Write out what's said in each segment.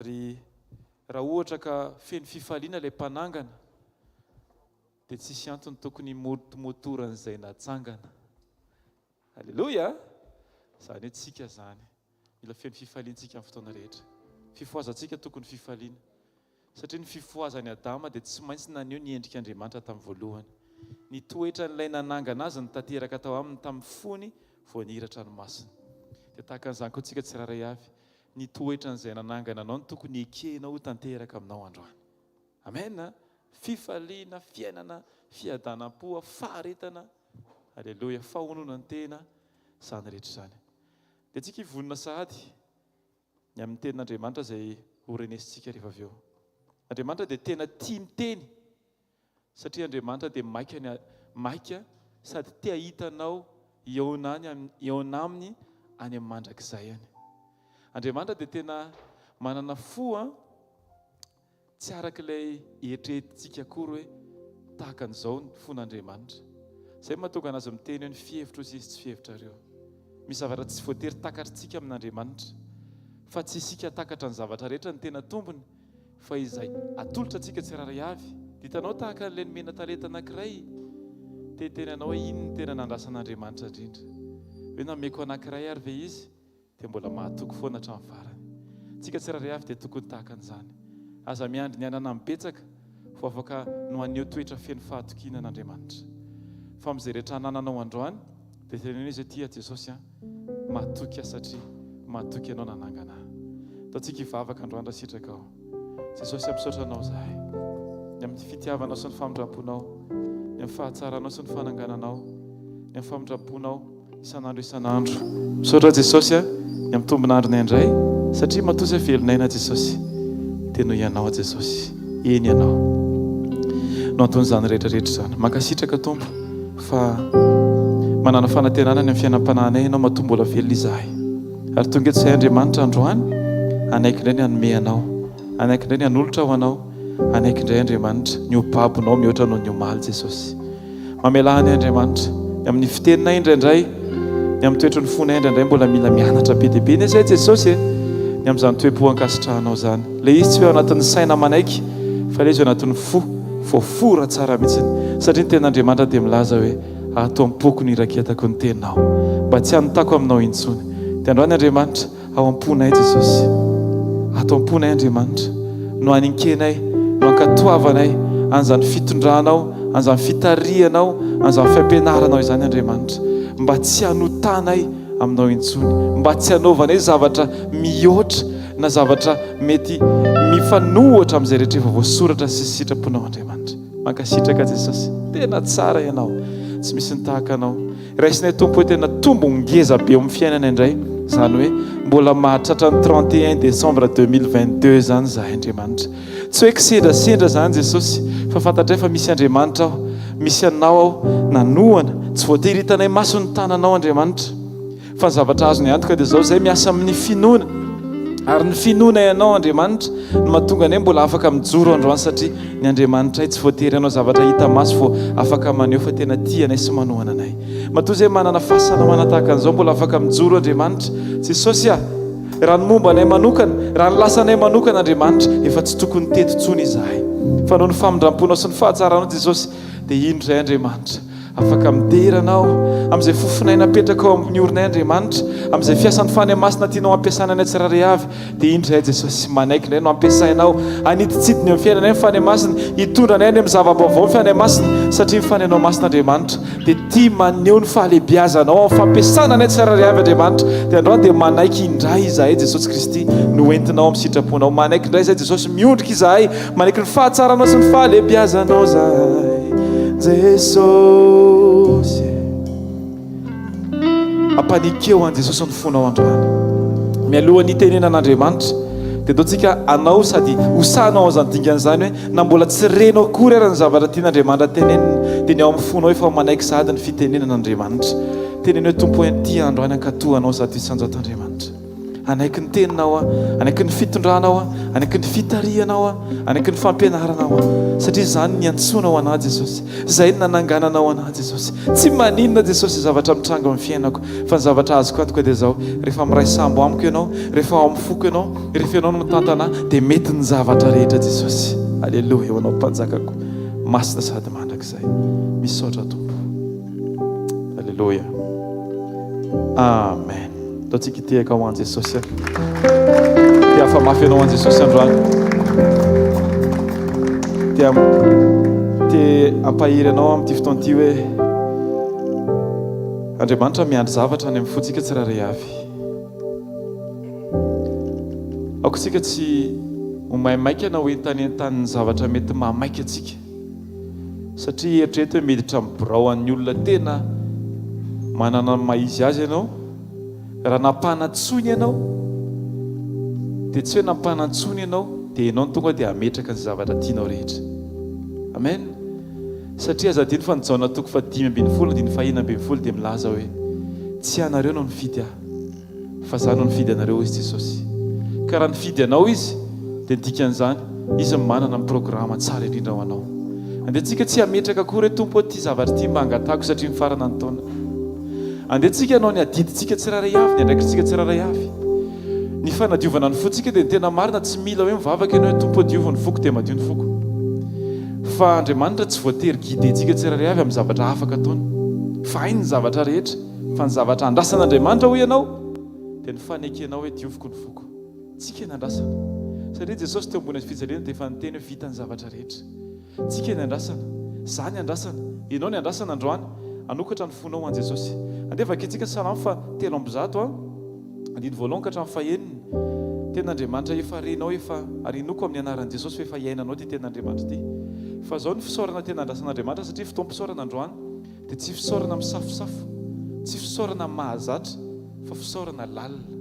Ary raha ohatra ka feno fifaliana ilay mpanangana, dia tsisy antony tokony himotomotoran'izay natsangana. Aleloia! Izany hoe tsika izany. Mila feno fifaliana tsika amin'ny fotoana rehetra. Fifohazantsika tokony fifaliana. Satria ny fifohazan'i Adama dia tsy maintsy naneho ny endrik'Andriamanitra tamin'ny voalohany. Ny toetran'ilay nanangana azy no tanteraka tao aminy tamin'ny fony vao nihiratra ny masony. Dia tahaka an'izany koa tsika tsirairay avy. Ny toetran'izay nanangana anao no tokony hekenao ho tanteraka aminao androany. Amen a! Fifaliana, fiainana, fiadanam-po, faharetana, Aleloia, fahononan-tena, izany rehetra izany. Dia tsika hivonona sahady ny amin'ny tenin'Andriamanitra izay ho renesintsika rehefa avy eo. Andriamanitra dia tena tia miteny. Satria Andriamanitra dia maika ny maika sady te hahita anao hihaona any hihaona aminy any amin'ny mandrakizay any. Andriamanitra dia tena manana fo an, tsy araka ilay eritreretintsika akory hoe tahaka an'izao ny fon'Andriamanitra. Izay mahatonga anazy miteny hoe ny fihevitro hozy izy tsy fihevitrareo. Misy zavatra tsy voatery takatritsika amin'Andriamanitra. Fa tsy isika takatra ny zavatra rehetra ny tena tombony Fa izay atolotra antsika tsirairay avy, dia hitanao tahaka an'ilay nomena talenta anankiray, te hiteny anao hoe iny no tena nandrasan'Andriamanitra indrindra. Hoe nameko anankiray ary ve Izy, dia mbola mahatoky foana hatramin'ny farany. Tsika tsirairay avy dia tokony tahaka an'izany. Aza miandry ny hanana ny betsaka vao afaka no haneho toetra feno fahatokiana an'Andriamanitra. Fa amin'izay rehetra anananao androany, Dia teneno izy hoe tia Jesosy an, matoky aho satria matoky Ianao nanangana ahy. Ataontsika hivavaka androany raha sitrakao. Jesosy a, misaotra Anao izahay ny amin'ny fitiavanao sy ny famindram-ponao, ny amin'ny fahatsaranao sy ny fanangananao, ny amin'ny famindram-ponao isan'andro isan'andro. Misaotra Jesosy a, ny amin'ny tombon'andronay indray satria matoa izay velon'aina Jesosy dia noho Ianao Jesosy. Eny Ianao no anton'izany rehetra rehetra izany. Mankasitraka Tompo. Fa manana fanantenana ny amin'ny fiainam-panahinay Ianao matoa mbola velona izahay. Ary tonga eto izahay Andriamanitra androany hanaiky indray ny hanome Anao, hanaiky indray ny hanolotra ho Anao, hanaiky indray Andriamanitra ny ho babonao mihoatra noho ny omaly Jesosy. Mamelà anay Andriamanitra ny amin'ny fiteninay indraindray, ny amin'ny toetry ny fonay indraindray mbola mila mianatra be dia be anie izahay Jesosy e, ny amin'izany toe-po ankasitrahanao izany. Ilay izy tsy hoe ao anatin'ny saina manaiky fa ilay izy ao anatin'ny fo. Voafora tsara mihitsiny satria ny tenin'Andriamanitra dia milaza hoe ato am-poko no iraketako ny teninao mba tsy hanotako aminao intsony. Dia androany Andriamanitra ao am-ponay Jesosy. Ato am-ponay Andriamanitra no haninkenay, no ankatoavanay an'izany fitondranao, an'izany fitarihanao, an'izany fampianaranao izany Andriamanitra mba tsy hanotanay aminao intsony, mba tsy hanaovanay zavatra mihoatra na zavatra mety mifanohitra amin'izay rehetra efa voasoratra sy sitraponao Andriamanitra. Mankasitraka Jesosy. Tena tsara ianao. Tsy misy ny tahaka anao. Raisinay Tompo hoe tena tombo ngeza be eo amin'ny fiainana indray. Izany hoe mbola mahatratra ny 31 décembre 2022 izany izahay Andriamanitra. Tsy hoe kisendrasendra izany Jesosy fa fantatray fa misy Andriamanitra aho. Misy anao aho nanohana. Tsy voatery hitanay maso ny tananao Andriamanitra. Fa ny zavatra azony antoka dia izao, izay miasa amin'ny finoana, ary ny finoana Ianao Andriamanitra no mahatonga anay mbola afaka mijoro androany satria ny Andriamanitray tsy voatery hanao zavatra hita maso vao afaka maneho fa tena tia anay sy manohana anay. Matoa izay manana fahasalamana tahaka an'izao mbola afaka mijoro Andriamanitra. Jesosy ah! Raha ny momba anay manokana, raha ny lasanay manokana Andriamanitra, efa tsy tokony teto intsony izahay. Fa noho ny famindram-ponao sy ny fahatsaranao Jesosy dia indro izay Andriamanitra. Afaka midera Anao amin'izay fofon'aina apetraka ao amin'ny orinay Andriamanitra, amin'izay fiasan'ny Fanahy Masina tianao hampiasana anay tsirairay avy, dia indro izahay Jesosy manaiky indray no hampiasainao hanidintsidina eo amin'ny fiainanay ny Fanahy Masina, hitondra anay any amin'ny zava-baovao ny Fanahy Masina, satria ny Fanahinao Masina Andriamanitra dia tia maneho ny fahalehibiazanao amin'ny fampiasana anay tsirairay avy Andriamanitra, dia androany dia manaiky indray izahay Jesosy Kristy no entinao amin'ny sitraponao, manaiky indray izahay Jesosy, miondrika izahay Manaiky ny fahatsaranao sy ny fahalehibiazanao zahay Jesosy. Ampanikeo an'i Jesosy ny fonao androany. Mialohan'ny hitenenan'Andriamanitra dia ataontsika anao sady ho sahinao an'izany dingana izany hoe na mbola tsy renao akory ara ny zavatra tian'Andriamanitra tenenina dia ny ao amin'ny fonao efa manaiky sahady ny fitenenan'Andriamanitra. Teneno hoe Tompo ity androany ankatoa anao zato isan-jato Andriamanitra. Hanaiky ny teninao aho, hanaiky ny fitondranao aho, Hanaiky ny fitarihanao aho, hanaiky ny fampianaranao aho, satria izany no niantsoanao anah Jesosy, izay no nanangananao anah Jesosy. Tsy maninona Jesosy izay zavatra mitranga eo amin'ny fiainako, fa ny zavatra azoko antoka dia izao, rehefa miray sambo amiko Ianao, rehefa ao amin'ny foko Ianao, rehefa Ianao no mitantana ahy, dia mety ny zavatra rehetra Jesosy. Aleloia ho Anao Mpanjakako masina sady mandrakizay. Misaotra Tompo. Aleloia. Amen. Ataontsika hitehaka ho an'i Jesosy. Te hafa-mafy anao an'i Jesosy androany. Te te hampahery anao amin'ity fotoana ity hoe Andriamanitra miandry zavatra any amin'ny fontsika tsirairay avy. Aoka isika tsy ho maimaika na ho entanentanin'ny zavatra mety mahamaika antsika. Satria eritrereto hoe miditra amin'ny birao an'ny olona tena manana ny maha izy azy ianao, raha nampanantsoiny ianao dia tsy hoe nampanantsoiny ianao dia ianao no tonga dia hametraka ny zavatra tianao rehetra. Amen. Satria aza adino fa ny Jaona toko faha 15 andininy faha 16 dia milaza hoe tsy ianareo no nifidy ahy Fa za no nifidy anareo hoy Jesosy. Ka raha nifidy anao Izy dia ny dikan'izany Izy no manana ny programa tsara indrindra ho anao. Andeha tsika tsy hametraka akory hoe Tompo ô ity zavatra ity mba angatahako satria mifarana ny taona. Andeha tsika hanao ny adidintsika tsirairay avy, ny andraikitsika tsirairay avy. Ny fanadiovana ny fontsika dia ny tena marina tsy mila hoe mivavaka ianao hoe Tompo ô diovy ny foko dia madio ny foko. Fa Andriamanitra tsy voatery guider-ntsika tsirairay avy amin'ny zavatra afaka ataony. Fa hainy ny zavatra rehetra. Fa ny zavatra andrasan'Andriamanitra hoy ianao dia ny fanekenao hoe dioviko ny foko. Tsika ny andrasana. Satria Jesosy teo ambony hazofijaliana dia efa niteny hoe vita ny zavatra rehetra. Tsika ny andrasana. Za ny andrasana. Ianao ny andrasana androany. Hanokatra ny fonao ho an'i Jesosy. Andeha vakintsika Salamo faha 103 a. Andininy voalohany ka hatramin'ny fahenina. Tenin'Andriamanitra efa renao efa ary inoako amin'ny anaran'i Jesosy fa efa iainanao ity tenin'Andriamanitra ity. Fa zao ny fisaorana tena andrasan'Andriamanitra satria fotoam-pisaorana androany. Dia tsy fisaorana misafosafo, tsy fisaorana mahazatra, fa fisaorana lalina.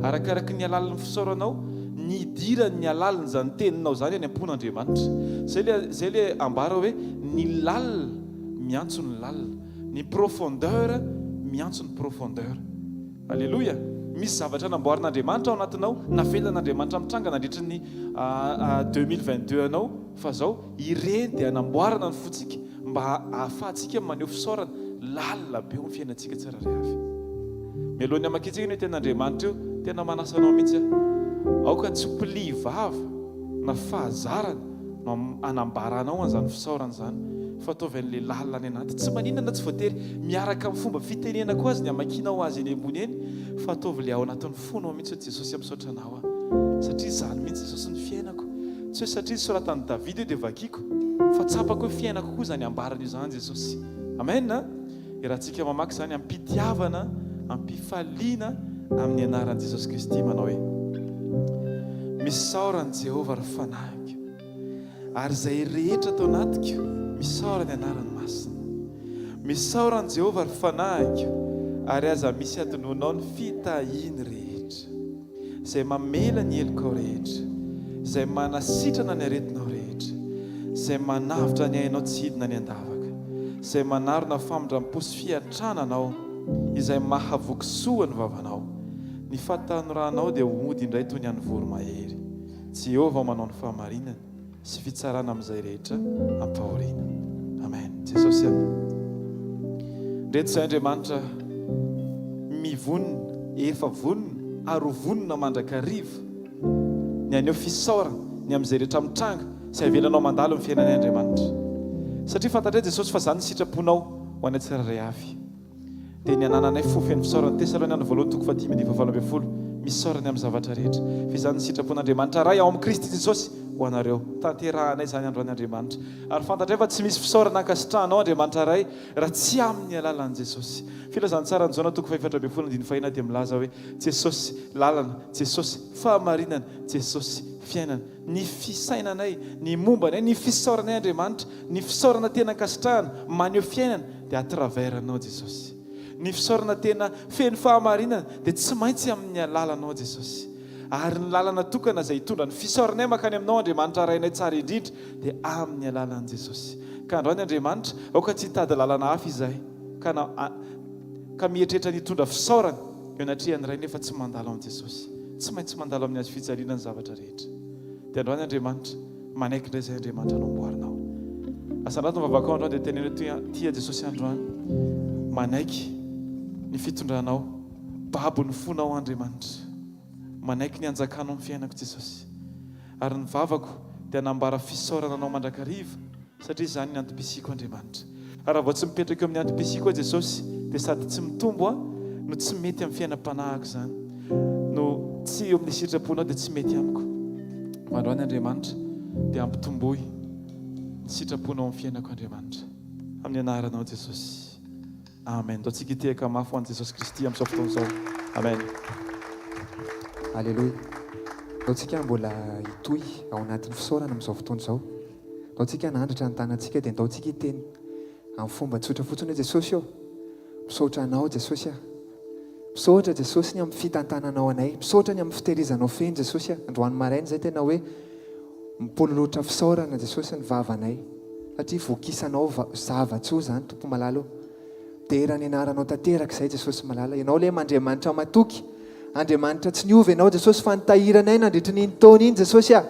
Arakaraky ny halalin'ny fisaoranao, ny hidiran'ny halalin'izany teninao izany any am-pon'Andriamanitra. Izay ilay, izay ilay ambara hoe ny lalina miantso ny lalina, ny profondeur miantso ny profondeur. Aleloia! Misy zavatra namboarin'Andriamanitra ao anatinao, navelan'Andriamanitra mitranga nandritry ny 2022 anao, fa izao, ireny dia hanamboarana ny fontsika mba hahafahantsika maneho fisaorana lalina be eo amin'ny fiainantsika tsirairay avy. Mialohan'ny hamakiantsika an'io tenin'Andriamanitra io, tena manasa anao mihitsy aho. Aoka tsy ho pli vava na fahazarana no hanambaranao an'izany fisaorana izany, fa ataovy an'ilay lalina any anaty. Tsy maninona na tsy voatery miaraka amin'ny fomba fitenena koa aza ny hamakianao azy eny ambony eny, fa ataovy ilay ao anatin'ny fonao mihitsy hoe Jesosy a, misaotra anao aho, satria izany mihitsy Jesosy ny fiainako. Tsy hoe satria soratan'i Davida io dia vakiko, fa tsapako hoe fiainako koa izany ambarany io izany Jesosy. Amen a! Iarahantsika mamaky izany am-pitiavana, am-pifaliana amin'ny anaran'i Jesosy Kristy manao hoe, Misaora an'i Jehovah ry fanahiko, ary izay rehetra ato anatiko, misaora ny anarany masina. Misaora an'i Jehovah ry fanahiko, ary aza misy adinoinao ny fitahiany rehetra. Izay mamela ny helokao rehetra, izay manasitrana ny aretinao rehetra, izay manavotra ny ainao tsy hidina any an-davaka, izay manarona famindram-po sy fiantrana anao, izay mahavoky soa ny vavanao. Ny fahatanoranao dia ho mody indray toy ny an'ny voromahery. Jehovah manao ny fahamarinany sy fitsarana amin'izay rehetra ampahoriana. Amen. Jesosy a. Ndreto izay Andriamanitra mivonona, efa vonona ary ho vonona mandrakariva ny haneho fisaorana ny amin'izay rehetra mitranga sy avelanao mandalo ny fiainanay Andriamanitra. Satria fantatray Jesosy fa izany ny sitraponao ho anay tsirairay avy. Dia ny hanananay fo feno fisaorana. Tesaloniana voalohany toko fahadimy andininy fahavalo ambin'ny folo, Misaora ny amin'ny zavatra rehetra, fa izany ny sitrapon'Andriamanitra Ray ao amin'i Kristy Jesosy ho anareo. Tanterahanay izany androany Andriamanitra. Ary fantatray fa tsy misy fisaorana ankasitrahanao Andriamanitra Ray raha tsy amin'ny alalan'i Jesosy. Filazantsaran'i Jaona toko fahefatra ambin'ny folo andininy fahenina dia milaza hoe, Jesosy lalana, Jesosy fahamarinana, Jesosy fiainana. Ny fisainanay, ny momba anay, ny fisaoranay Andriamanitra, ny fisaorana tena ankasitrahana, maneho fiainana, dia à travers Anao Jesosy. Ny fisaorana tena feno fahamarinana dia tsy maintsy amin'ny alalanao Jesosy. Ary ny lalana tokana izay hitondra ny fisaoranay mankany Aminao Andriamanitra Rainay tsara indrindra dia amin'ny alalan'i Jesosy. Ka androany Andriamanitra, aoka tsy hitady lalana hafa izahay ka na ka mieritreritra ny hitondra fisaorana eo anatrehan'ny Ray nefa tsy mandalo amin'i Jesosy. Tsy maintsy mandalo amin'ny hazo fijaliana ny zavatra rehetra. Dia androany Andriamanitra, manaiky indray izay Andriamanitra namboarinao. Asandrato ny vavakao androany dia teneno hoe tia Jesosy androany. Manaiky ny fitondranao. Babo ny fonao Andriamanitra. Manaiky ny hanjakanao amin'ny fiainako Jesosy. Ary ny vavako dia hanambara fisaorana anao mandrakariva satria izany ny antom-pisiako Andriamanitra. Ary raha vao tsy mipetraka eo amin'ny antom-pisiako aho Jesosy dia sady tsy mitombo aho no tsy mety amin'ny fiainam-panahiko izany. No tsy eo amin'ny sitraponao dia tsy mety amiko. Fa androany Andriamanitra dia ampitomboy ny sitraponao amin'ny fiainako Andriamanitra. Amin'ny anaranao Jesosy. Amen. Ndao tsika hitehaka mafy ho an'i Jesosy Kristy amin'izao fotoana izao. Amen. Aleloia. Ndao tsika mbola hitohy ao anatin'ny fisaorana amin'izao fotoana izao. Ndao tsika hanandratra ny tanantsika dia ndao tsika hiteny amin'ny fomba tsotra fotsiny hoe Jesosy ô, misaotra Anao Jesosy ah. Misaotra Jesosy ny amin'ny fitantananao anay. Misaotra ny amin'ny fitehirizanao feno Jesosy ah. Androany maraina izay tena hoe mipololotra fisaorana Jesosy ny vavanay. Satria vokisanao zava-tsoa izany Tompo malala ô. Dera ny anaranao tanteraka izay Jesosy malala. Ianao ilay Andriamanitra matoky. Andriamanitra tsy niova Ianao Jesosy fa nitahiry anay nandritry ny iny taona iny Jesosy ah.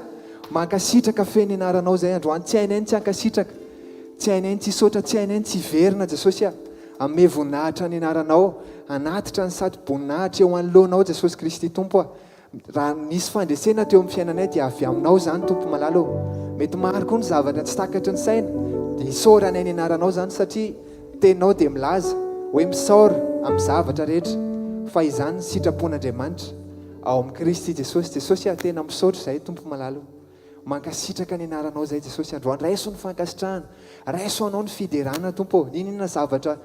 Mankasitraka feno ny anaranao izay androany. Tsy hainay ny tsy hankasitraka. Tsy hainay ny tsy hisaotra, tsy hainay ny tsy hiverina Jesosy ah. Hanome voninahitra ny anaranao, hanatitra ny satroboninahitra eo anoloanao Jesosy Kristy Tompo ah. Raha nisy fandresena teo amin'ny fiainanay dia avy aminao izany Tompo malala ô. Mety maro koa ny zavatra tsy takatry ny saina dia isaoranay ny anaranao izany satria teninao dia milaza hoe misaora amin'ny zavatra rehetra fa izany ny sitrapon'Andriamanitra ao amin'i Kristy Jesosy. Jesosy ah tena misaotra izahay Tompo malala ô. Mankasitraka ny anaranao izahay Jesosy androany. Raiso ny fankasitrahana. Raiso anao ny fiderana Tompo ô. N'inon'inona zavatra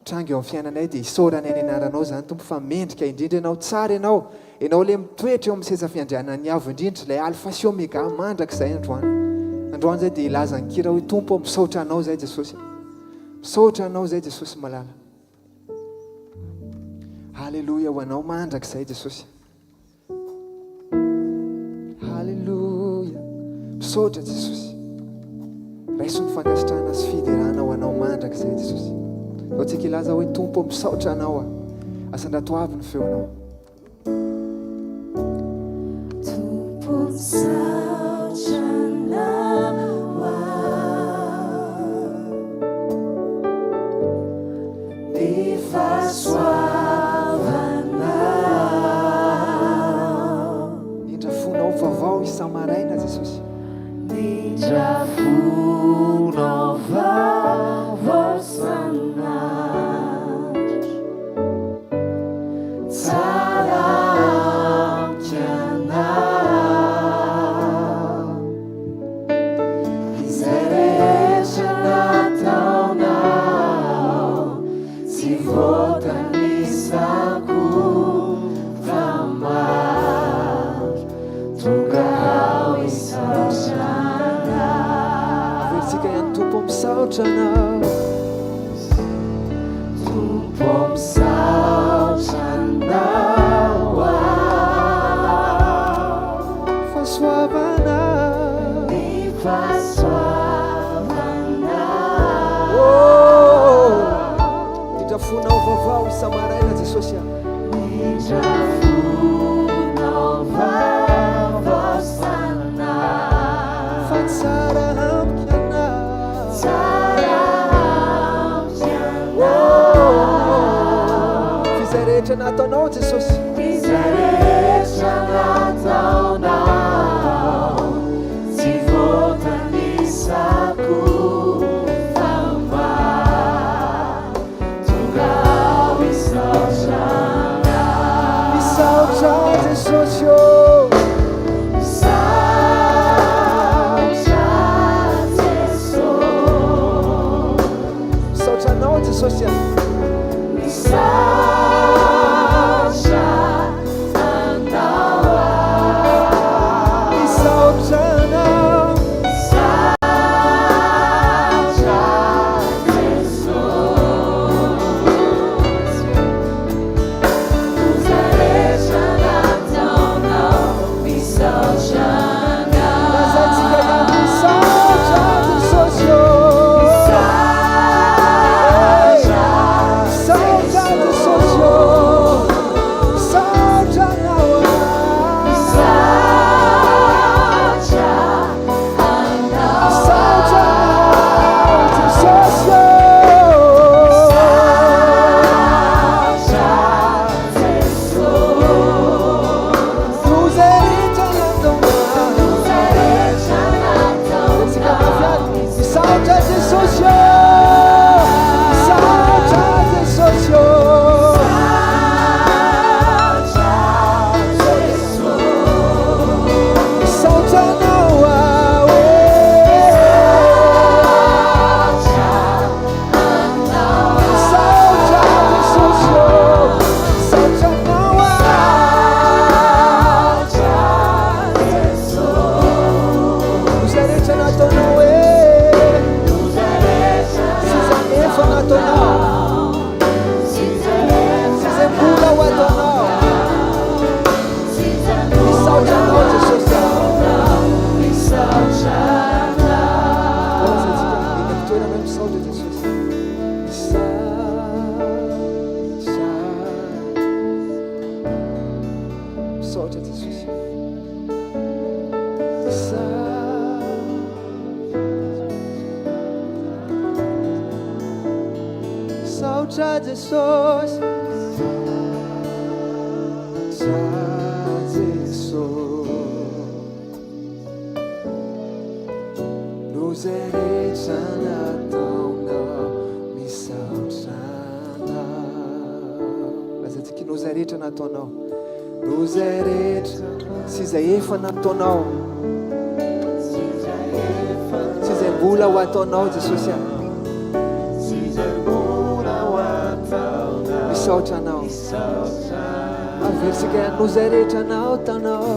Mitranga eo amin'ny fiainanay dia isaoranay ny anaranao izany Tompo fa mendrika indrindra Ianao, tsara Ianao, Ianao ilay mitoetra eo amin'ny seza fiandrianan'ny Avo indrindra, ilay Alpha sy Omega mandrakizay androany. Androany izay dia hilaza ny kira hoe Tompo ô misaotra Anao izay Jesosy. Misaotra Anao izay Jesosy malala. Haleloia ho Anao mandrakizay Jesosy. Haleloia. Misaotra Jesosy. Raiso ny fankasitrahana sy fiderana ho anao mandrakizay Jesosy. Ao tsika hilaza hoe Tompo misaotra anao aho. Asandrato avy ny feonao. Tompo misaotra anao aho. Ny fahasoavanao. Indra fonao vaovao isa-maraina Jesosy. Indra fonao vaovao isan'andro. Tsara amiko ianao. Izay rehetra nataonao tsy voatanisako fa maro tonga ao hisaotra anao. Averintsika ihany Tompo misaotra anao. Tompo misaotra anao aho. Fahasoavana. Ny fahasoavanao. Oh, indra fonao vaovao isa-maraina Jesosy ah. Indra fonao vaovao isan'andro. Fa tsara amiko ianao. Tsara amiko ianao. F'izay rehetra nataonao Jesosy. Izay rehetra nataonao tsy voatanisako fa mba tonga aho hisaotra anao. Misaotra Jesosy ô. Misaotra Jesosy. Misaotra anao Jesosy a. Misaotra anao aho. Misaotra Jesosy. Misaotra Jesosy. Noho izay rehetra nataonao. Misaotra Anao. Lazaintsika noho izay rehetra nataonao. Noho izay rehetra sy izay efa nataonao. Sy izay mbola ho ataonao Jesosy a. Misaotra Anao. Averintsika ihany noho izay rehetra nataonao.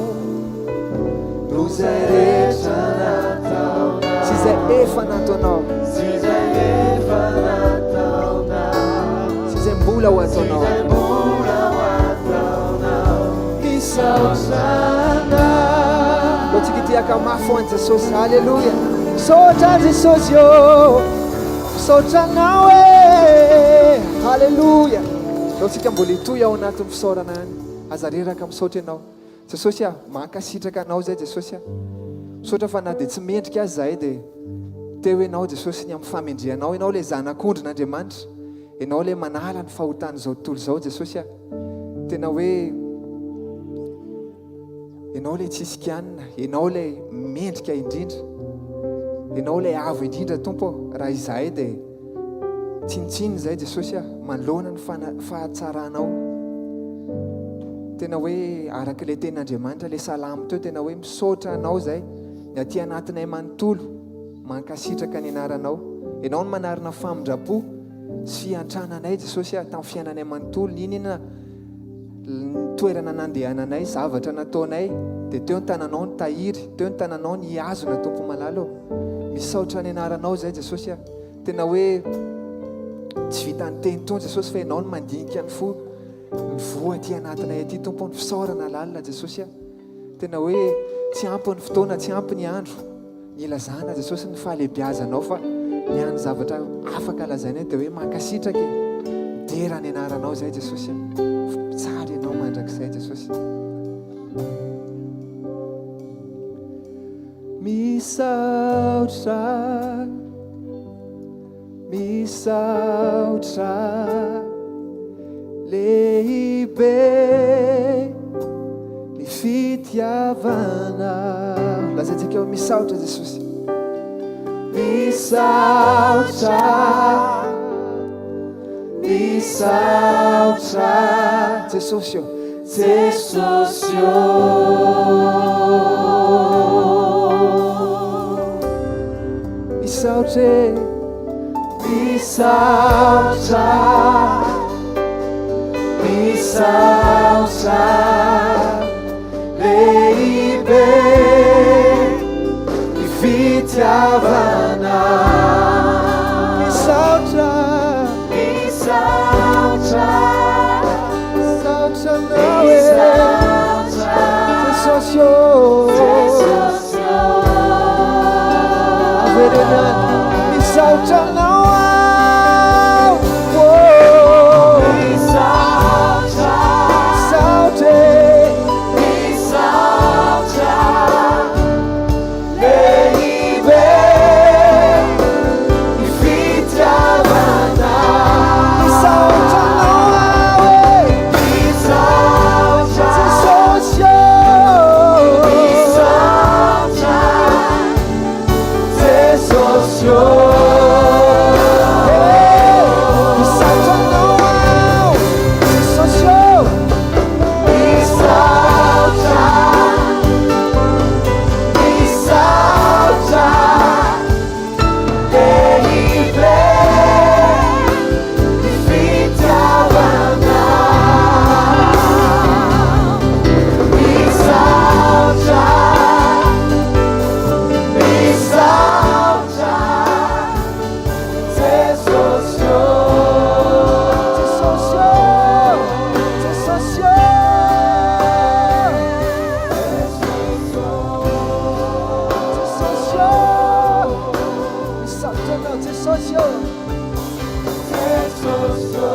Noho izay rehetra nataonao. Sy izay efa nataonao. Sy izay efa nataonao. Sy izay mbola ho ataonao. Misaotra Anao. Ataontsika ity haka mafy ho an'i Jesosy. Alléluia. Misaotra Jesosy ô. Misaotra Anao e. Alléluia. Ataontsika mbola hitohy ao anatin'ny fisaorana any. Aza reraka misaotra ianao. Jesosy a, mankasitraka Anao izay Jesosy a. Misaotra fa na dia tsy mendrika aza izahay dia teo Ianao Jesosy ny amin'ny famendrehanao. Ianao ilay Zanak'ondrin'Andriamanitra. Ianao ilay manala ny fahotan'izao tontolo izao Jesosy a. Tena hoe Ianao ilay tsisy kianina, Ianao ilay mendrika indrindra, Ianao ilay avo indrindra Tompo ô. Raha izahay dia tsinontsinona izahay Jesosy a, manoloana ny fahatsaranao. Tena hoe araka ilay tenin'Andriamanitra, ilay salamo teo, tena hoe misaotra Anao izahay, ny aty anatinay manontolo mankasitraka ny anaranao. Ianao no manarina famindram-po sy fiantrana anay Jesosy a, tamin'ny fiainanay manontolo, n'inona ny toerana nandehananay, zavatra nataonay, dia teo ny tananao nitahiry, teo ny tananao nihazona Tompo malala ô. Misaotra ny anaranao izay Jesosy a. Tena hoe tsy vitan'ny teny intsony Jesosy fa ianao no mandinika ny fo, ny voa aty anatinay aty Tompo ô, ny fisaorana lalina Jesosy a. Tena hoe tsy ampy ny fotoana, tsy ampy ny andro nilazana Jesosy ny fahalehibiazanao fa ny hany zavatra afaka lazainay dia hoe mankasitraka e. Midera ny anaranao izay Jesosy a. Tsara ianao mandrakizay Jesosy. Misaotra, misaotra lehibe ny fitiavana. Lazaintsika hoe misaotra Jesosy. Misaotra, misaotra Jesosy ô. Jesosy ô. Misaotra e. Misaotra. Misaotra. Lehibe ny fitiavana. Misaotra. Misaotra. Misaotra anao e. Jesosy ô. Jesosy ô. Avereno ihany. Misaotra anao aho. Oh. Misaotra. Misaotra e. Misaotra. Lehibe ny fitiavana. Misaotra anao aho e. Misaotra. Jesosy ô. Misaotra. Jesosy ô. Misaotra anao aho. Jesosy ô. Misaotra. Misaotra. Lehibe ny fitiavana. Misaotra. Misaotra. Jesosy ô. Jesosy ô. Jesosy ô. Jesosy ô. Misaotra anao Jesosy ô. Jesosy ô.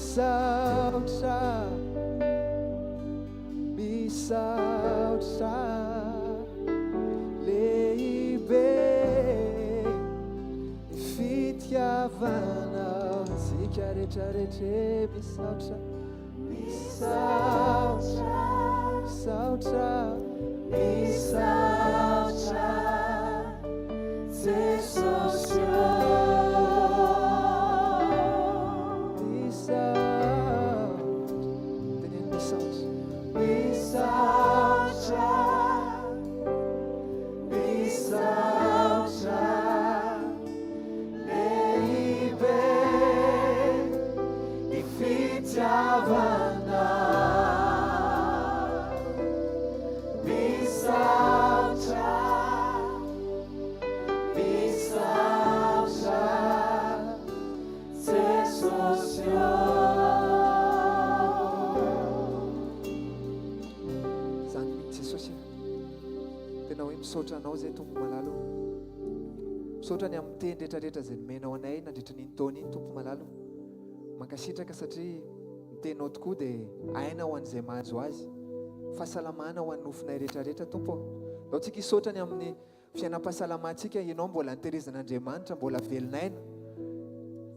Misaotra. Misaotra. fitiavanao Tsika rehetra rehetra misaotra Misaotra Misaotra Misaotra Jesosy ô. Misaotra Teneno misaotra Misaotra Misaotra Lehibe ny fitiavanao Misaotra Misaotra Jesosy ô. Zany mihitsy Jesosy a. Tena hoe misaotra anao zay Tompo malala ô. Misaotra ny amin'ny teny rehetrarehetra izay nomenao anay nandritra ny iny taona iny Tompo malala ô. Mankasitraka satria ny teninao tokoa dia aina ho an'izay mahazo azy. Fahasalamana ho an'ny nofonay rehetrarehetra Tompo ô. Ndao tsika hisaotra ny amin'ny fiainam-pahasalamantsika, ianao mbola notehirizan'Andriamanitra, mbola velon'aina. Ny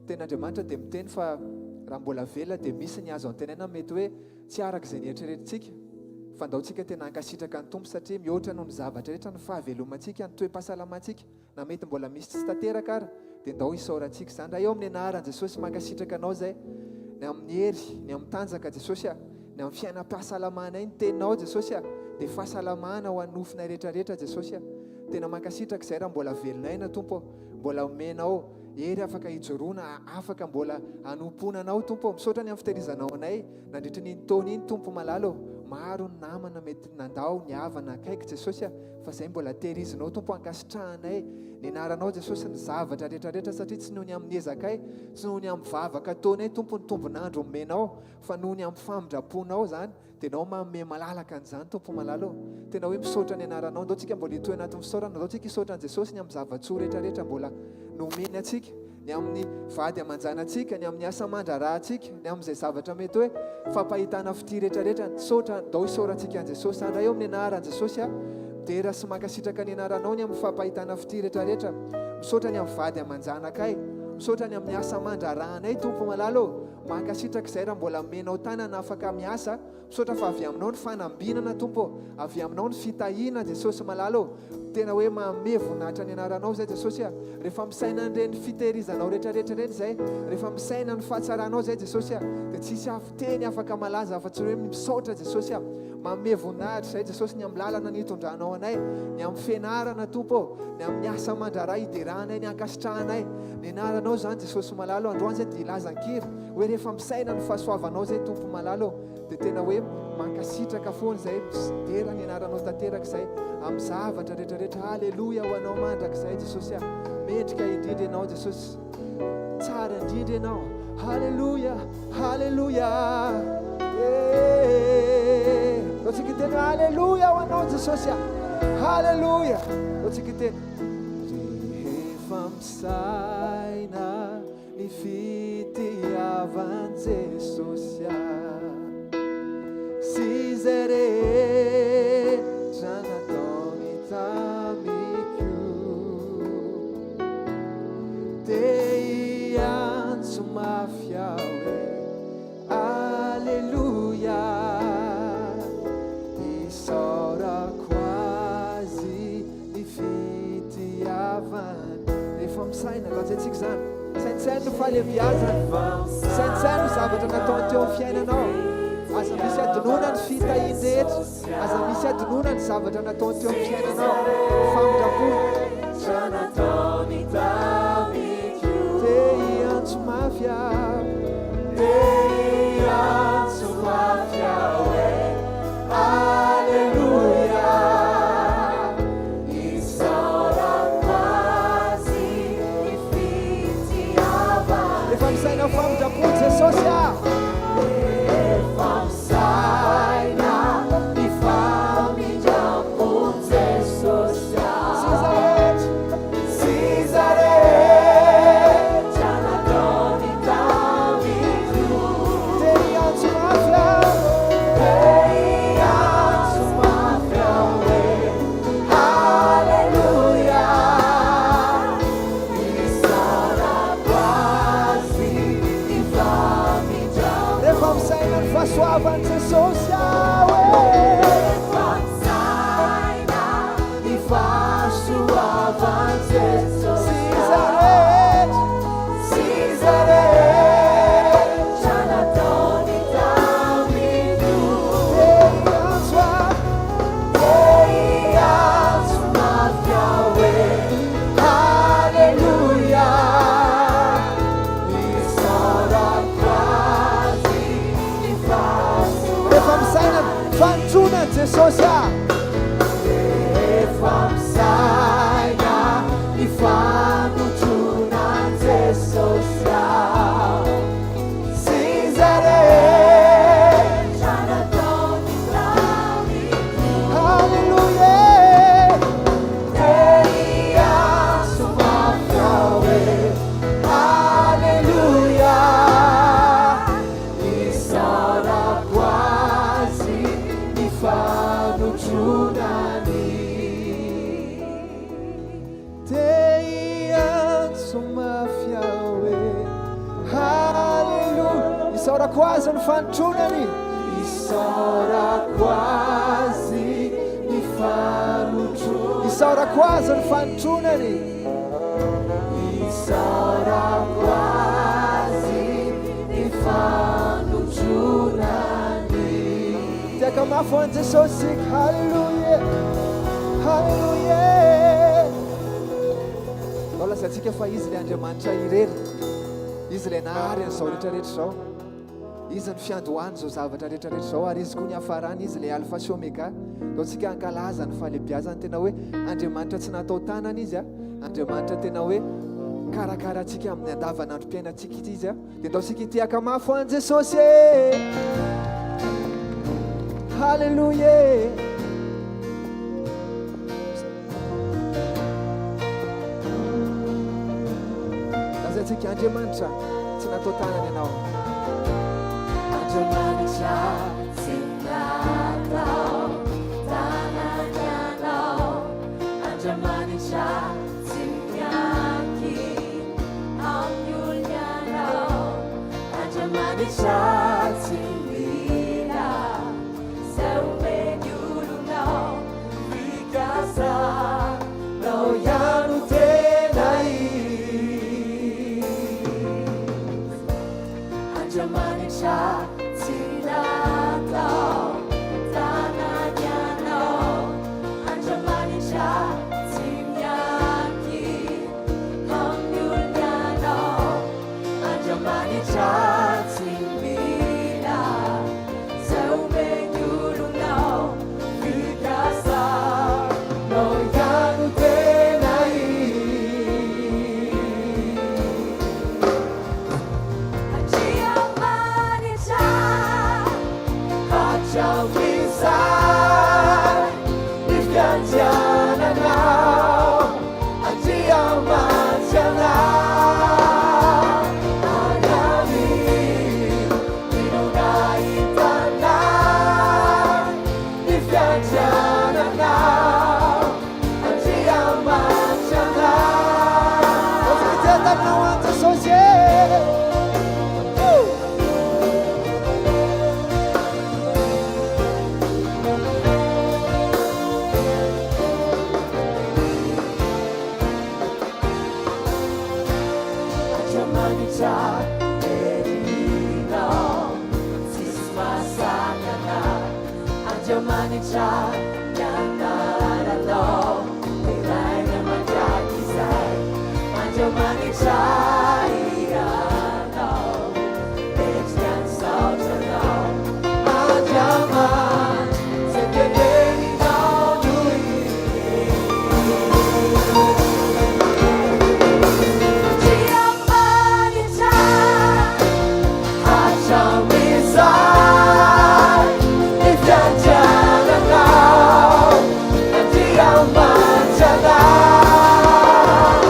tenin'Andriamanitra dia miteny fa raha mbola velona dia misy ny azo antenaina mety hoe tsy araka izay nieritreretintsika. Fa ndao tsika tena hankasitraka ny Tompo satria mihoatra noho ny zavatra rehetra ny fahavelomantsika, ny toe-pahasalamantsika, na mety mbola misy tsy tanteraka ara, dia ndao hisaorantsika izany. Ray ao amin'ny anaran'i Jesosy, mankasitraka Anao izay, ny amin'ny hery, ny amin'ny tanjaka Jesosy a, ny amin'ny fiainam-pahasalamanay, ny teninao Jesosy a, dia fahasalamana ho an'ny nofonay rehetrarehetra Jesosy a. Tena mankasitraka izay raha mbola velon'aina Tompo ô, mbola omenao hery afaka hijoroana, afaka mbola hanompoana Anao Tompo ô. Misaotra ny amin'ny fitehirizanao anay nandritra ny iny taona iny Tompo malala ô. Maro ny namana mety nandao, ny havana akaiky Jesosy a, fa izay mbola tehirizinao Tompo ankasitrahanay ny anaranao Jesosy ny zavatra rehetrarehetra satria tsy noho ny amin'ny ezakay, tsy noho ny amin'ny vavaka ataonay Tompo ny tombon'andro omenao fa noho ny amin'ny famindram-ponao izany dia Ianao manome malalaka an'izany Tompo malala ô. Tena hoe misaotra ny anaranao. Ndao tsika mbola hitohy anatin'ny fisaorana, ndao tsika hisaotra an'i Jesosy ny amin'ny zava-tsoa rehetrarehetra mbola nomeny antsika, ny amin'ny vady aman-janatsika, ny amin'ny asa aman-draharahantsika, ny amin'izay zavatra mety hoe fampahitana fitia rehetrarehetra. Misaotra, ndao hisaorantsika an'i Jesosy izany. Ray eo amin'ny anaran'i Jesosy aho, midera sy mankasitraka ny anaranao ny amin'ny fampahitana fitia rehetrarehetra. Misaotra ny amin'ny vady aman-janakay. Misaotra ny amin'ny asa aman-draharahanay Tompo malala ô. Mankasitraka izay raha mbola omenao tanana afaka miasa, misaotra fa avy aminao ny fanambinana Tompo ô, avy aminao ny fitahiana Jesosy malala ô, tena hoe manome voninahitra ny anaranao izay Jesosy a, rehefa misaina an'ireny fitehirizanao rehetrarehetra ireny izay, rehefa misaina ny fahatsaranao izay Jesosy a, dia tsisy teny afaka malaza afa-tsy hoe misaotra Jesosy a, manome voninahitra izay Jesosy ny amin'ny lalana nitondranao anay, ny amin'ny fianarana Tompo ô, ny amin'ny asa aman-draharaha hideranay ny ankasitrahanay. Ny anaranao izany Jesosy malala ô, androany zay dia hilaza an-kira hoe rehefa misaina ny fahasoavanao zay Tompo malala ô, dia tena hoe mankasitraka foana izay, midera ny anaranao tanteraka izay amin'ny zavatra rehetra rehetra. Aleloia ho anao mandrakizay Jesosy a, mendrika indrindra ianao Jesosy, tsara indrindra ianao. Haleloia, haleloia. Eh, Ataontsika hiteny hoe haleloia ho anao Jesosy a. Haleloia. Ataontsika hiteny. Rehefa Misaina ny fitiavan'i Jesosy ahy sy izay rehetra nataony tamiko. Te hiantso mafy aho hoe Aleloia, isaorako Azy ny fitiavany. Rehefa misaina, lazaintsika izany. Saintsaino ny fahalehibiazany. Saintsaino ny zavatra nataony teo amin'ny fiainanao. Aza misy adinoina ny fitahiany rehetra. Aza misy adinoina ny zavatra nataony teo amin'ny fiainanao. Ny famindrampony. Te hiantso mafy aho. Te hiantso mafy aho hoe Aleloia. Isaorako Azy ny fitiavany. Rehefa misaina famindram-po Jesosy aho. Rehefa misaina ny famindram-pon'i Jesosy aho. Sy izay rehetra. Sy izay rehetra nataony tamiko. Te hiantso mafy aho. Te hiantso mafy aho hoe Aleloia. Isaorako Fahasoavan'i Jesosy aho e. Rehefa misaina ny fahasoavan'i Jesosy Sy izay rehetra, sy izay rehetra nataony tamiko. Te hiantso aho, Te hiantso mafy aho hoe Haleloia. Isaorako Azy ny fahasoavany. Rehefa misaina ny fanotronan'i Jesosy aho. Rehefa misaina ny fanotronan'i Jesosy aho. Sy izay rehetra nataony tamiko. Haleloia. Te hiantso mafy aho hoe Haleloia. Isaorako Azy ny fanotronany. Te hiantso mafy aho hoe Haleloia. Isaorako Azy ny fanotronany. Isaorako Azy ny fanotronany. Isaorako Azy ny fanotronany. Isaorako Azy ny fanotronany. Tiaka mafy ho an'i Jesosy. Haleloia. Haleloia. Ndao lazaintsika fa Izy ilay Andriamanitra irery. Izy ilay nahary an'izao rehetra rehetra izao. Izy ny fiandohan'izao zavatra rehetra rehetra izao ary Izy koa ny hafarany. Izy ilay Alpha sy Omega. Ndao tsika hankalaza ny fahalehibiazany. Tena hoe Andriamanitra tsy natao tanana Izy. Andriamanitra tena hoe mikarakara antsika amin'ny andavanandrom-piainantsika Izy. Dia ndao tsika hitehaka mafy ho an'i Jesosy e! Haleloia e! Lazaintsika Andriamanitra tsy natao tanana ianao. Andriamanitra tsy natao tanana ianao. Andriamanitra tsy miankina amin'ny olona ianao. Andriamanitra tsy mila izay omeny olonao. Fikasanao ihany no tena izy. Andriamanitra tsy natao tanana ianao. Andriamanitra tsy miankina amin'ny olona ianao. Andriamanitra tsy mila izay omeny olonao. Fikasanao ihany no tena izy. Andriamanitra hatramin'izay ny fiandriananao. Andriamanitra anay, any amin'ny no nahitanay ny fiandriananao. Andriamanitra anay. Tanana ho an'i Jesosy e! Andriamanitra herinao tsisy mahasakana. Andriamanitra ny anaranao deraina mandrakizay. Andriamanitra ianao mendrika ny saotranao. Andriamanitra izay teneninao no izy. Andriamanitra hatramin'izay ny fiandriananao. Andriamanitra anay,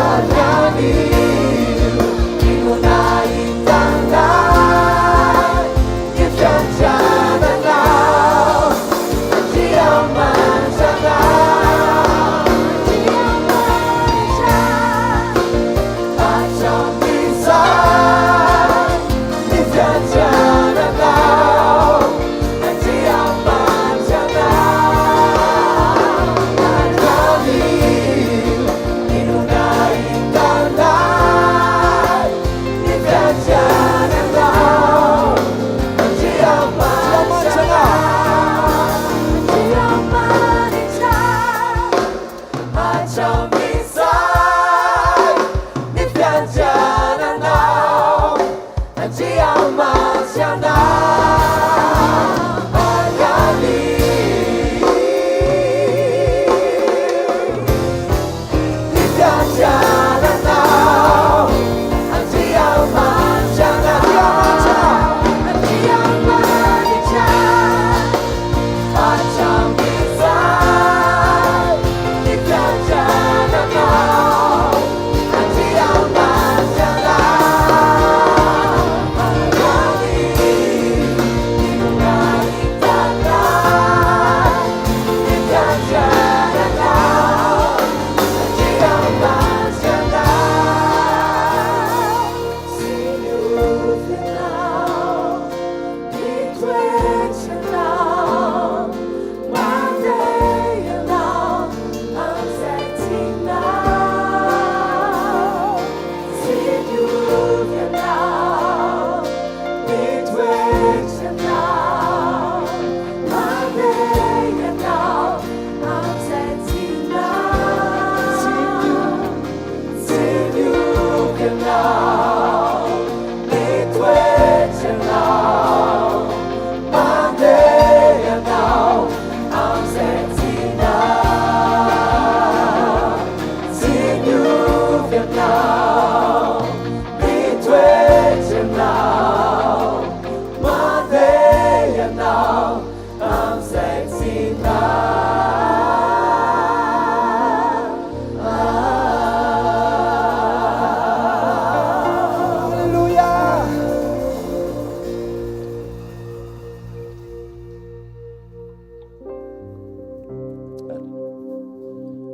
ary anio no nahitanay ny fiandriananao. Andriamanitra anay, Andriamanitra hatramin'izay ny fiandriananao.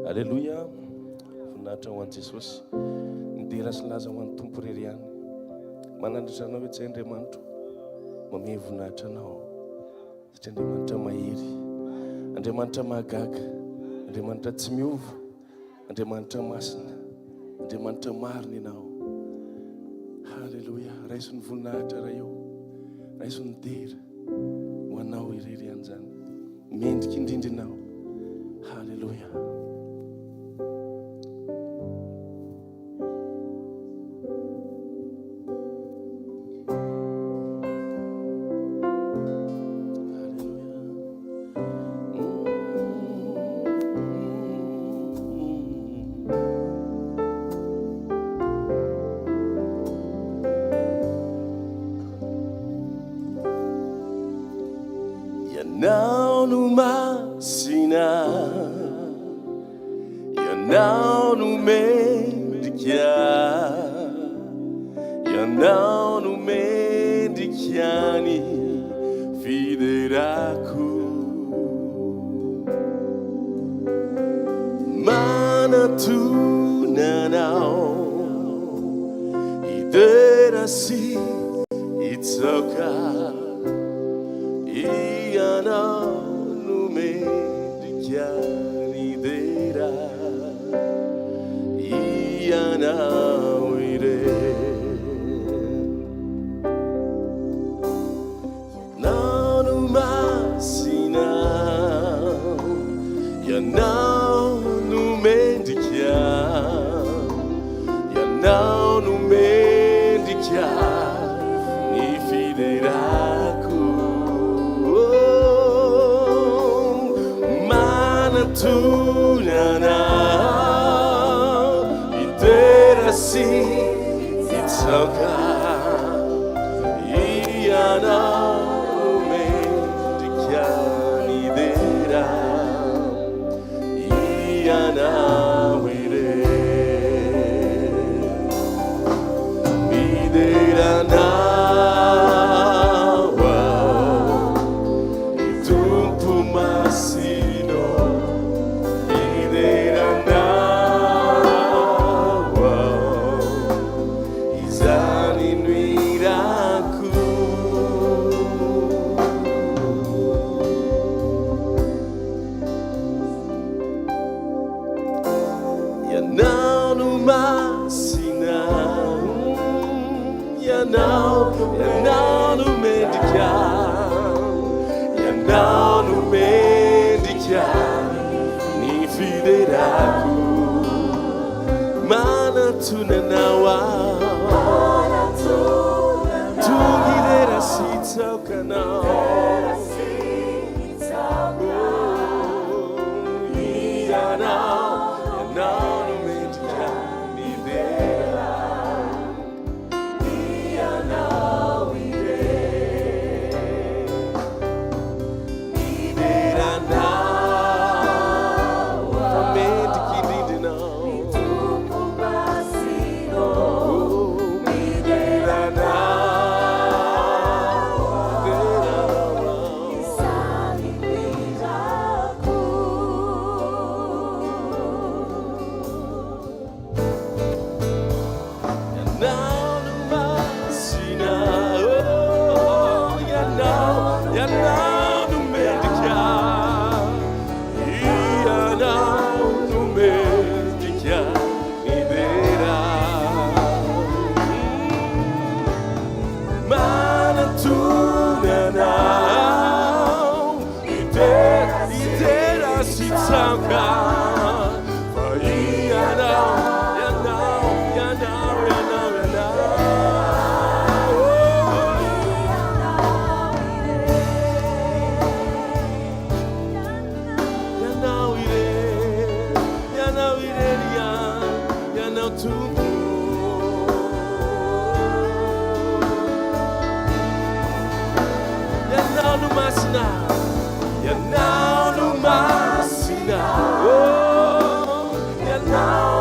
Aleloia, voninahitra ho an'i Jesosy. Ny dera sy laza ho an'ny Tompo irery ihany. Manandratra anao etsy Andriamanitro. Mamehy voninahitra anao. Satria Andriamanitra mahery. Andriamanitra mahagaga. Andriamanitra tsy miova. Andriamanitra masina. Andriamanitra marina ianao. Haleloia. Raiso ny voninahitra Ray o. Raiso ny dera. Ho anao irery ihany izany. Mendrika indrindra ianao. Haleloia. Ianao no masina, Ianao no mendrika, Ianao no mendrika ny fiderako. Manatona anao hidera sy hitsaoka. Ianao no mendrika ny dera. Ianao irery. Ianao no masina. Ianao no mendrika. Ianao no mendrika ny fiderako. Manatona anao hidera sy hitsaoka. Ianao no mendrika ny dera. Ianao irery. Midera anao aho, ry Tompo masina ô. Midera anao aho, izany no hirako. Ianao no masina, Ianao, Ianao no mendrika, Ianao no mendrika ny fiderako. Manatona anao aho, tonga hidera sy hitsaoka Anao. Oh, Ianao, Ianao no mendrika ny dera. Ianao irery. Midera Anao, fa mendrika indrindra Ianao. Oh, midera Anao, midera Anao. Ianao no masina, oh, Ianao, Ianao no mendrika, Ianao no mendrika ny dera. Manatona Anao, hidera, hidera sy hitsaoka, fa Ianao, Ianao, Ianao, Ianao, Ianao. Ianao irery, Ianao irery ihany, Ianao Tompo. Ianao no masina, Ianao no masina, oh, Ianao,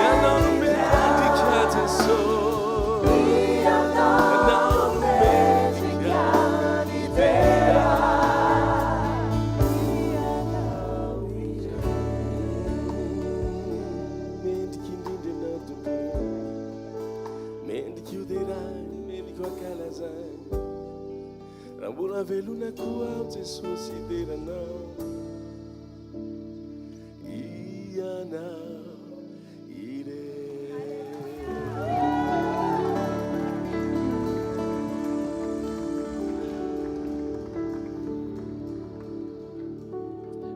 Ianao no mendrika Jesosy. Ianao no mendrika ny dera. Mendrika indrindra Ianao Tompo. Mendrika ho deraina, mendrika ho ankalazaina. Raha mbola velona koa aho Jesosy hidera Anao. Ianao irery.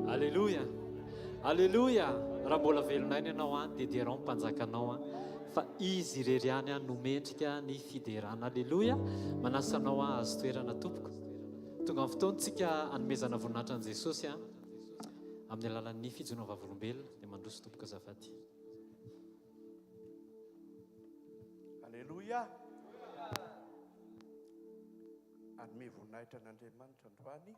Aleloia! Aleloia! Raha mbola velona aina ianao an, dia derao ny mpanjakanao an, fa izy irery ihany an no mendrika ny fiderana. Aleloia! Manasa anao hahazo toerana tompoko. Tonga ny fotoana tsika hanomezana voninahitra an'i Jesosy an, amin'ny alalan'ny fijoroana vavolombelona. Dia mandroso tompoko azafady. Aleloia! Hanome voninahitra an'Andriamanitra androany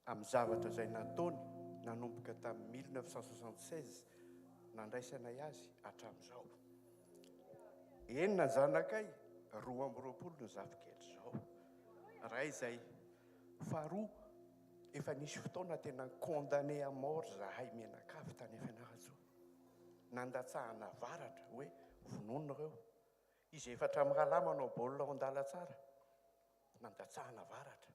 amin'ny zavatra izay nataony nanomboka tamin'ny 1976 nandraisanay azy hatramin'izao. Enina ny zanakay, 22 ny zafikely izao. Iray izay. Faharoa, efa nisy fotoana tena condamné à mort zahay mianakavy tany Fianarantsoa. Nandatsahana varatra hoe vonoina ireo. Izy efatra mirahalahy manao baolina ao an-dalantsara. Nandatsahana varatra.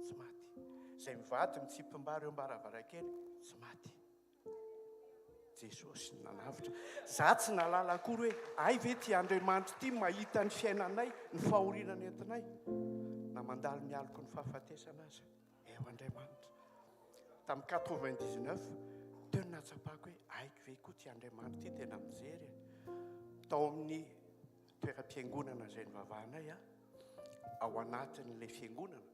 Tsy maty. Izay mivady mitsipim-bary eo am-baravarankely, tsy maty. Jesosy no nanavotra. Za tsy nahalala akory hoe hay ve ity Andriamanitra ity mahita ny fiainanay, ny fahoriana nentinay. Na mandalo ny aloky ny fahafatesana aza, eo Andriamanitra. Tamin'ny 99, teo no nahatsapako hoe haiko ve koa ity Andriamanitra ity tena mijery e. Tao amin'ny toeram-piangonana izay nivavahanay aho, ao anatin'ilay fiangonana,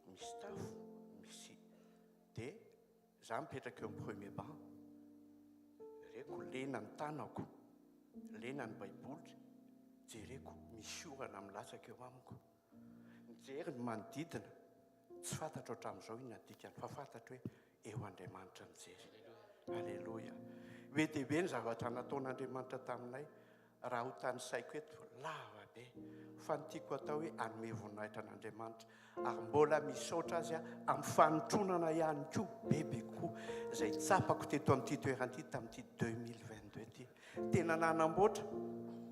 misy tafo, misy dia za mipetraka eo amin'ny premier banc, reko lena ny tanako, lena ny baiboly, jereko misy orana milatsaka eo amiko, mijery ny manodidina, tsy fantatro hatramin'izao inona ny dikany fa fantatro hoe eo Andriamanitra mijery. Aleloia. Be dia be ny zavatra nataon'Andriamanitra taminay, raha ho tanisaiko eto, lava be. Fa ny tiako atao hoe hanome voninahitra an'Andriamanitra. Ary mbola misaotra Azy aho amin'ny fanotronana ihany koa, bebe kokoa, izay tsapako teto amin'ity toerana ity tamin'ity 2022 ity. Tena nanamboatra,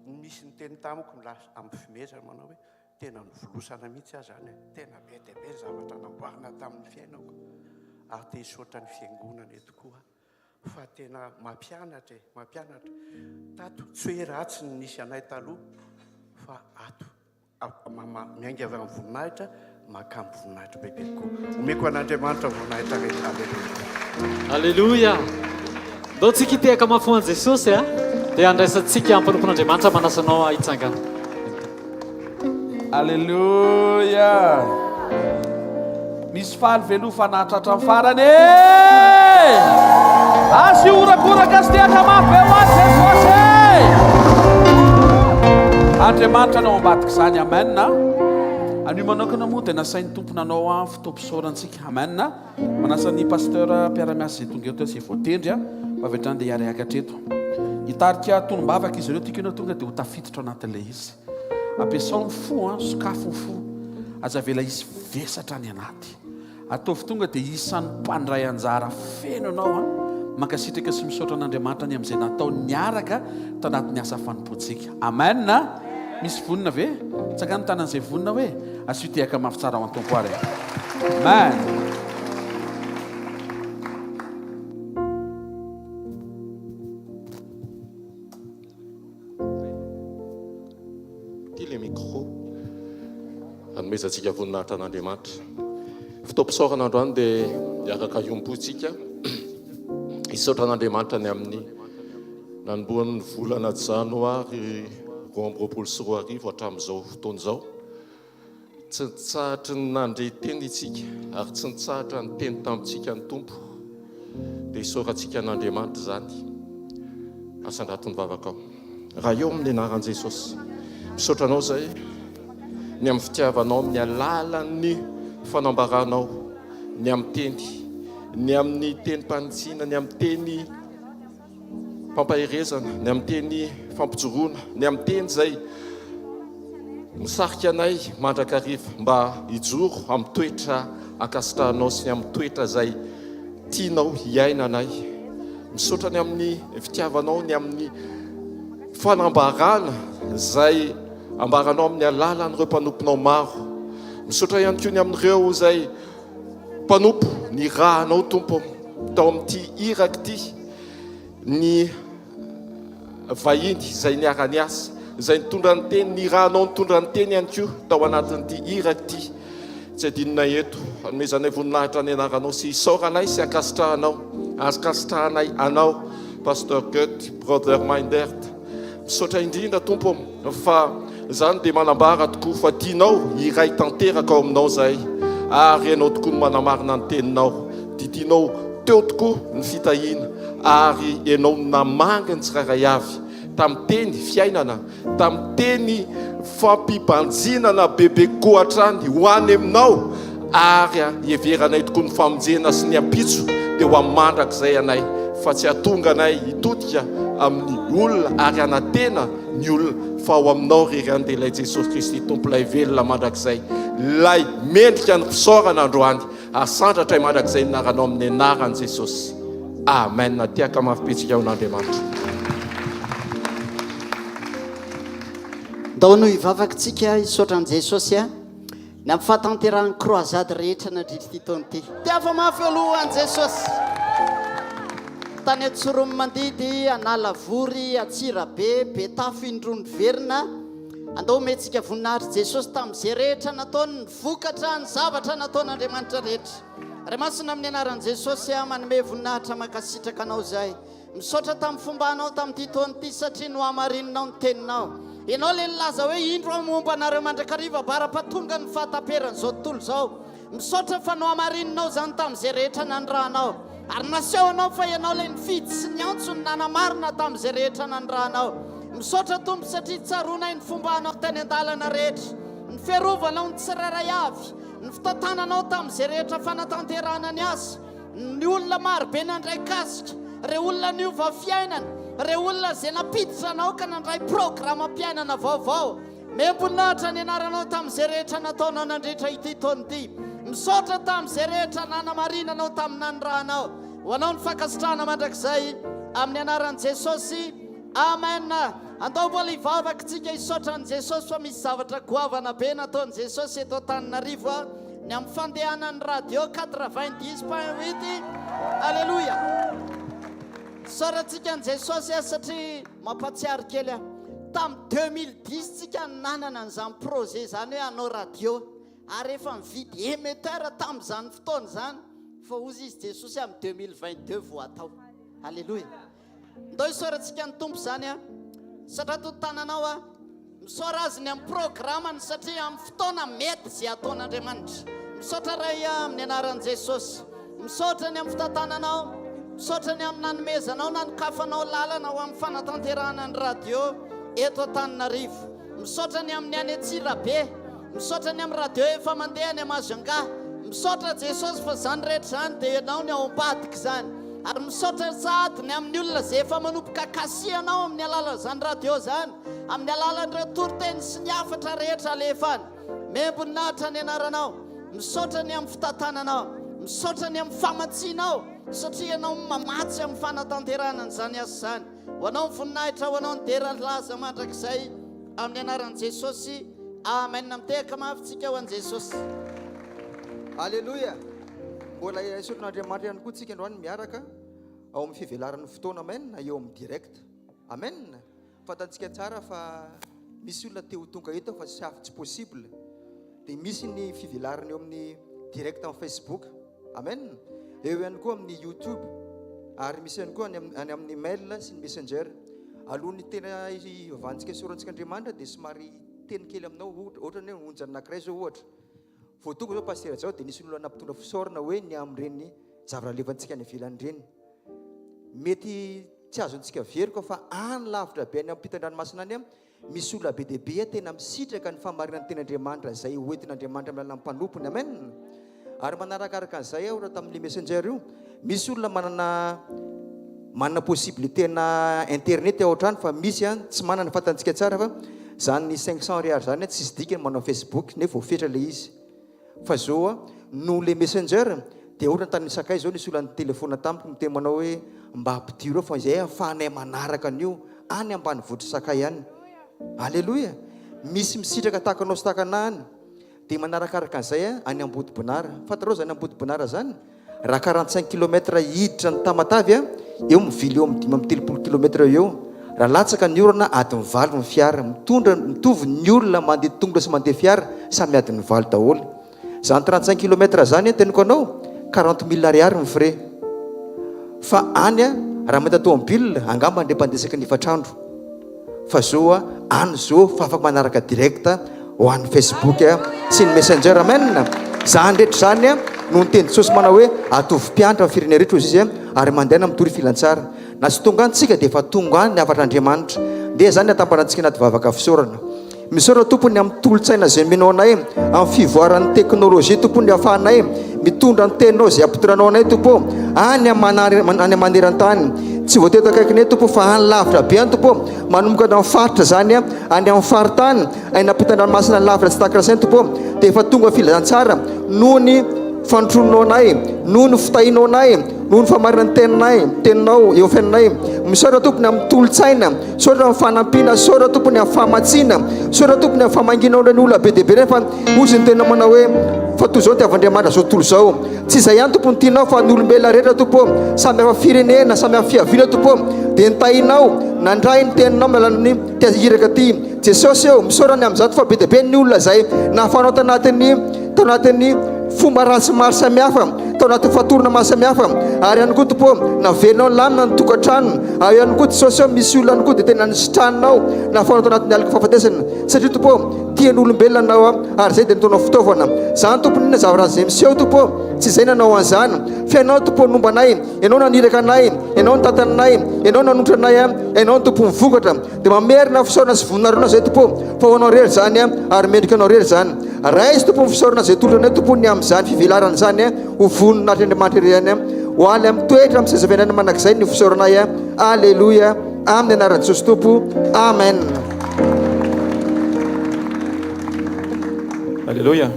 nisy niteny tamiko milaza amin'ny fimezana manao hoe, Tena novolosana mihitsy aho izany e! Tena be dia be ny zavatra namboarina tamin'ny fiainako. Ary te hisaotra ny fiangonana eto koa aho fa tena mampianatra e, mampianatra. Tato tsy hoe ratsy ny nisy anay taloha fa ato miainga avy amin'ny voninahitra mankany voninahitra bebe kokoa. Omeko an'Andriamanitra voninahitra rehetra. Aleloia. Aleloia. Ndao tsika hitehaka mafy ho an'i Jesosy a. Dia handraisantsika mpanompon'Andriamanitra manasa anao hitsangana. Aleloia! Misy faly ve aloha fa nahatratra ny farany e! Asio horakoraka sy tehaka mafy be ho an'i Jesosy e! Andriamanitra no ao ambadik'izany, amen. Anio manokana moa dia nasain'ny Tompo nanao an fotoam-pisaorantsika, amen. Manasa ny pasteur mpiara-miasa izay tonga eto izay voatendry fa avy hatrany dia hiara-hiakatra eto. Hitarika tonom-bavaka izy ireo, tiako ianao tonga dia ho tafiditra ao anatin'ilay izy. Ampiasao ny fo an, sokafy ny fo. Aza avela hisy vesatra any anaty. Ataovy tonga dia isan'ny mpandray anjara feno ianao an. Mankasitraka sy misaotra an'Andriamanitra ny amin'izay nataony niaraka tao anatin'ny asa fanompoantsika. Amen. Misy vonona ve? Tsangano ny tanan'izay vonona hoe asio tehaka mafy tsara ho an'ny Tompo ary. Amen. Ity ilay micro hanomezantsika voninahitra an'Andriamanitra. Fotoam-pisaorana androany dia hiaraka hiompo isika hisaotra an'Andriamanitra ny amin'ny nanombohan'ny volana janoary 2022 hatramin'izao fotoana izao. Tsy nitsahatry ny nandre teny isika ary tsy nitsahatra niteny tamintsika ny Tompo. Dia isaorantsika an'Andriamanitra izany. Asandrato ny vavakao. Raha eo amin'ny anaran'i Jesosy, misaotra anao izay ny amin'ny fitiavanao amin'ny alalan'ny fanambaranao ny amin'ny teny, ny amin'ny tenim-panitsiana, ny amin'ny teny fampaherezana, ny amin'ny teny fampijoroana, ny amin'ny teny izay misarika anay mandrakariva mba hijoro amin'ny toetra ankasitrahanao sy ny amin'ny toetra izay tianao hiainanay. Misaotra ny amin'ny fitiavanao, ny amin'ny fanambarana izay ambaranao amin'ny alalan'ireo mpanomponao maro. Misaotra ihany koa ny amin'ireo izay Mpanompo nirahanao Tompo tao amin'ity iraka ity ny vahiny izay niara-niasa, izay nitondra ny teny, nirahanao nitondra ny teny ihany koa tao anatin'ity iraka ity. Tsy adinonay eto, anomezanay voninahitra ny anaranao sy isaoranay sy ankasitrahanao, ankasitrahanay anao Pasteur Goethe, Brother Mindert. Misaotra indrindra Tompo fa izany dia manambara tokoa fa tianao hiray tanteraka ao aminao izahay ary ianao tokoa no manamarina ny teninao. Didianao teo tokoa ny fitahiana ary ianao no namangy ny tsirairay avy tamin'ny teny fiainana, tamin'ny teny fampibanjinana bebe kokoa hatrany ho any aminao ary hiheveranay tokoa ny famonjena sy ny ampitso dia ho amin'ny mandrakizay anay fa tsy hahatonga anay hitodika amin'ny olona ary hanantena ny olona fa ao aminao irery ihany dia ilay Jesosy Kristy Tompo ilay velona mandrakizay ilay mendrika ny fisaorana androany Asandratray mandrakizay ny anaranao amin'ny anaran'i Jesosy. Amen. Tehaka mafy betsika ho an'Andriamanitra. Ndao no hivavaka tsika hisaotra an'i Jesosy a ny amin'ny fahatanterahan'ny croisade rehetra nandritra ity taona ity. Tiava mafy aloha ho an'i Jesosy. Tany Antsoromimandidy, Analavory, Antsirabe, Betafo, indroa niverina. Andao omentsika voninahitry Jesosy tamin'izay rehetra nataony, ny vokatra, ny zavatra nataon'Andriamanitra rehetra. Ray Masina amin'ny anaran'i Jesosy aho manome voninahitra mankasitraka anao izahay. Misaotra tamin'ny fombanao tamin'ity taona ity satria nohamarininao ny teninao. Ianao ilay nilaza hoe indro aho momba anareo mandrakariva bara-pahatonga ny fahataperan'izao tontolo izao. Misaotra fa nohamarininao izany tamin'izay rehetra nanirahanao. Ary nasehonao fa Ianao ilay nifidy sy niantso ny nanamarina tamin'izay rehetra nanirahanao. Misaotra Tompo satria tsaroanay ny fombanao teny an-dalana rehetra, ny fiarovanao ny tsirairay avy, ny fitantananao tamin'izay rehetra fanatanterahana ny asa, ny olona marobe nandray kasika, ireo olona niova fiainana, ireo olona izay nampiditra anao ka nandray programam-piainana vaovao. Omem-boninahitra ny anaranao tamin'izay rehetra nataonao nandritra ity taona ity. Misaotra tamin'izay rehetra nanamarinanao tamin'ny nanirahanao. Ho anao ny fankasitrahana mandrakizay amin'ny anaran'i Jesosy. Amen. Andao mbola hivavaka tsika hisaotra an'i Jesosy fa misy zavatra goavana be nataon'i Jesosy eto Antananarivo ny amin'ny fandehanan'ny radio 90.8. Alléluia. Isaorantsika an'i Jesosy satria Mampatsiaro kely aho, tamin'ny 2010 tsika nanana an'izany projet izany hoe hanao radio, ary efa nividy émetteur tamin'izany fotoana izany, fa hozy izy Jesosy amin'ny 2022 vao hatao. Alléluia. Ndao isaorantsika ny Tompo izany an. Satrato ny tananao an. Misaora Azy ny amin'ny programany satria amin'ny fotoana mety izay ataon'Andriamanitra. Misaotra Ray a, amin'ny anaran'i Jesosy. Misaotra ny amin'ny fitantananao. Misaotra ny amin'ny nanomezanao, nanokafanao lalana ho amin'ny fanatanterahana ny radio eto Antananarivo. Misaotra ny amin'ny any Antsirabe. Misaotra ny amin'ny radio efa mandeha any Majunga. Misaotra Jesosy fa izany rehetra izany dia Ianao ny ao ambadika izany. Ary misaotra sahady ny amin'ny olona izay efa manomboka kasihanao amin'ny alalan'izany radio izany, amin'ny alalan'ireo toriteny sy ny hafatra rehetra alefany. Mem-boninahitra ny anaranao. Misaotra ny amin'ny fitantananao. Misaotra ny amin'ny famatsianao satria Ianao no mamatsy amin'ny fanatanterahana an'izany asa izany. Ho Anao ny voninahitra, ho Anao ny dera ny laza mandrakizay amin'ny anaran'i Jesosy. Amen. Mitehaka mafy tsika ho an'i Jesosy. Aleloia! Mbola esorin'Andriamanitra ihany koa tsika androany miaraka ao amin'ny fivelaran'ny fotoana amen eo amin'ny direct. Amen! Fantantsika tsara fa misy olona te ho tonga eto fa tsy tsy possible. Dia misy ny fivelarana eo amin'ny direct amin'ny Facebook. Amen! Eo ihany koa amin'ny YouTube ary misy ihany koa any amin'ny mail sy ny messenger. Alohan'ny tena hivavahantsika sy horantsika Andriamanitra dia somary teny kely aminao ohatra hoe onja anankiray izao ohatra. Vao tonga izao Pasitera Jao dia nisy olona nampitondra fisaorana hoe ny amin'ireny zavatra alefantsika any ivelany ireny. Mety tsy azontsika veroka fa any lavitra be any ampitan-dranomasina any Misy olona be dia be tena misitraka ny fahamarinan'ny Tenin'Andriamanitra izay hoentin'Andriamanitra amin'ny alalan'ny mpanompony. Amen. Ary manarakaraka an'izay aho raha tamin'ilay messenger io, misy olona manana manana possibilité-na internet ao an-trano fa misy an tsy manana, fantantsika tsara fa zany 500 ariary zany tsisy dikany manao Facebook nefa voafetra ilay izy. Fa zao a, noho le messenger dia ohatra tany Sakay zao nisy olona nitelephone tamiko miteny manao hoe mba ampidiro eo fa izay ahafahanay manaraka an'io any ambanivohitr'i Sakay any. Aleloia! Misy misitraka tahaka anao sy tahaka anah any. Dia manarakaraka an'izay a, any Ambodibonara. Fantatrao zany Ambodibonara zany? Raha 45 kilomètre hiditra an'i Tamatave a, eo mivily eo amin'ny 35 kilomètre eo eo. Raha latsaka ny orana, adiny valo ny fiara. Mitondra, mitovy ny olona mandeha tongotra sy mandeha fiara, samy adiny valo daholo. Zany 35 kilomètre zany, teniko anao, 40 mille ariary ny frais. Fa any a, raha mahita tomobile, angamba andre mpandeha isaky ny efatr'andro. Fa zo a, any zo fa afaka manaraka direct ho an'ny Facebook sy ny Messenger. Amen. Zany rehetra zany a, no niteny Jesosy manao hoe atovy mpiantra ny firenena rehetra hozy izy ary mandehana mitory filantsara. Na tsy tonga any tsika dia efa tonga any ny hafatr'Andriamanitra. Ndeha zany atambarantsika anaty vavaka fisaorana. Misaotra Tompo ny amin'ny tolo-tsaina izay omenao anay, amin'ny fivoaran'ny teknolojia Tompo ny ahafahanay mitondra ny teninao izay ampitondranao anay Tompo ô, any any maneran-tany. Tsy vao teto akaikinay Tompo fa any lavitra be any Tompo ô, manomboka any amin'ny faritra izany, any amin'ny faritany, any ampitan-dranomasina lavitra tsy takatra saina Tompo ô, dia efa tonga filazantsara noho ny fanotrononao anay, noho ny fitahianao anay, noho ny famarinan'ny teninay, teninao eo fiainanay. Misaotra Tompo ny amin'ny tolo-tsaina. Misaotra amin'ny fanampiana, misaotra Tompo ny amin'ny famatsiana, misaotra Tompo ny amin'ny famangianao ireny olona be dia be ireny fa hozy ny tena manao hoe fa toy izao tiavan'Andriamanitra izao tontolo izao. Tsy izay ihany Tompo no tianao fa ny olombelona rehetra Tompo ô, samy hafa firenena, samy hafa fiaviana Tompo ô, dia nitahinao, nandray ny teninao miala amin'ny tia iraka ity. Jesosy ô, misaotra ny amin'izato fa be dia be ny olona izay nahafanao tanatin'ny tao anatin'ny fomba ratsy maro samihafa, tao anatin'ny fatorana maro samihafa, ary ihany koa Tompo ô, naverinao nilamina ny tokantranony, ary ihany koa Jesosy ô, misy olona ihany koa dia tena nisitraninao, nahafahanao tao anatin'ny aloky fahafatesana, satria Tompo ô, tia ny olombelona Anao ary izay dia nataonao fitaovana. Izany Tompo n'inona zavatra izay miseho Tompo ô, tsy izay nanao an'izany, fa Ianao Tompo nomba anay, Ianao naniraka anay, Ianao nitantana anay, Ianao nanotra anay, Ianao no Tompon'ny vokatra. Dia mamerina fisaorana sy voninahitra anao izay Tompo ô, fa ho anao irery izany ary mendrika anao irery izany. Raiso Tompo ny fisaorana izay atolotra anay Tompo ny amin'izany fivelarana izany ho voninahitr' Andriamanitra irery ihany. Ho any amin'ny toetra amin'ny seza fiainana mandrakizay ny fisaoranay. Aleloia. Amin'ny anaran'i Jesosy Tompo. Amen. Aleloia.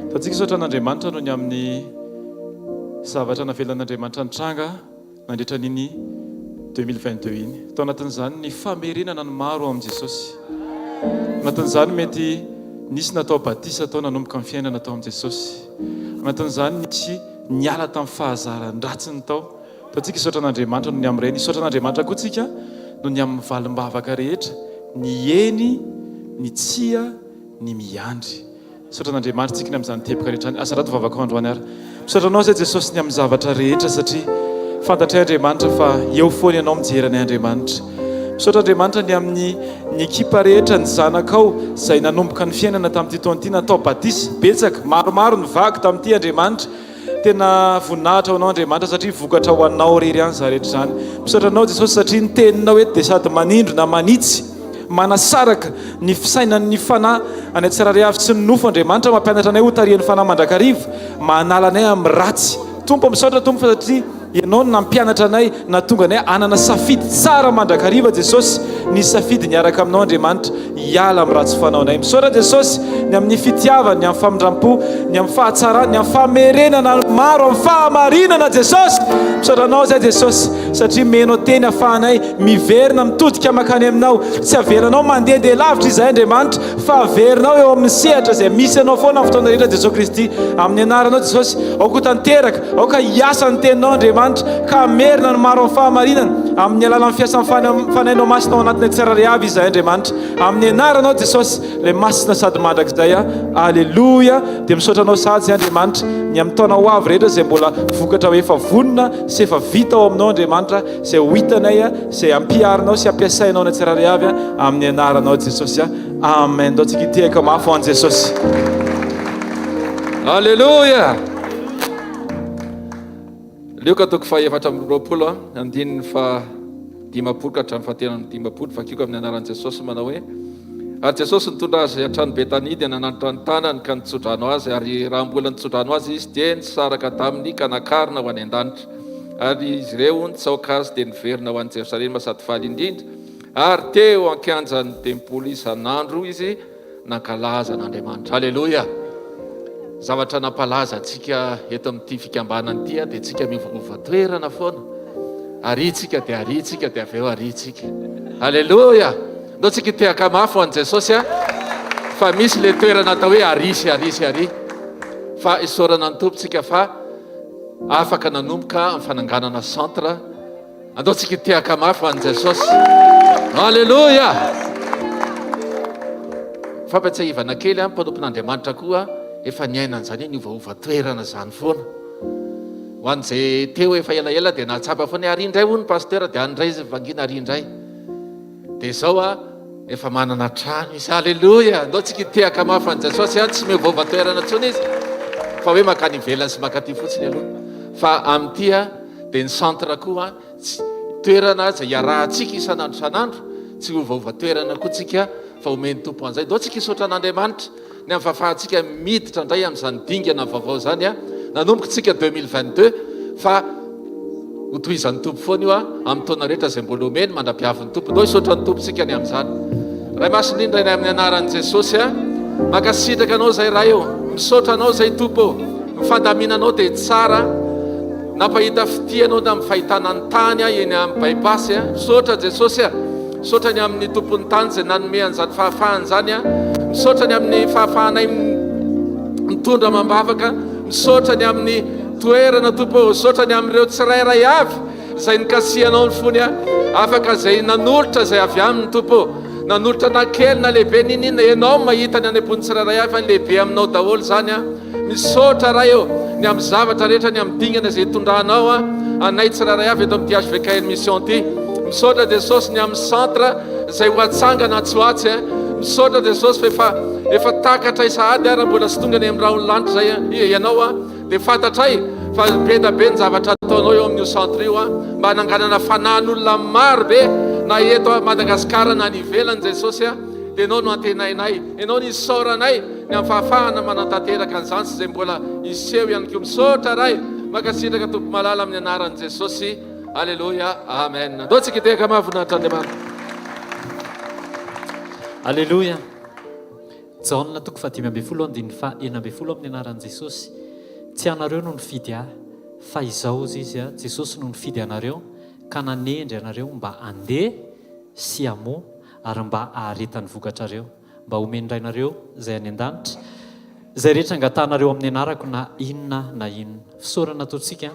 Ataontsika hisaotra an'Andriamanitra noho ny amin'ny zavatra navelan'Andriamanitra nitranga. nandritra an'iny 2022 iny. Tao anatin'izany ny famerenana ny maro ao amin'i Jesosy. Anatin'izany mety nisy natao batisa tao nanomboka ny fiainana tao amin'i Jesosy. Anatin'izany nisy niala tamin'ny fahazaran-dratsiny tao. Ataontsika hisaotra an'Andriamanitra noho ny amin'ireny. Hisaotra an'Andriamanitra koa tsika noho ny amin'ny valim-bavaka rehetra, ny eny, ny tsia, ny miandry. Misaotra an'Andriamanitra tsika ny amin'izany teboka rehetra izany. Asa raha vavakao androany ary. Misaotra anao izay Jesosy ny amin'ny zavatra rehetra satria fantatray Andriamanitra fa eo foana ianao mijery anay Andriamanitra. Misaotra Andriamanitra ny amin'ny ny ekipa rehetra, ny zanakao izay nanomboka ny fiainana tamin'ity taona ity, natao batisa, betsaka, maromaro ny vaky tamin'ity Andriamanitra. Tena voninahitra ho anao Andriamanitra satria vokatra ho anao irery ihany izany rehetra izany. Misaotra anao Jesosy satria ny teninao eto dia sady manindrona, manitsy, manasaraka ny fisainan'ny fanahy any tsirairay avy tsy ny nofo Andriamanitra mampianatra anay ho tarihan'ny fanahy mandrakariva, manala anay amin'ny ratsy. Tompo misaotra Tompo fa satria Ianao no nampianatra anay, nahatonga anay hanana safidy tsara mandrakariva Jesosy, ny safidy niaraka aminao Andriamanitra, hiala amin'ny ratsy fanaonay. Misaotra Jesosy ny amin'ny fitiavany, ny amin'ny famindram-po, ny amin'ny fahatsarany, ny amin'ny famerenana ny maro amin'ny fahamarinana Jesosy. Misaotra anao izay Jesosy, satria menao teny afahanay miverina mitodika makany aminao. Tsy avelanao mandehandeha lavitra izahay Andriamanitra, fa averinao eo amin'ny sehatra izay misy anao foana amin'ny fotoana rehetra Jesosy Kristy. Amin'ny anaranao Jesosy, aoka ho tanteraka, aoka hiasa ny teninao Andriamanitra, ka hamerina ny maro amin'ny fahamarinana, amin'ny alalan'ny fiasan'ny Fanahinao Masina ao anatinay tsirairay avy izahay Andriamanitra. Amin'ny anaranao Jesosy, ilay masina sady mandrakizay. Aleloia. Dia misaotra anao sahady izay Andriamanitra, ny amin'ny taona ho avy rehetra izay mbola vokatra efa vonona sy efa vita ao aminao Andriamanitra, izay ho hitanay, izay ampiharinao sy ampiasainao anay tsirairay avy amin'ny anaranao Jesosy. Amen. Ndao tsika hitehaka mafy ho an'i Jesosy. Aleloia! Lioka toko faha 24 andininy faha 50 ka hatramin'ny faha 53 vakiko amin'ny anaran'i Jesosy manao hoe Ary Jesosy nitondra azy hatrany Betania dia nanandratra ny tanany ka nitsodrano azy ary raha mbola nitsodrano azy izy dia nisaraka taminy ka nakarina ho any an-danitra. Ary izy ireo nitsaoka azy dia niverina ho any Jerosalema sady faly indrindra ary teo an-kianjan'ny tempoly isan'andro izy nankalaza an'Andriamanitra. Aleloia! Zavatra nampalaza antsika eto amin'ity fikambanana ity dia tsika miovaova toerana foana. Ary tsika dia ary tsika dia avy eo ary tsika. Aleloia! Ndao tsika hitehaka mafy ho an'i Jesosy a! Fa misy le toerana atao hoe ary sy ary sy ary. Fa isaorana ny Tompo tsika fa afaka nanomboka amin'ny fananganana centre. Andao tsika hitehaka mafy ho an'i Jesosy. Aleloia! Fampiatsahivana kely an, mpanompon'Andriamanitra koa efa niaina an'izany hoe niovaova toerana izany foana. Ho an'izay teo efa elaela dia nahatsapa foana hoe ary indray hono pasteur dia any indray izy vangina ary indray. Dia izao a, efa manana trano izy. Aleloia! Andao tsika hitehaka mafy an'i Jesosy an, tsy miovaova toerana intsony izy fa hoe makany ivelany sy makaty fotsiny aloha. Fa amin'ity a, Dia ny centre koa tsy toerana izay iarahantsika isan'andro isan'andro, tsy hiovaova toerana koa tsika fa omen'ny Tompo an'izay. Ndao tsika hisaotra an'Andriamanitra ny amin'ny fahafahantsika miditra indray amin'izany dingana vaovao izany. Nanomboka tsika 2022 fa ho tohizan'ny Tompo foana io amin'ny taona rehetra izay mbola omeny mandra-piavin'ny Tompo. Ndao hisaotra ny Tompo tsika ny amin'izany. Ray masina indrindra Rainay amin'ny anaran'i Jesosy a. Mankasitraka anao izay Ray ô. Misaotra anao izay Tompo ô. Ny fandaminanao dia tsara. Nampahita fitia anao tamin'ny fahitana ny tany aho eny amin'ny bypass a. Misaotra Jesosy a. Misaotra ny amin'ny tompon'ny tany izay nanome an'izany fahafahana izany a. Misaotra ny amin'ny fahafahanay mitondra amam-bavaka. Misaotra ny amin'ny toerana Tompo ô. Misaotra ny amin'ireo tsirairay avy izay nikasihanao ny fony a. Afaka izay nanolotra izay avy aminy Tompo ô. Nanolotra na kely na lehibe n'inon'inona. Ianao mahita ny any am-pon'ny tsirairay avy fa ny lehibe aminao daholo izany a. Misaotra Ray ô, ny amin'ny zavatra rehetra, ny amin'ny dingana izay itondranao anay tsirairay avy eto amin'ity HVKL Mission ity. Misaotra Jesosy ny amin'ny centre izay ho atsangana atsy ho atsy. Misaotra Jesosy fa efa efa takatray sahady ary mbola tsy tonga any amin'ny rahon'ny lanitra izay ianao dia fantatray fa be da be ny zavatra ataonao eo amin'io centre io mba hananganana fanahin'olona maro be na eto Madagasikara na any ivelany Jesosy dia ianao no antenainay, ianao no isaoranay ny amin'ny fahafahana manatanteraka an'izany sy izay mbola hiseho ihany koa. Misaotra Ray, mankasitraka Tompo malala amin'ny anaran'i Jesosy. Aleloia, amen. Andao tsika hitehaka mafy voninahitra Andriamanitra. Aleloia. Jaona toko fahadimy ambin'ny folo andininy faha 16 amin'ny anaran'i Jesosy. Tsy ianareo no nifidy ahy, fa izaho, hozy izy, Jesosy no nifidy anareo ka nanendry anareo mba handeha sy hamoa ary mba haharetan'ny vokatrareo, mba homen'ny Rainareo izay any an-danitra izay rehetra angatahanareo amin'ny anarako na inona na inona. Fisaorana ataontsika.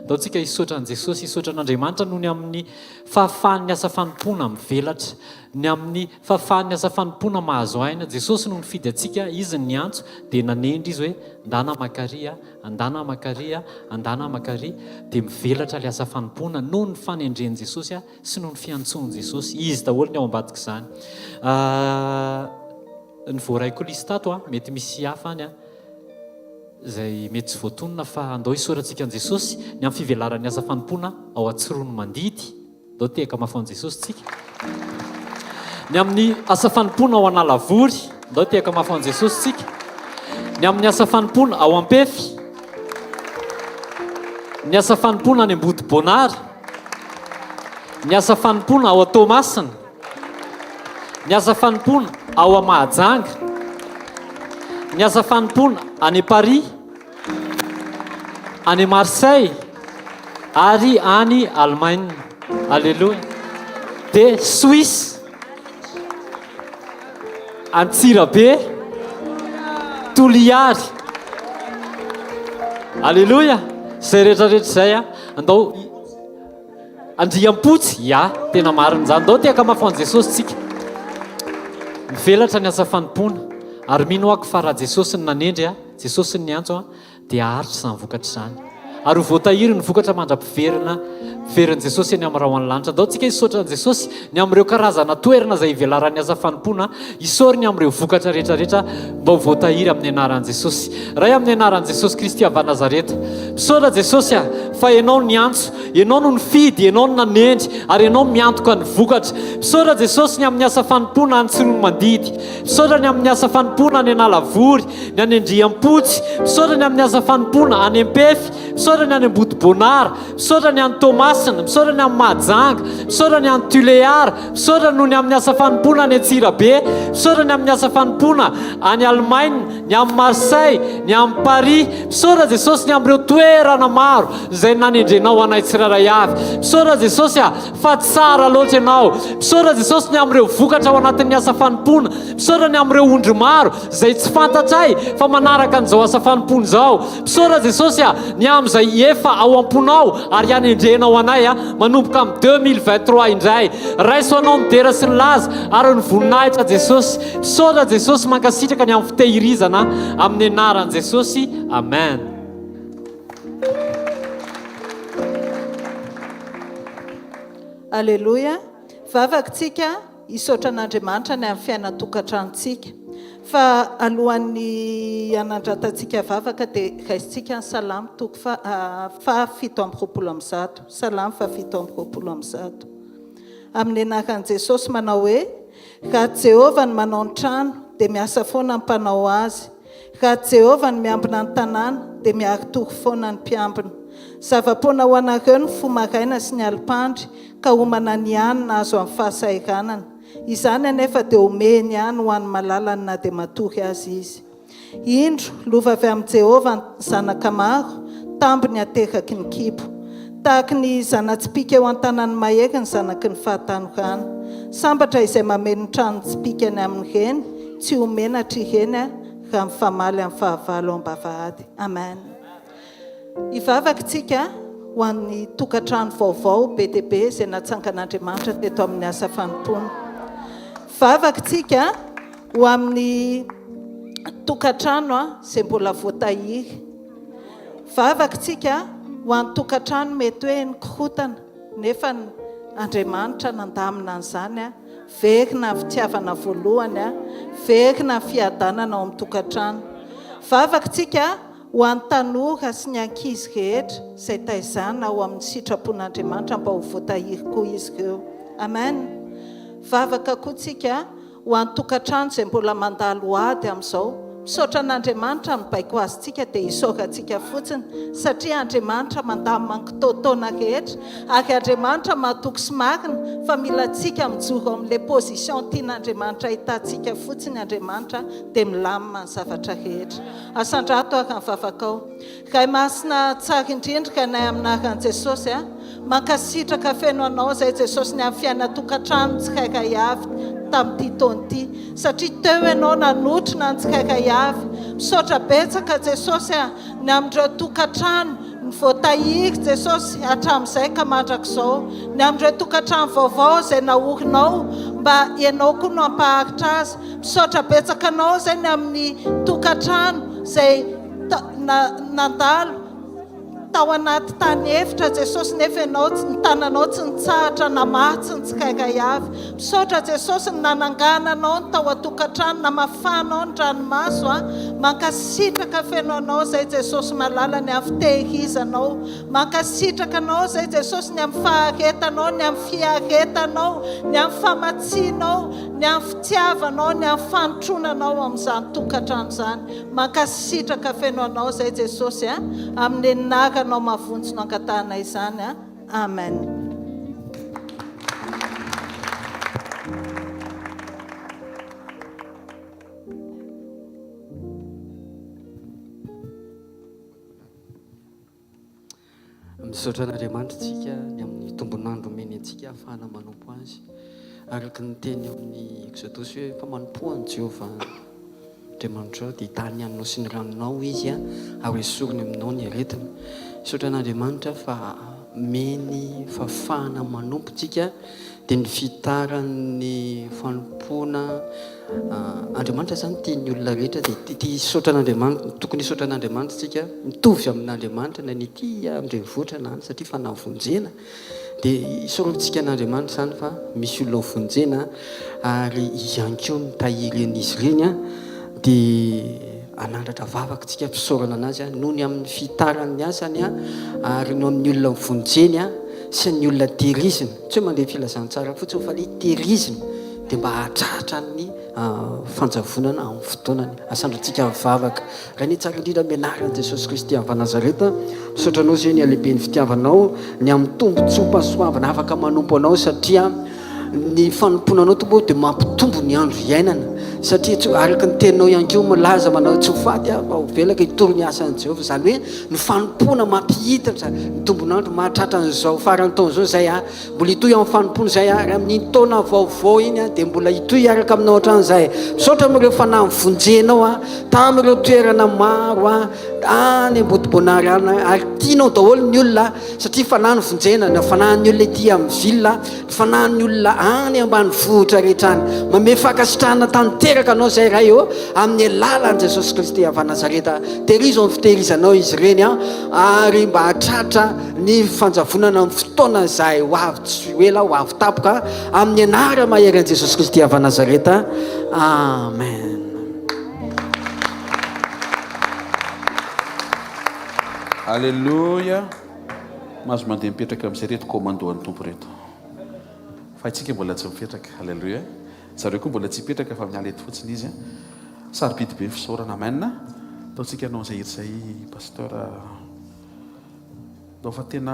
Ndao tsika hisaotra an'i Jesosy, hisaotra an'Andriamanitra noho ny amin'ny fahafahan'ny asa fanompoana mivelatra, ny amin'ny fahafahan'ny asa fanompoana mahazo aina. Jesosy no nifidy antsika, Izy no niantso, dia nanendry Izy hoe, Ndana makaria, andana makaria, andana makaria, dia mivelatra ilay asa fanompoana noho ny fanendren'i Jesosy sy noho ny fiantsoan'i Jesosy. Izy daholo ny ao ambadik'izany. Ny voaraiko liste ato, mety misy hafa any. Izay mety tsy voatonona fa andao hisaorantsika an'i Jesosy ny amin'ny fivelaran'ny asa fanompoana ao Antsiroanomandidy. Andao tehaka mafy ho an'i Jesosy tsika. Ny amin'ny asa fanompoana ao Analavory. Andao tehaka mafy ho an'i Jesosy tsika. Ny amin'ny asa fanompoana ao Ampefy. Ny asa fanompoana any Ambodibonara. Ny asa fanompoana ao Toamasina. Ny asa fanompoana ao Mahajanga. Ny asa fanompoana any Paris, any Marseille ary any Allemagne. Alléluia. Dia Suisse, Antsirabe, Toliary. Alléluia. Izay rehetra rehetra izay andao Andriampotsy, ya, tena marina izany. Ndao tehaka mafy ho an'i Jesosy tsika. Mivelatra ny asa fanompoana, ary mino ako fa raha Jesosy no nanendry a, Jesosy no niantso a, dia haharitra izany vokatra izany. Ary ho voatahiry ny vokatra mandra-piverina verin'i Jesosy eny amin'ny rahon'ny lanitra. Ndao tsika hisaotra an'i Jesosy ny amin'ireo karazana toerana izay ivelaran'ny asa fanompoana, isaory ny amin'ireo vokatra rehetra rehetra mba ho voatahiry amin'ny anaran'i Jesosy. Ray amin'ny anaran'i Jesosy Kristy avy Nazareta. Misaotra Jesosy a, fa Ianao niantso, Ianao no nifidy, Ianao no nanendry, ary Ianao miantoka ny vokatra. Misaotra Jesosy ny amin'ny asa fanompoana any Tsiroanomandidy. Misaotra ny amin'ny asa fanompoana any Analavory, ny any Andriampotsy. Misaotra ny amin'ny asa fanompoana any Ampefy. Misaotra ny any Ambodibonara. Misaotra ny any Toamasina. Misaotra ny any Mahajanga. Misaotra ny any Tuléar. Misaotra noho ny amin'ny asa fanompoana any Antsirabe. Misaotra ny amin'ny asa fanompoana any Allemagne, ny any Marseille, ny any Paris. Misaotra Jesosy ny amin'ireo toerana maro izay nanendrenao anay tsirairay avy. Misaotra Jesosy a, fa tsara loatra Ianao. Misaotra Jesosy ny amin'ireo vokatra ao anatin'ny asa fanompoana. Misaotra ny amin'ireo ondry maro izay tsy fantatray fa manaraka an'izao asa fanompoana izao. Misaotra Jesosy a, ny amin'izay efa ao am-ponao ary hanendrenao anay a, manomboka amin'ny 2023 indray. Raiso anao ny dera sy ny laza ary ny voninahitra Jesosy. Misaotra Jesosy, mankasitraka ny amin'ny fitehirizana amin'ny anaran'i Jesosy. Amen. Aleloia! Vavaka tsika hisaotra an'Andriamanitra ny amin'ny fiainan-tokantranontsika. Fa alohan'ny hanandratantsika vavaka dia raisintsika ny Salamo toko faha 127. Salamo faha 127. Amin'ny anaran'i Jesosy manao hoe, Raha Jehovah no manao ny trano, dia miasa foana ny mpanao azy. Raha Jehovah no miambina ny tanàna, dia miari-tory foana ny mpiambina. Zava-poana ho anareo ny fo maraina sy ny alim-pandry, ka homana ny hanina azo amin'ny fahasahiranana. Izany anefa dia omeny ihany ho an'ny malalany na dia matory aza izy. Indro, lova avy amin'i Jehovah ny zanaka maro, tambiny ateraky ny kibo. Tahaky ny zana-tsipìka eo an-tanan'ny mahery ny zanaky ny fahatanorana. Sambatra izay mameno ny tranon-tsipìkany amin'ireny, tsy ho menatra ireny raha mifamaly amin'ny fahavalo ao am-bavahady. Amen. Hivavaka isika ho an'ny tokantrano vaovao be dia be izay natsangan'Andriamanitra teto amin'ny asa fanompoana. Hivavaka isika ho amin'ny tokantrano izay mbola voatahiry. Hivavaka isika ho an'ny tokantrano mety hoe nikorontana nefa Andriamanitra nandamina an'izany. Verina ny fitiavana voalohany, verina ny fiadanana ao amin'ny tokantrano. Hivavaka isika Ho an'ny tanora sy ny ankizy rehetra izay taizana ao amin'ny sitrapon'Andriamanitra mba ho voatahiry koa izy ireo. Amen. Vavaka koa tsika ho an'ny tokantrano izay mbola mandalo ady amin'izao. Misaotra an'Andriamanitra amin'ny baiko azontsika dia isaorantsika fotsiny satria Andriamanitra mandamina ny kitoatoana rehetra ary Andriamanitra mahatoky sy marina fa mila antsika mijoro ao amin'ilay position tian'Andriamanitra ahitantsika fotsiny Andriamanitra dia milamina ny zavatra rehetra. Asandrato ary ny vavakao. Ray Masina tsara indrindra ka anay amin'anaran'i Jesosy a. Mankasitraka feno anao zay Jesosy ny amin'ny fiainan-tokantrano tsirairay avy tamin'ity taona ity satria teo ianao nanotrona ny tsirairay avy. Misaotra betsaka Jesosy a ny amin'ireo tokantrano. voatahiry Jesosy hatramin'izay ka mandrakizao. Ny amin'ireo tokantrano vaovao izay naorinao mba Ianao koa no hampaharitra azy. Misaotra betsaka Anao izay ny amin'ny tokantrano izay nandalo tao anaty tany efitra Jesosy nefa Ianao ny tananao tsy nitsahatra namatsy ny tsirairay avy. Misaotra Jesosy ny nanangananao ny tao an-tokantrano, namafanao ny ranomaso a. Mankasitraka feno Anao izay Jesosy malala ny amin'ny fitehirizanao. Mankasitraka Anao izay Jesosy ny amin'ny faharetanao, ny amin'ny fiaretanao, ny amin'ny famatsianao, ny amin'ny fitiavanao, ny amin'ny fanotronanao amin'izany tokantrano izany. Mankasitraka feno Anao izay Jesosy a. Amin'ny anaranao mahavonjy no angatahanay izany a. Amen. Misaotra an'Andriamanitra isika ny amin'ny tombon'andro omeny antsika ahafahana manompo Azy. Araka ny teny ao amin'ny Eksodosy hoe fa manompoa an'i Jehovah Andriamanitrao dia hitahy ny haninao sy ny ranonao Izy ary hoesoriny aminao ny aretina. Misaotra an'Andriamanitra fa omeny fahafahana manompo isika dia ny fitaran'ny fanompoana Andriamanitra izany tia ny olona rehetra dia tia hisaotra an'Andriamanitra, tokony hisaotra an'Andriamanitra isika, mitovy amin'Andriamanitra na ny ety an-drenivohitra na any satria fa nahavonjena dia isaorantsika an'Andriamanitra izany fa misy olona ho vonjena ary Izy ihany koa mitahiry an'izy ireny dia hanandratra vavaka isika fisaorana an'Azy noho ny amin'ny fitaran'ny asany ary noho amin'ny olona vonjeny sy ny olona tehirizina, tsy hoe mandeha filazantsara fotsiny fa ilay tehirizina dia mba hahatratra ny fanjavonana amin'ny fotoanany. Asandrantsika ny vavaka. Rainay tsara indrindra amin'ny anaran'i Jesosy Kristy avy Nazareta, misaotra Anao izay ny halehiben'ny fitiavanao, ny amin'ny tombontsoam-pahasoavana afaka manompo Anao satria ny fanompoana Anao Tompo dia mampitombo ny andro iainana satria tsy araka ny teninao ihany koa milaza manao tsy ho faty aho fa ho velaka hitory ny asan'i Jehovah izany hoe ny fanompoana mampihitatra ny tombon'andro mahatratra an'izao faran'ny taona izao izay aho mbola hitohy amin'ny fanompoana izay ary amin'iny taona vaovao iny aho dia mbola hitohy hiaraka aminao hatrany izay misaotra amin'ireo fanahy vonjenao aho tamin'ireo toerana maro aho any Ambodibonary any ary tianao daholo ny olona satria fanahy no vonjena na fanahin'ny olona ety amin'ny ville ny fanahin'ny olona any ambanivohitra rehetra any. Manome fankasitrahana tanteraka anao izay Ray ô, amin'ny alalan'i Jesosy Kristy avy Nazareta. Tehirizo amin'ny fitehirizanao izy ireny an, ary mba hahatratra ny fanjavonana amin'ny fotoana izay ho avy tsy ho ela, ho avy tampoka, amin'ny anara mahery an'i Jesosy Kristy avy Nazareta. Amen. Alléluia. Mahazo mandeha mipetraka amin'izay reto commando an'ny Tompo reto. Fa isika mbola tsy mipetraka. Alléluia. Zareo koa mbola tsy hipetraka fa miala eto fotsiny izy. Sarobidy be ny fisaorana. Amen. Ataontsika hanao an'izay hira izay Pasteur. Ndao fa tena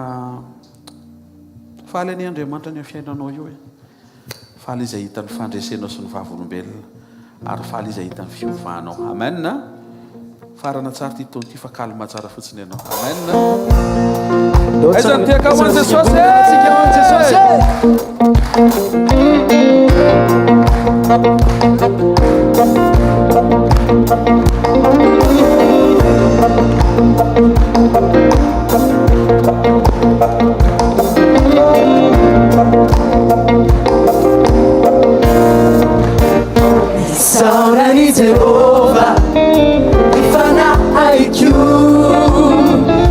faly anie Andriamanitra ny amin'ny fiainanao io e. Faly izy hahita ny fandresenao sy ny vavolombelona, ary faly izy hahita ny fiovanao. Amen. Farana tsara ity taona ity fa calme tsara fotsiny ianao. Amen. Aiza ny tehaka ho an'i Jesosy e? Misaora an'i Jehovah ny fanahiko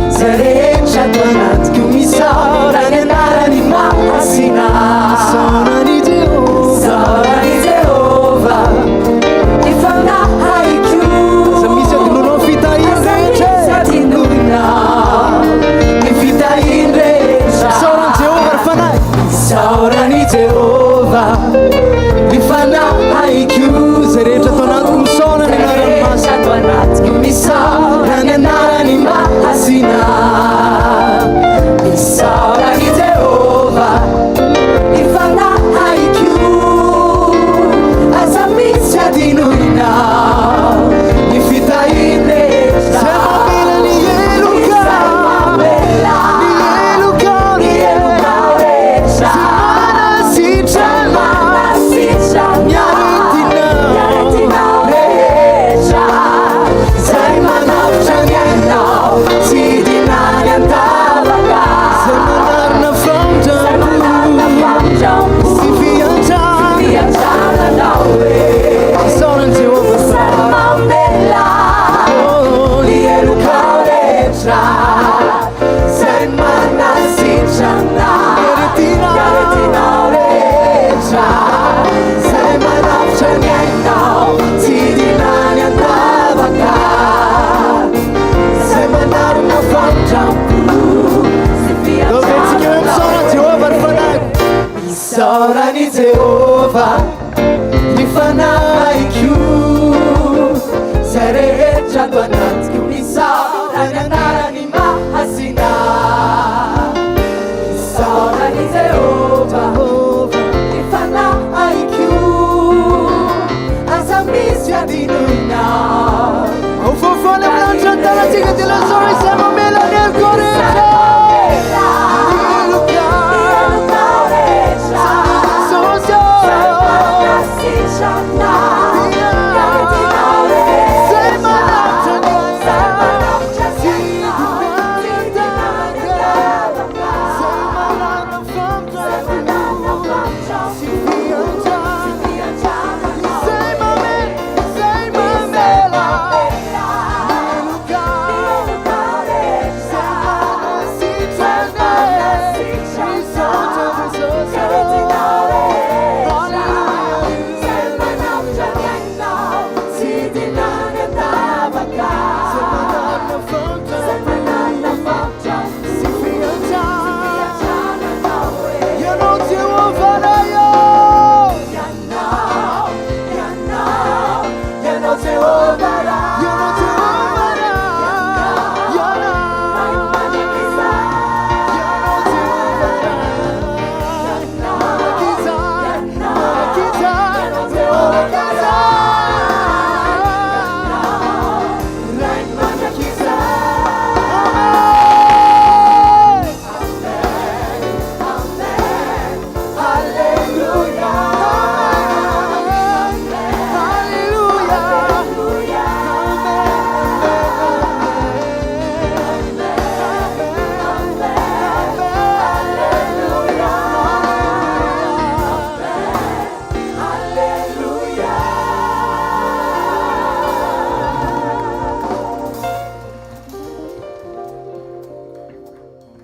Izay rehetra ato anatiko misaora ny anarany masina Misaora an'i Jehovah Misaora an'i Jehovah ny fanahiko. Jehovah ny fanahiko Zay rehetra ato anatiko misaora ny anarany mahasina Misaora an'i Jehovah ny fanahiko Aza misy adinoina Ao fofoana milanitra ny tanantsika dia lazao izay mamela ny heloka rehetra.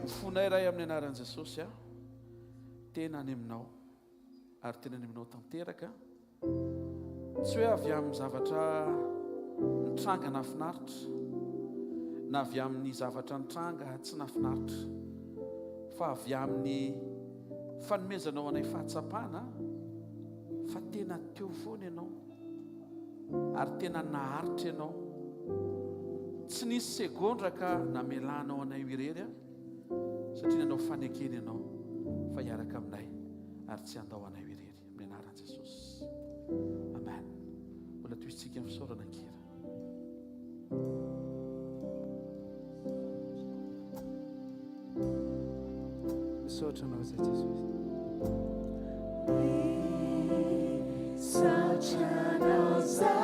Mifonay Ray amin'ny anaran'i Jesosy aho, tena any aminao ary tena any aminao tanteraka. Tsy hoe avy amin'ny zavatra nitranga nahafinaritra na avy amin'ny zavatra nitranga tsy nahafinaritra fa avy amin'ny fanomezanao anay fahatsapana fa tena teo foana ianao ary tena naharitra ianao. Tsy nisy segondra ka namelanao anay ho irery aho satria nanao fanekena ianao fa hiaraka aminay ary tsy handao anay ho irery. Amin'ny anaran'i Jesosy. Amen. Mbola tohizintsika ny fisaorana an-kira. Misaotra anao izay Jesosy. Misaotra anao izay.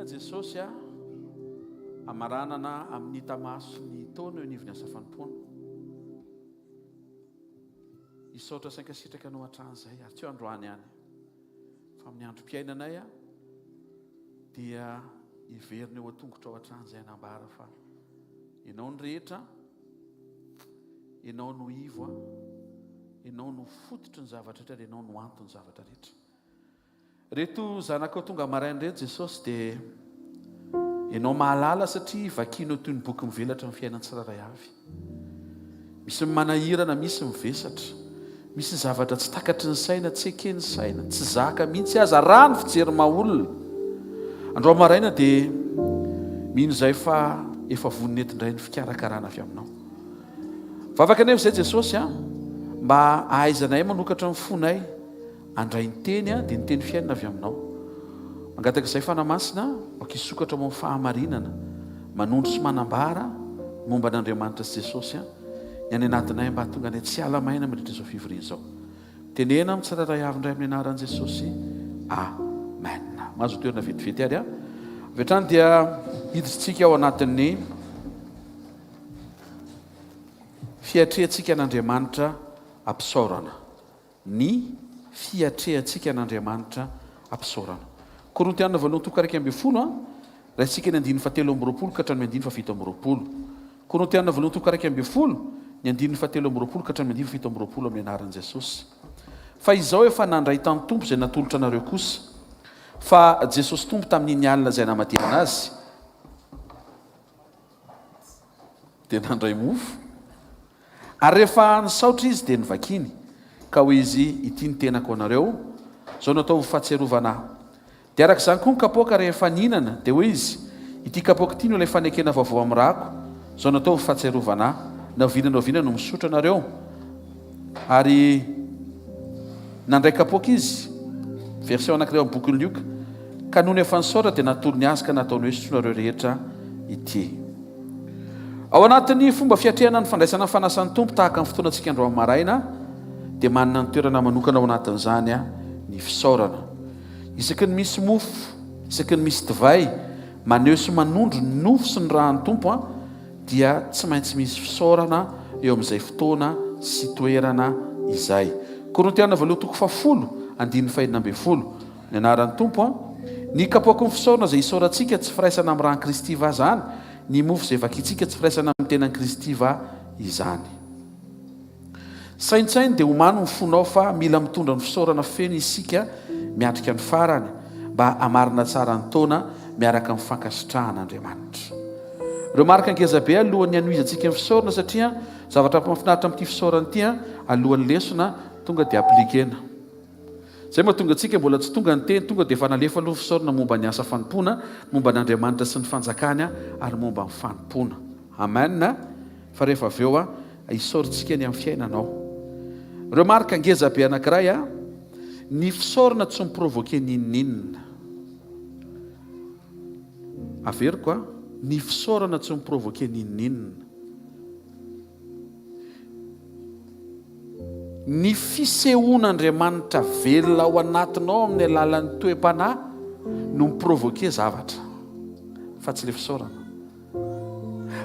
Jesosy a, hamaranana amin'ny hita maso ny taona eo anivon'ny asa fanompoana. Hisaotra sy hankasitraka Anao hatrany izahay, ary tsy hoe androany ihany, fa amin'ny androm-piainanay dia hiverina eo an-tongotrao hatrany izay hanambara fa Ianao ny rehetra, Ianao no ivo, Ianao no fototry ny zavatra rehetra ary Ianao no anton'ny zavatra rehetra. Reto zanakao tonga maraina ireto Jesosy dia Ianao mahalala satria vakianao toy ny boky mivelatra ny fiainan'ny tsirairay avy. Misy ny manahirana, misy mivesatra, misy ny zavatra tsy takatry ny saina, tsy eken'ny saina, tsy zaka mihitsy aza raha ny fijery maha olona. Androany maraina dia mino izay fa efa vonona eto indray ny fikarakarana avy aminao. Vavaka anefa izay Jesosy a, mba hahaizanay manokatra ny fonay Handray ny teny dia ny teny fiainana avy aminao. Mangataka izay Fanahy Masina aoka hisokatra ao amin'ny fahamarinana, manondro sy manambara ny momba an'Andriamanitra sy Jesosy ny any anatinay mba hahatonga anay tsy hiala maina mandritra izao fivoriana izao. Tenena amin'ny tsirairay avy indray amin'ny anaran'i Jesosy. Amen. Mahazo toerana vetivety ary avy hatrany dia hiditsika ao anatin'ny fiatrehantsika an'Andriamanitra ampisaorana. Ny fiatrehantsika an'Andriamanitra ampisaorana. Korintiana voalohany toko 11 a, raisintsika ny andininy fahatelo amby roapolo ka hatramin'ny andininy fahafito amby roapolo. Korintiana voalohany toko 11, ny andininy fahatelo amby roapolo ka hatramin'ny andininy fahafito amby roapolo amin'ny anaran'i Jesosy. Fa izao efa nandray tamin'ny Tompo izay natolotra anareo kosa, fa Jesosy Tompo tamin'iny alina izay namadihana Azy, dia nandray mofo, ary rehefa nisaotra izy dia novakiny, ka hoy izy, Ity ny tenako anareo, izao no atao ho fahatsiarovana ahy. Dia araka izany koa ny kapoaka rehefa nihinana, dia hoy izy, Ity kapoaka ity no ilay fanekena vaovao amin'ny rako, izao no atao ho fahatsiarovana ahy, na oviana na oviana no misotro anareo. Ary nandray kapoaka izy, version anankiray ao amin'ny bokin'i Lioka, ka nony efa nisaotra dia natolony azy ka nataony hoe sotroinareo rehetra ity. Ao anatin'ny fomba fiatrehana ny fandraisana ny fanasan'ny Tompo tahaka ny fotoanantsika androany maraina dia manana ny toerana manokana ao anatin'izany ny fisaorana. Isaky ny misy mofo, isaky ny misy divay, maneho sy manondro ny nofo sy ny ràn'ny Tompo dia tsy maintsy misy fisaorana eo amin'izay fotoana sy toerana izay. Korintiana voalohany toko fahafolo, andininy fahenina ambin'ny folo. Ny anaran'ny Tompo an. Ny kapoaky ny fisaorana izay isaorantsika tsy firaisana amin'ny ràn'i Kristy va izany? Ny mofo izay vakintsika tsy firaisana amin'ny tenan'i Kristy va izany? Saintsaino dia omano ny fonao fa mila mitondra ny fisaorana feno isika miatrika ny farany mba hamarina tsara ny taona miaraka amin'ny fankasitrahan'Andriamanitra. Ireo marika ngezabe alohan'ny hanohizantsika ny fisaorana satria zavatra mahafinaritra amin'ity fisaorana ity alohan'ny lesona tonga dia appliquena. Izay mahatonga antsika mbola tsy tonga ny teny, tonga dia efa nalefa aloha ny fisaorana momba ny asa fanompoana, momba an'Andriamanitra sy ny fanjakany ary momba ny fanompoana. Amen. Fa rehefa avy eo isaorintsika ny amin'ny fiainanao. Remarque ngeza be anankiray a, ny fisaorana tsy mi-provoquer n'inon'inona. Averiko a, ny fisaorana tsy mi-provoquer n'inon'inona. Ny fisehoan'Andriamanitra velona ao anatinao amin'ny alalan'ny toe-panahy no mi-provoquer zavatra fa tsy ilay fisaorana.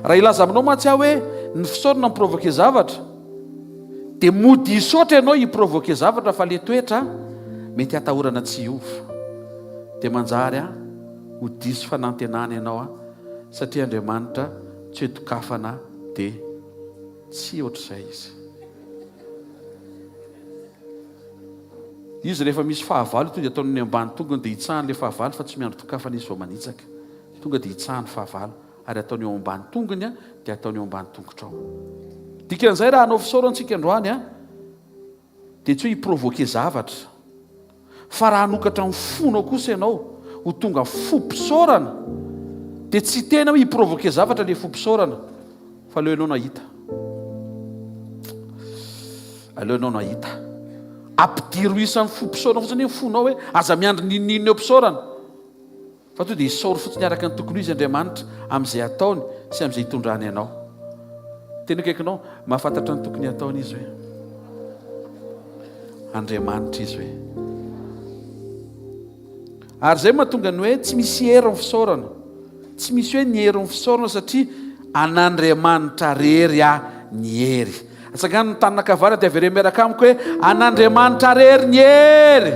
Raha hilaza aminao mantsy aho hoe ny fisaorana mi-provoquer zavatra dia mody hisaotra ianao hi-provoquer zavatra fa ilay toetra mety hatahorana tsy hiova. Dia manjary ho diso fanantenana ianao satria Andriamanitra tsy hoe dokafana dia Tsy ohatr'izay izy. Izy rehefa misy fahavalo tonga dia ataony ny ambany tongony dia hitsahany ilay fahavalo fa tsy miandry dokafana izy vao manitsaka. Tonga dia hitsahany fahavalo ary ataony eo ambany tongony dia ataony eo ambany tongotrao. Dikan'izay raha hanao fisaorana tsika androany Dia tsy hoe hi-provoquer zavatra, fa raha hanokatra ny fonao kosa ianao ho tonga fom-pisaorana, dia tsy tena hoe hi-provoquer zavatra ilay fom-pisaorana, fa aleo ianao nahita. Aleo ianao nahita. Ampidiro isan'ny fom-pisaorana fotsiny ny fonao hoe aza miandry n'inon'inona eo am-pisaorana. Fa tonga dia isaory fotsiny araka ny tokony ho izy Andriamanitra amin'izay ataony sy amin'izay itondrany anao. Teny akaikinao, mahafantatra ny tokony hataony Izy hoe. Andriamanitra Izy hoe. Ary izay mahatonga ny hoe tsy misy hery ny fisaorana. Tsy misy hoe ny herin'ny fisaorana satria an'Andriamanitra rery a ny hery. Atsangano ny tanana ankavanana dia avereno miaraka amiko hoe an'Andriamanitra rery ny hery.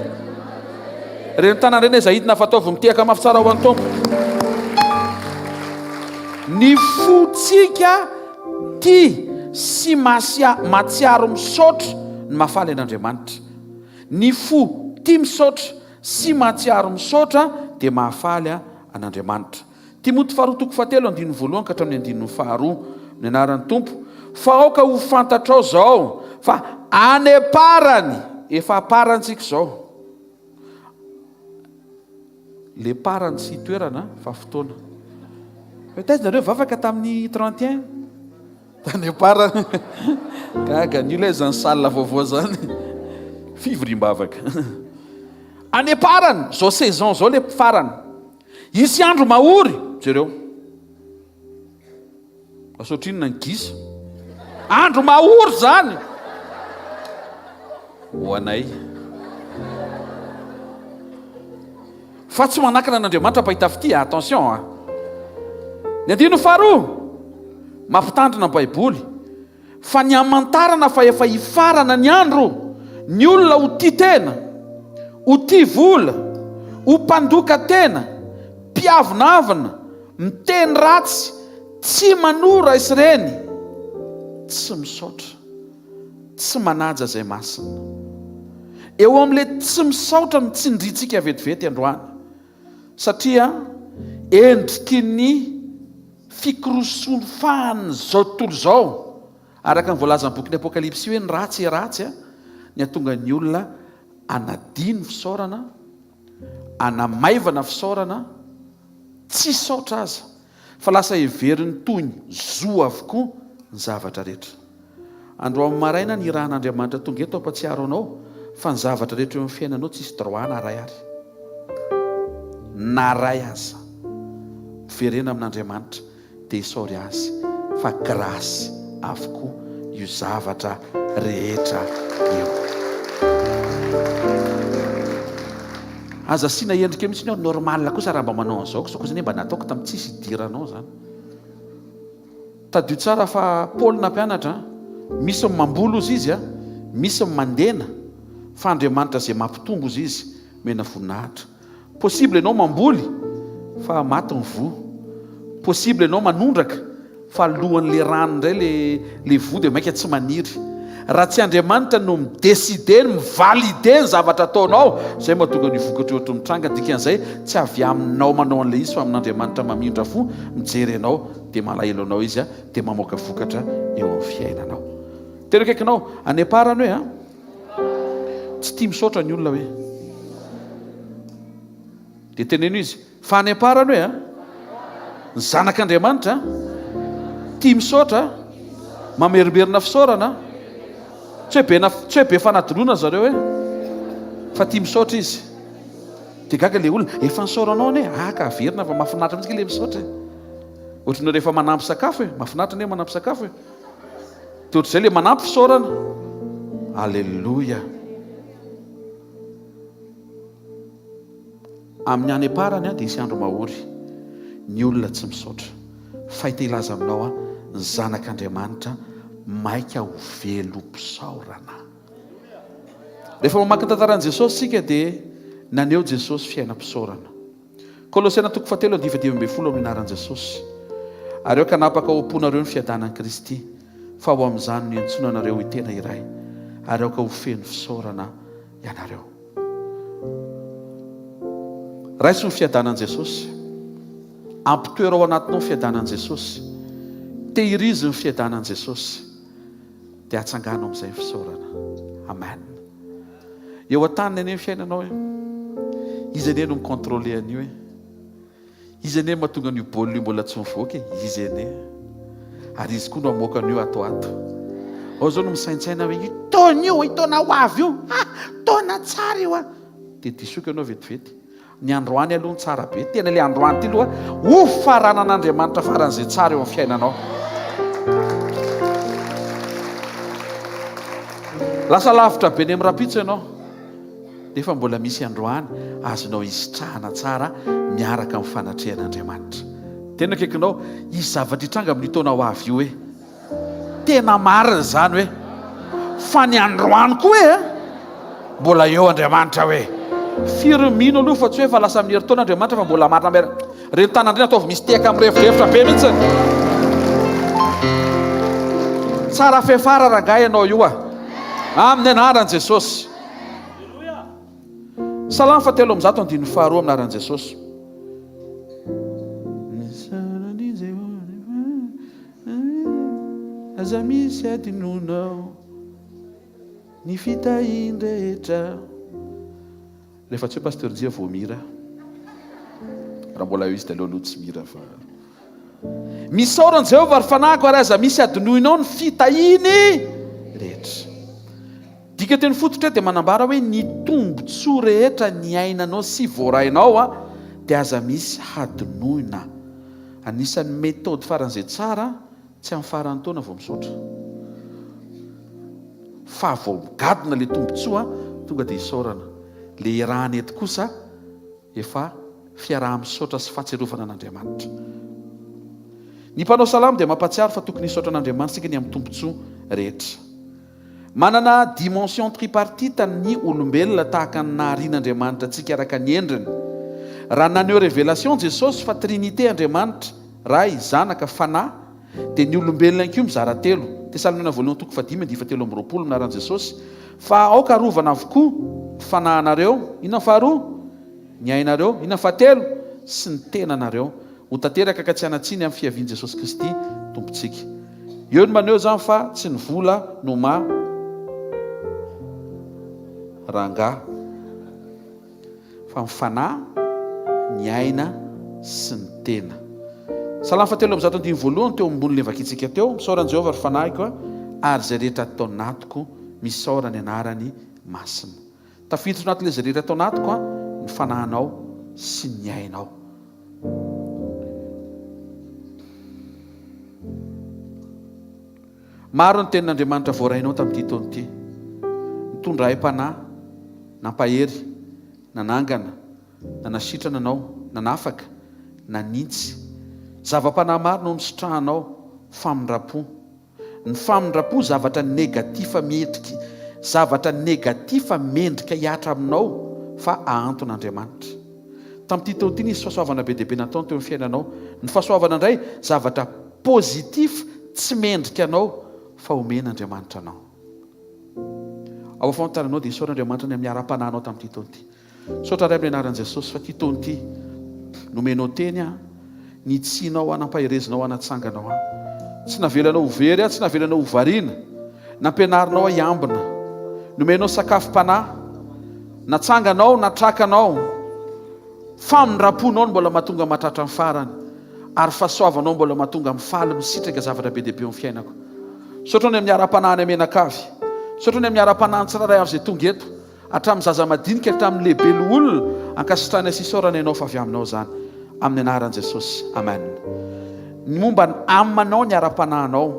Ireny tanana ireny aiza hidina fa ataovy mitehaka mafy tsara ho an'ny Tompo. Ny fontsika tia sy masia matsiaro misaotra ny mahafaly an'Andriamanitra. Ny fo tia misaotra sy mahatsiaro misaotra dia mahafaly an'Andriamanitra. Timoty faharoa toko fahatelo andininy voalohany ka hatramin'ny andininy faharoa. Amin'ny anaran'ny Tompo, fa aoka ho fantatrao izao fa any am-parany, efa am-parany tsika izao. Le parany tsy toerana fa fotoana. Fa taiza nareo vavaka tamin'ny 31? Tany am-parany. Gaga an'io ilay izany salle vaovao izany. Fivoriam-bavaka. Any am-parany, izao saison izao le farany. Hisy andro mahory, jereo. Lasa ohatrinona ny gisa? Andro mahory izany. Ho anay. Fa tsy manakana an'Andriamanitra mpahita fitia, attention a! Ny andininy faharoa, mampitandrina ny Baiboly fa ny hamantarana fa efa hifarana ny andro, ny olona ho tia tena, ho tia vola, ho mpandoka tena, mpiavonavona, miteny ratsy, tsy manoa ray sy reny, tsy misaotra. Tsy manaja izay masina. Eo amin'ilay tsy misaotra no tsindrintsika vetivety androany. Satria endriky ny fikorosofahan'izao tontolo izao, araka ny voalazan'ny bokin'ny Apokalypsy hoe ny ratsy ratsy, ny hahatonga ny olona hanadino fisaorana, hanamaivana fisaorana, tsy hisaotra aza. Fa lasa heveriny toy ny zo avokoa ny zavatra rehetra. Androany maraina nirahan'Andriamanitra tonga eto hampatsiaro anao fa ny zavatra rehetra eo amin'ny fiainanao tsisy droit na ray ary. Na ray aza. Miverena amin'Andriamanitra dia isaory Azy fa grâce avokoa io zavatra rehetra io. Aza asiana endrika mihitsy ny ao, normal kosa raha mba manao an'izao, sao kosa anie mba nataoko tamin'ny tsisy idiranao zany. Tadidio tsara fa Paoly nampianatra, misy ny mamboly ozy izy, misy ny mandena, fa Andriamanitra izay mampitombo ozy izy, omena voninahitra. Possible ianao mamboly fa maty ny voa. Possible ianao manondraka fa lohan'le rano indray le le voa dia mainka tsy maniry. Raha tsy Andriamanitra no mi-decider, mi-valider ny zavatra ataonao, izay mahatonga an'io vokatra io ohatra mitranga. Dikan'izay tsy avy aminao manao an'ilay izy fa amin'Andriamanitra mamindra fo mijery anao dia malahelo anao Izy dia mamoaka vokatra eo amin'ny fiainanao. Tena akaikinao any am-parany hoe a. Tsy tia misaotra ny olona hoe. Dia teneno izy, fa any am-parany hoe a. Ny zanak'Andriamanitra tia misaotra, mamerimberina fisaorana. Tsy hoe be na tsy hoe be fanadinoana zareo hoe fa tia misaotra izy. Dia gaga ilay olona, efa nisaoranao anie, ah ka averina fa mahafinaritra mihitsy ilay misaotra e. Ohatran'ny rehefa manampy sakafo e, mahafinaritra anie manampy sakafo e. Dia ohatr'izay ilay manampy fisaorana. Aleloia. Amin'ny any am-parany dia hisy andro mahory. Ny olona tsy misaotra. Fa te hilaza aminao aho, ny zanak'Andriamanitra maika ho velom-pisaorana. Rehefa mamaky ny tantaran'i Jesosy isika dia naneho Jesosy fiainam-pisaorana. Kolosiana toko fahatelo andivo 15 amin'ny anaran'i Jesosy. Ary aoka hanapaka ao am-ponareo ny fiadanan'i Kristy, fa ho amin'izany no iantsoana anareo ho tena iray, ary aoka ho feno fisaorana ianareo. Raiso ny fiadanan'i Jesosy. Ampitoero ao anatinao ny fiadanan'i Jesosy. Tehirizo ny fiadanan'i Jesosy. Dia atsangano amin'izay ny fisaorana. Amen. Eo an-taniny anie ny fiainanao e. Izy anie no mi-contrôler an'io e. Izy anie mahatonga an'io baolina io mbola tsy mivoaka e. Izy anie. Ary izy koa no hamoaka an'io ato ato. Ao zao no misaintsaina hoe io taona io, io taona ho avy io. Ha! Taona tsara io a. Dia disoiko ianao vetivety. Ny androany aloha no tsara be. Tena ilay androany ity aloha ho faranan'Andriamanitra faran'izay tsara eo amin'ny fiainanao. Lasa lavitra be any amin'ny rahampitso ianao. Nefa mbola misy androany azonao isitrahana tsara miaraka amin'ny fanatrehan'Andriamanitra. Tena akaikinao, hisy zavatra hitranga amin'io taona ho avy io e. Tena marina izany hoe fa ny androany koa e mbola eo Andriamanitra hoe. Firy ny mino aloha fa tsy hoe efa lasa amin'ny herintaona Andriamanitra fa mbola marina miara. Reny tanana reny ataovy misy tehaka mirefodrefotra be mihitsy. Tsara fiafara rangahy ianao io a. Amin'ny anaran'i Jesosy. Salamo faha 303 andininy faharoa amin'ny anaran'i Jesosy. Aza misy adinonao ny fitahian-drehetra. Rehefa tsy eo Pasteur Njia vao mihira. Raha mbola eo izy dia aleo aloha tsy mihira fa. Misaora an'i Jehovah ry fanahiko ary aza misy adinoinao ny fitahiany rehetra. Dika teny fototra dia manambara hoe ny tombontsoa rehetra niainanao sy voarainao dia aza misy hadinoina. Anisan'ny méthode faran'izay tsara tsy amin'ny faran'ny taona vao misaotra. Fa vao migadona ilay tombontsoa tonga dia isaorana. Ilay iarahana eto kosa efa fiaraha-misaotra sy fahatsiarovana an'Andriamanitra. Ny mpanao salamo dia mampahatsiaro fa tokony hisaotra an'Andriamanitra isika ny amin'ny tombontsoa rehetra. Manana dimension tripartite ny olombelona tahaka ny naharian'Andriamanitra antsika araka ny endriny. Raha naneho révélation Jesosy fa Trinité Andriamanitra, Ray, Zanaka, Fanahy, dia ny olombelona ihany koa mizara telo. Tesaloniana voalohany toko fahadimy andininy fahatelo amby 20 anaran'i Jesosy fa aoka arovana avokoa ny fanahinareo, inona ny faharoa? Ny ainareo, inona ny fahatelo? Sy ny tenanareo. Ho tanteraka ka tsy hanan-tsiny amin'ny fiavian'i Jesosy Kristy Tompontsika. Eo no maneho izany fa tsy ny vola no maha rangahy fa ny fanahy, ny aina sy ny tena. Salamo fahatelo amby 100 andininy voalohany teo ambony ilay vakintsika teo, Misaora an'i Jehovah ry fanahiko a, ary izay rehetra ato anatiko, misaora ny anarany masina. Tafiditra anatin'ilay izay rehetra ato anatiko a, ny fanahinao sy ny ainao. Maro ny tenin'Andriamanitra voarainao tamin'ity taona ity. Nitondra aim-panahy, nampahery, nanangana, nanasitrana anao, nanafaka, nanintsy. Zava-panahy maro no nisitrahanao, famindram-po. Ny famindram-po zavatra negatif miendrika zavatra negatif mendrika hihatra aminao fa ahanton'Andriamanitra. Tamin'ity taona ity nisy fahasoavana be dia be nataony teo amin'ny fiainanao. Ny fahasoavana indray zavatra positif tsy mendrika anao fa omen'Andriamanitra anao. Ao afovoan-tananao dia isaora Andriamanitra ny amin'ny ara-panahinao tamin'ity taona ity. Misaotra Ray amin'ny anaran'i Jesosy fa ity taona ity nomenao teny aho, nitsianao aho, nampaherezinao aho, natsanganao aho. Tsy navelanao ho very aho, tsy navelanao ho variana. Nampianarinao aho hiambina. Nomenao sakafom-panahy. Natsanganao, natrakanao. Famindram-ponao no mbola mahatonga mahatratra ny farany. Ary fahasoavanao mbola mahatonga mifaly misitraka zavatra be dia be eo amin'ny fiainako. Misaotra ny amin'ny ara-panahy any Menakavy. Misaotra ny amin'ny ara-panahy ny tsirairay avy izay tonga eto. Hatramin'ny zaza madinika hatramin'ny lehibe loholona, ankasitrahana sy isaorana Ianao fa avy Aminao izany. Amin'ny anaran'i Jesosy. Amen. Ny momba ny âme-nao, ny ara-panahinao.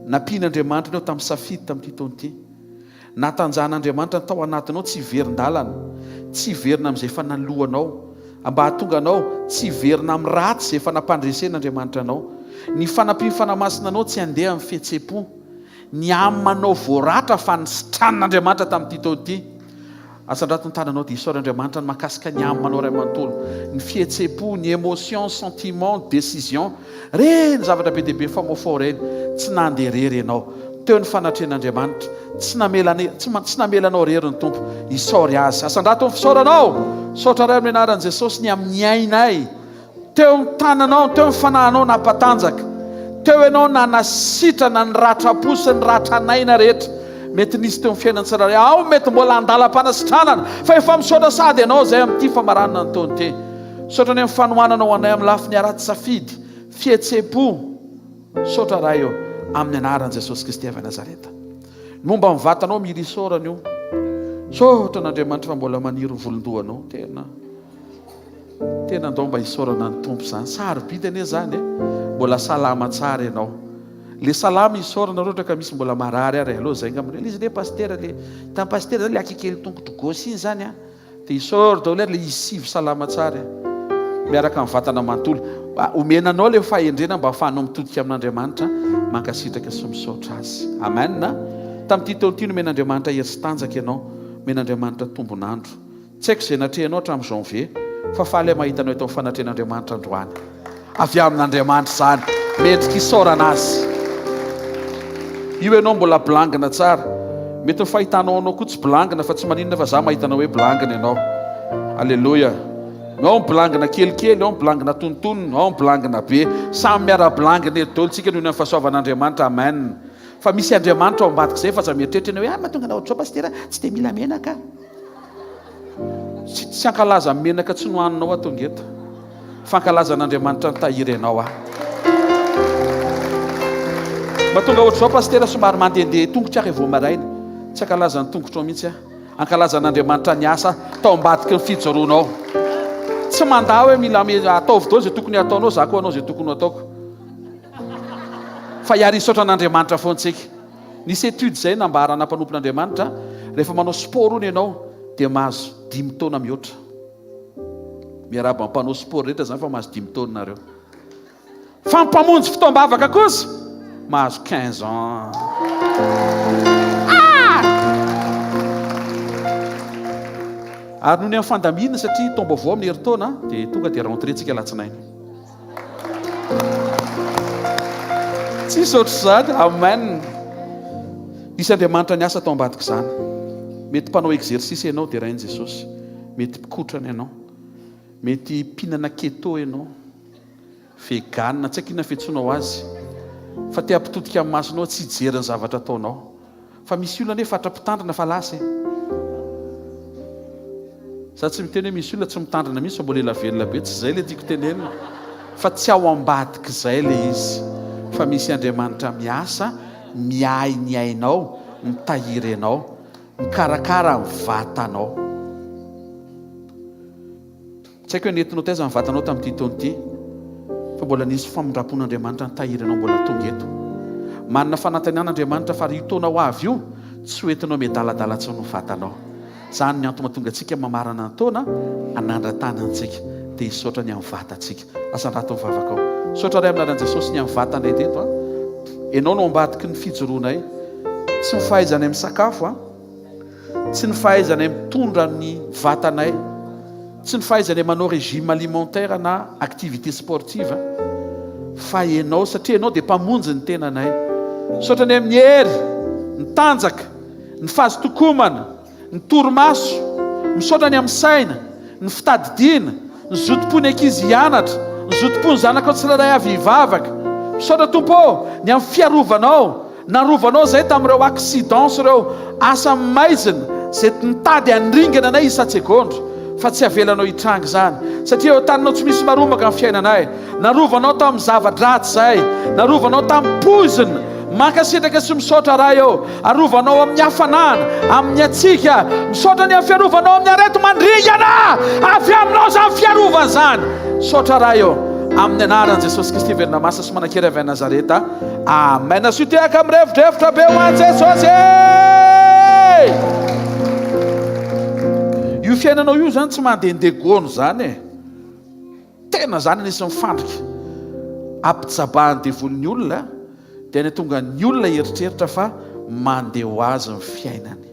Nampian'Andriamanitra anao tamin'ny safidy tamin'ity taona ity. Natanjahan'Andriamanitra ny tao anatinao tsy hiverin-dalana, tsy hiverina amin'izay efa naloanao, mba hahatonga anao tsy hiverina amin'ny ratsy izay efa nampandresen'Andriamanitra anao. Ny fanampian'ny Fanahy Masina anao tsy handeha amin'ny fihetseham-po. Ny âme-nao voaratra fa nisitranin'Andriamanitra tamin'ity taona ity. Asandrato ny tananao dia isaory Andriamanitra ny mahakasika ny âme-nao iray manontolo. Ny fihetseham-po, ny émotion, sentiment, décision. Ireny zavatra be dia be mifamoafao ireny. Tsy nandeha irery ianao. Teo ny fanatrehan'Andriamanitra. Tsy namela tsy tsy namela anao irery ny Tompo. Isaory Azy. Asandrato ny fisaoranao. Misaotra Ray amin'ny anaran'i Jesosy ny amin'ny ainay. Teo ny tananao, teo ny fanahinao nampatanjaka. Teo ianao nanasitrana ny ratram-po sy ny ratran'aina rehetra mety nisy teo amin'ny fiainan'ny tsirairay. Ao mety mbola andalam-panasitranana, fa efa misaotra sady ianao izay amin'ity famaranana ny taona ity. Misaotra ny amin'ny fanohananao anay amin'ny lafiny ara-tsafidy, fihetseham-po. Misaotra Ray ô, amin'ny anaran'i Jesosy Kristy avy Nazareta. Ny momba ny vatanao mila isaorana io. Misaotra an'Andriamanitra fa mbola maniry ny volon-dohanao. Tena. Tena andao mba hisaorana ny Tompo izany. Sarobidy anie izany e. Mbola salama tsara ianao. Le salama isaorana raha ohatra ka misy mbola marary ary aleo zay angamba le izy le pasitera le hitan'i pasitera zany le akekely tongotro gauche iny zany an de isaory daholo ary le izy sivy salama tsara e miaraka amin'ny vatana manontolo omena anao le fahendrena mba ahafahanao mitodika amin'Andriamanitra mankasitraka sy misaotra azy amen tamin'ity taona ity nomen'Andriamanitra hery sy tanjaka ianao omen'Andriamanitra tombon'andro Tsy haiko izay natrehinao hatramin'ny janvier, fa faly aho mahita anao eto amin'ny fanatrehan'Andriamanitra androany. Avy amin'Andriamanitra izany. Mendrika isaorana Azy. Io ianao mbola blangina tsara. Mety ny fahitanao anao koa tsy blangina, fa tsy maninona fa za mahita anao hoe blangina ianao. Aleloia. Ao ny blangina kelikely, ao ny blangina tonontonony, ao ny blangina be. Samy miara-blangina eto daholo tsika noho ny amin'ny fahasoavan'Andriamanitra. Amen. Fa misy Andriamanitra ao ambadik'izay fa aza mieritreritra ianao hoe ah mahatonga anao ohatr'izao pasitera, tsy dia mila menaka. Tsy tsy hankalaza menaka tsy nohaninao aho tonga eto. Fankalaza an'Andriamanitra nitahiry anao aho. Mahatonga ohatr'izao pasitera somary mandehandeha tongotra aho vao maraina. Tsy hankalaza ny tongotrao mihitsy aho. Hankalaza an'Andriamanitra niasa tao ambadiky ny fijoroanao. Tsy mandà hoe mila ataovy daholo izay tokony hataonao, za koa hanao izay tokony ho ataoko. Fa hiary hisaotra an'Andriamanitra foana tsika. Nisy étude izay nambarana mpanompon'Andriamanitra, rehefa manao sport hono ianao dia mahazo dimy taona mihoatra. Miarahaba ny mpanao sport rehetra izany fa mahazo dimy taona nareo. Fa ny mpamonjy fotoam-bavaka kosa mahazo quinze ans. Ah! Ary noho ny amin'ny fandaminana satria taom-baovao amin'ny herintaona dia tonga dia rentrée tsika alatsinainy. Tsisy ohatr'izany. Amen. Nisy Andriamanitra niasa tao ambadik'izany. Mety mpanao exercice ianao, derain'i Jesosy. Mety mpikotrana ianao. Mety mpihinana keto ianao. Vegan, tsy haiko inona fiantsoanao azy. Fa te hampitodika ny masonao tsy hijery ny zavatra ataonao. Fa misy olona anie fatra mpitandrina fa lasa e. Za tsy miteny hoe misy olona tsy mitandrina mihitsy fa mbola ela velona be, tsy izay le tiako tenenina. Fa tsy ao ambadik'izay le izy. Fa misy Andriamanitra miasa, miahy ny ainao, mitahiry anao, mikarakara ny vatanao. Tsy haiko hoe nentinao taiza ny vatanao tamin'ity taona ity, fa mbola nisy famindram-pon'Andriamanitra nitahiry anao mbola tonga eto. Manana fanantenana Andriamanitra fa io taona ho avy io, tsy ho entinao miadaladala intsony ny vatanao. Izany ny antony mahatonga antsika mamarana ny taona, hanandra-tana antsika, dia hisaotra ny amin'ny vatantsika. Asandrato ny vavakao. Misaotra Ray amin'ny anaran'i Jesosy ny amin'ny vatanay teto. Ianao no ambadiky ny fijoroanay. Tsy ny fahaizanay misakafo an. Tsy ny fahaizanay mitondra ny vatanay, tsy ny fahaizanay manao régime alimentaire na activité sportive fa Ianao satria Ianao dia Mpamonjy ny tenanay. Misaotra anay amin'ny hery, ny tanjaka, ny fazotokomana, ny torimaso. Misaotra ny amin'ny saina, ny fitadidiana, ny zotom-pon'ny ankizy hianatra, ny zotom-pon'ny zanakao tsirairay avy hivavaka. Misaotra Tompo ô, ny amin'ny fiarovanao, Narovanao izay tamin'ireo accidents sy ireo asa maizina izay nitady handringana anay isan-tsegondra, fa tsy avelanao hitranga izany, satria eo an-taninao tsy misy marombaka ny fiainanay. Narovanao tamin'ny zava-dratsy izahay, narovanao tamin'ny poizina. Mankasitraka sy misaotra Ray ô. Arovanao amin'ny hafanana, amin'ny hatsiaka. Misaotra ny amin'ny fiarovanao amin'ny areti-mandringana. Avy aminao izany fiarovana izany. Misaotra Ray ô. Amin'ny anaran'i Jesosy Kristy velona masina sy manan-kery avy any Nazareta. Amen. Asio tehaka mirefodrefotra be ho an'i Jesosy e! Io fiainanao io zany tsy mandehandeha gony zany e. Tena zany anisan'ny fandrika ampijabahan'ny devoly ny olona dia ny tonga ny olona hieritreritra fa mandeha ho azy ny fiainany.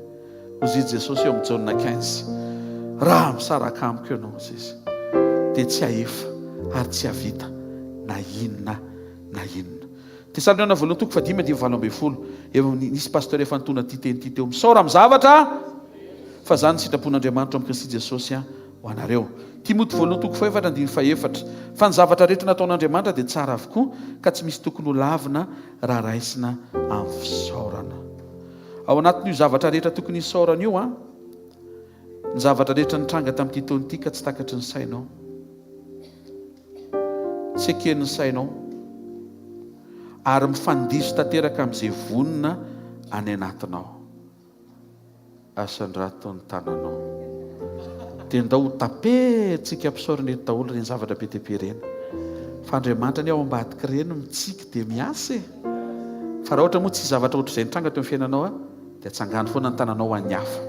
Hoy i Jesosy eo amin'ny Jaona 15, Raha misaraka amiko ianao, hoy Izy, dia tsy hahefa ary tsy hahavita na inona na inona. Tesaloniana voalohany toko fahadimy andininy 18. Efa nisy pasteur efa nitondra ity teny ity teo. Misaora amin'ny zavatra fa izany ny sitrapon'Andriamanitra ao amin'i Kristy Jesosy ho anareo. Timoty voalohany toko fahefatra andininy fahefatra. Fa ny zavatra rehetra nataon'Andriamanitra dia tsara avokoa ka tsy misy tokony ho lavina raha raisina amin'ny fisaorana. Ao anatin'io zavatra rehetra tokony hisaorana io an, ny zavatra rehetra nitranga tamin'ity taona ity ka tsy takatry ny sainao. Tsy eken'ny sainao ary mifandiso tanteraka amin'izay vonona any anatinao. Asandrato ny tananao. Dia ndao ho tapentsika mpisaorana eto daholo ireny zavatra be dia be ireny. Fa Andriamanitra anie ao ambadik'ireny mitsiky dia miasa e. Fa raha ohatra moa tsisy zavatra ohatr'izay nitranga teo amin'ny fiainanao dia atsangano foana ny tananao ho an'ny hafa.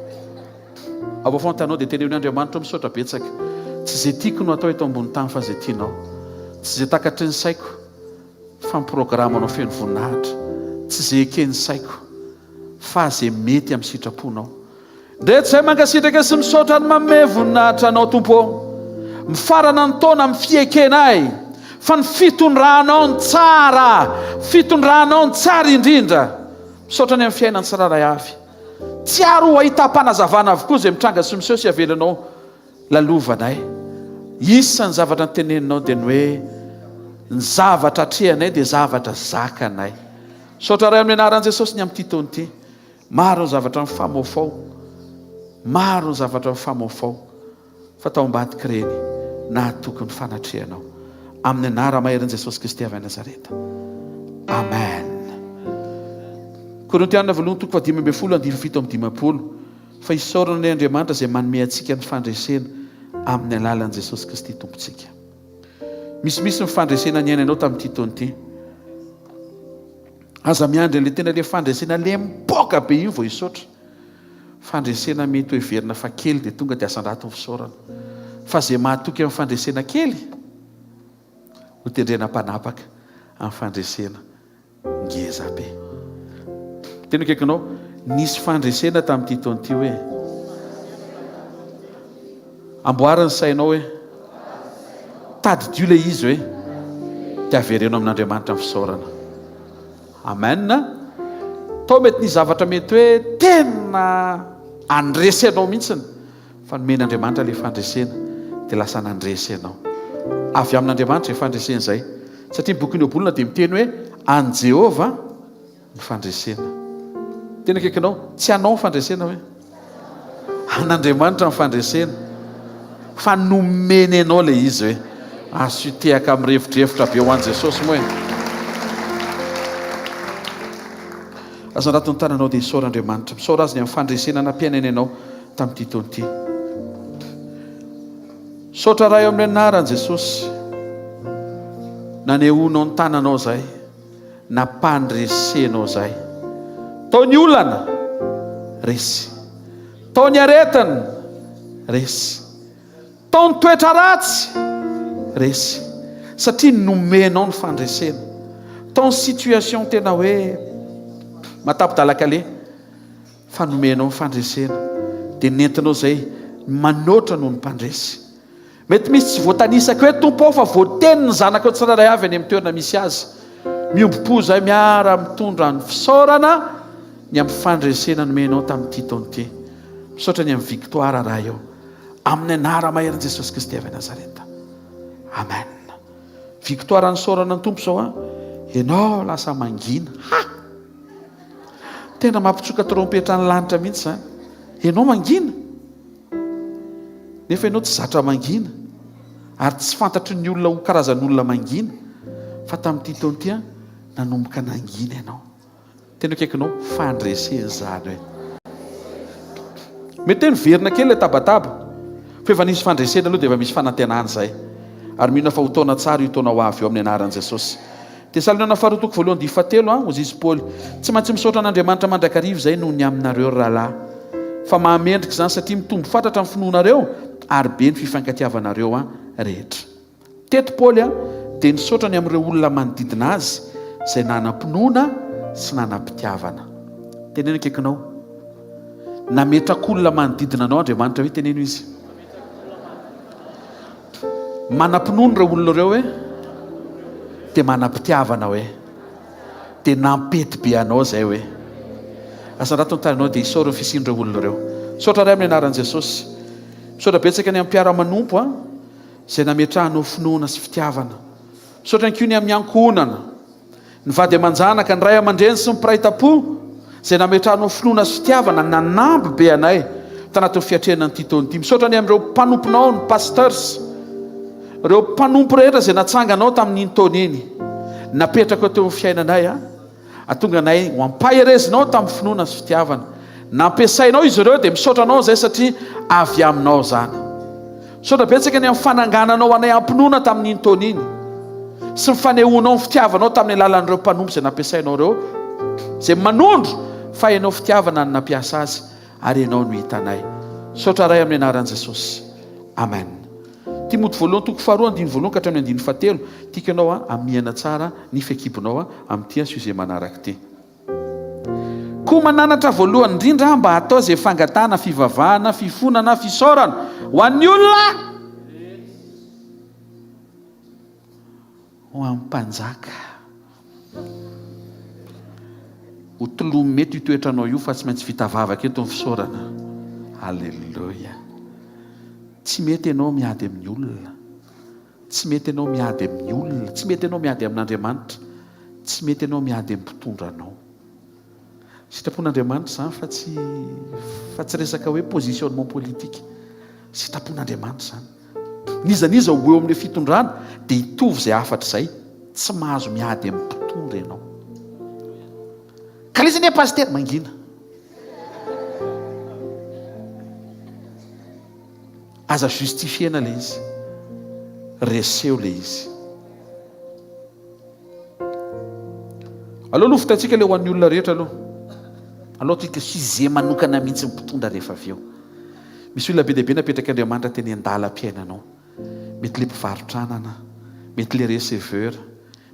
Avoafao ny tananao dia teneno hoe Andriamanitra o misaotra betsaka. Tsy izay tiako no atao eto ambony tany fa izay tianao. Tsy izay takatry ny saiko fa ny programanao feno voninahitra. Tsy izay eken'ny saiko fa izay mety amin'ny sitraponao. Ndreto izay mankasitraka sy misaotra ny manome voninahitra Anao Tompo ô. Mifarana ny taona amin'ny fiekenay fa ny fitondranao ny tsara, fitondranao ny tsara indrindra. Misaotra ny amin'ny fiainan'ny tsirairay avy. Tsiaro ho ahitam-panazavana avokoa izay mitranga sy miseho sy avelanao lalovanay. Isan'ny zavatra noteneninao dia ny hoe ny zavatra atrehanay dia zavatra zakanay. Misaotra Ray amin'ny anaran'i Jesosy ny amin'ity taona ity. Maro ny zavatra mifamoafao, maro ny zavatra mifamoafao, fa tao ambadik'ireny nahatoky ny fanatrehanao. Amin'ny anara-maherin'i Jesosy Kristy avy any Nazareta. Amen. Korintiana voalohany toko fahadimy ambin'ny folo andininy 57 Fa isaorana anie Andriamanitra izay manome antsika ny fandresena amin'ny alalan'i Jesosy Kristy Tompontsika. Misimisy ny fandresena niainanao tamin'ity taona ity. Aza miandry an'ilay tena ilay fandresena ilay mipoaka be iny vao hisaotra. Fandresena mety ho heverina fa kely dia tonga dia asandrato ny fisaorana. Fa izay mahatoky amin'ny fandresena kely, ho tendrena mpanapaka amin'ny fandresena ngeza be. Tena akaikinao, nisy fandresena tamin'ity taona ity hoe. Amboary ny sainao hoe. Tadidio ilay izy hoe. Dia avereno amin'Andriamanitra ny fisaorana. Amen. Tao mety nisy zavatra mety hoe tena handresy anao mihitsiny. Fa nomen'Andriamanitra ilay fandresena. Dia lasa nandresy ianao. Avy amin'Andriamanitra izay fandresena izay. Satria ny bokin'ny Ohabolana dia miteny hoe an'i Jehovah Ny fandresena. Tena akaikinao. Tsy anao ny fandresena hoe. An'Andriamanitra ny fandresena. Fa nomeny anao ilay izy hoe. Asio tehaka mirefodrefotra be ho an'i Jesosy moa e. Aza anaty ny tananao dia isaora Andriamanitra. Misaora Azy ny amin'ny fandresena nampiainany anao tamin'ity taona ity. Misaotra Ray amin'ny anaran'i Jesosy. Nanehoanao ny tananao izay. Nampandresenao zahay. Tao ny olana, resy. Tao ny aretina, resy. Tao ny toetra ratsy, resy. Satria nomenao ny fandresena. Tao ny situation tena hoe matapi-dalakaleha, fa nomenao ny fandresena. Dia nentinao izay manoatra noho ny mpandresy. Mety misy tsy voatanisako eto Tompo ô fa voateny ny zanakao tsirairay avy any amin'ny toerana misy azy. Miombom-po izahay miara mitondra ny fisaorana ny amin'ny fandresena nomenao tamin'ity taona ity. Misaotra ny amin'ny victoire Ray ô. Amin'ny anara-maherin'i Jesosy Kristy avy any Nazareta. Amen. Victoire nisaorana ny Tompo izao an. Ianao lasa mangina. Ha! Tena mampitsoka trompetra ny lanitra mihitsy izany. Ianao mangina. Nefa ianao tsy zatra mangina ary tsy fantatry ny olona ho karazan'olona mangina fa tamin'ity taona ity nanomboka nangina ianao. Tena akaikinao fandresena izany hoe. Mety hoe niverina kely ilay tabataba fa efa nisy fandresena aloha dia efa misy fanantenana izay. Ary mino aho fa ho taona tsara io taona ho avy io amin'ny anaran'i Jesosy. Tesaloniana faharoa toko voalohany andininy fahatelo a, hoy izy Paoly, Tsy maintsy misaotra an'Andriamanitra mandrakariva izay noho ny aminareo, ry rahalahy. Fa mahamendrika izany, satria mitombo fatratra ny finoanareo, ary be ny fifankatiavanareo a rehetra. Teto Paoly a dia nisaotra ny amin'ireo olona manodidina azy izay nanam-pinoana sy nanam-pitiavana. Teneno akaikinao. Nametraka olona manodidina anao Andriamanitra hoe teneno izy. Manam-pinoana ireo olona ireo hoe dia manam-pitiavana hoe dia nampety be anao izay hoe asandrato ny tananao dia isaory ny fisian'ireo olona ireo. Misaotra Ray amin'ny anaran'i Jesosy. Misaotra betsaka ny amin'ny mpiara-manompo a izay nametrahanao finoana sy fitiavana. Misaotra ihany koa ny amin'ny ankohonana. Ny vady aman-janaka, ny ray aman-dreny sy ny mpiray tam-po izay nametrahanao finoana sy fitiavana nanamby be anay tanatin'ny fiatrehana an'ity taona ity. Misaotra ny amin'ireo mpanomponao, ny pasteurs, ireo mpanompo rehetra izay natsanganao tamin'iny taona iny. Napetrakao teo amin'ny fiainanay, atonga anay ho ampaherezinao tamin'ny finoana sy fitiavana. Nampiasainao izy ireo dia misaotra anao izay satria avy aminao izany. Misaotra betsaka ny amin'ny fanangananao anay am-pinoana tamin'iny taona iny sy ny fanehoanao ny fitiavanao tamin'ny alalan'ireo mpanompo izay nampiasainao ireo. izay manondro fa Ianao fitiavana no nampiasa azy ary Ianao no hitanay. Misaotra Ray amin'ny anaran'i Jesosy. Amen. Timoty voalohany toko faharoa andininy voalohany ka hatramin'ny andininy fahatelo. Tiako ianao hamihana tsara ny fehi-kibonao amin'ity sujet manaraka ity. Koa mananatra voalohany indrindra aho mba hatao izay fangatahana, fivavahana, fifonana, fisaorana ho an'ny olona, ho an'ny mpanjaka. Ho tolomy mety io toetranao io fa tsy maintsy vita vavaka eto ny fisaorana. Alléluia. Tsy mety ianao miady amin'ny olona. Tsy mety ianao miady amin'ny olona, tsy mety ianao miady amin'Andriamanitra, tsy mety ianao miady amin'ny mpitondra anao. Sitrapon'Andriamanitra izany fa tsy fa tsy resaka hoe positionnement politique. Sitrapon'Andriamanitra izany. N'iza n'iza ho eo amin'ilay fitondrana dia hitovy izay hafatra izay. Tsy mahazo miady amin'ny mpitondra ianao. Ka ilay izy anie pasitera mangina. Aza justifier-na ilay izy. Reseo ilay izy. Aleo aloha vitaintsika ilay ho an'ny olona rehetra aloha. Aleo ataontsika sujet manokana mihitsy ny mpitondra rehefa avy eo. Misy olona be dia be napetrak'Andriamanitra teny an-dalam-piainanao. Mety ilay mpivarotra anana, mety ilay receveur,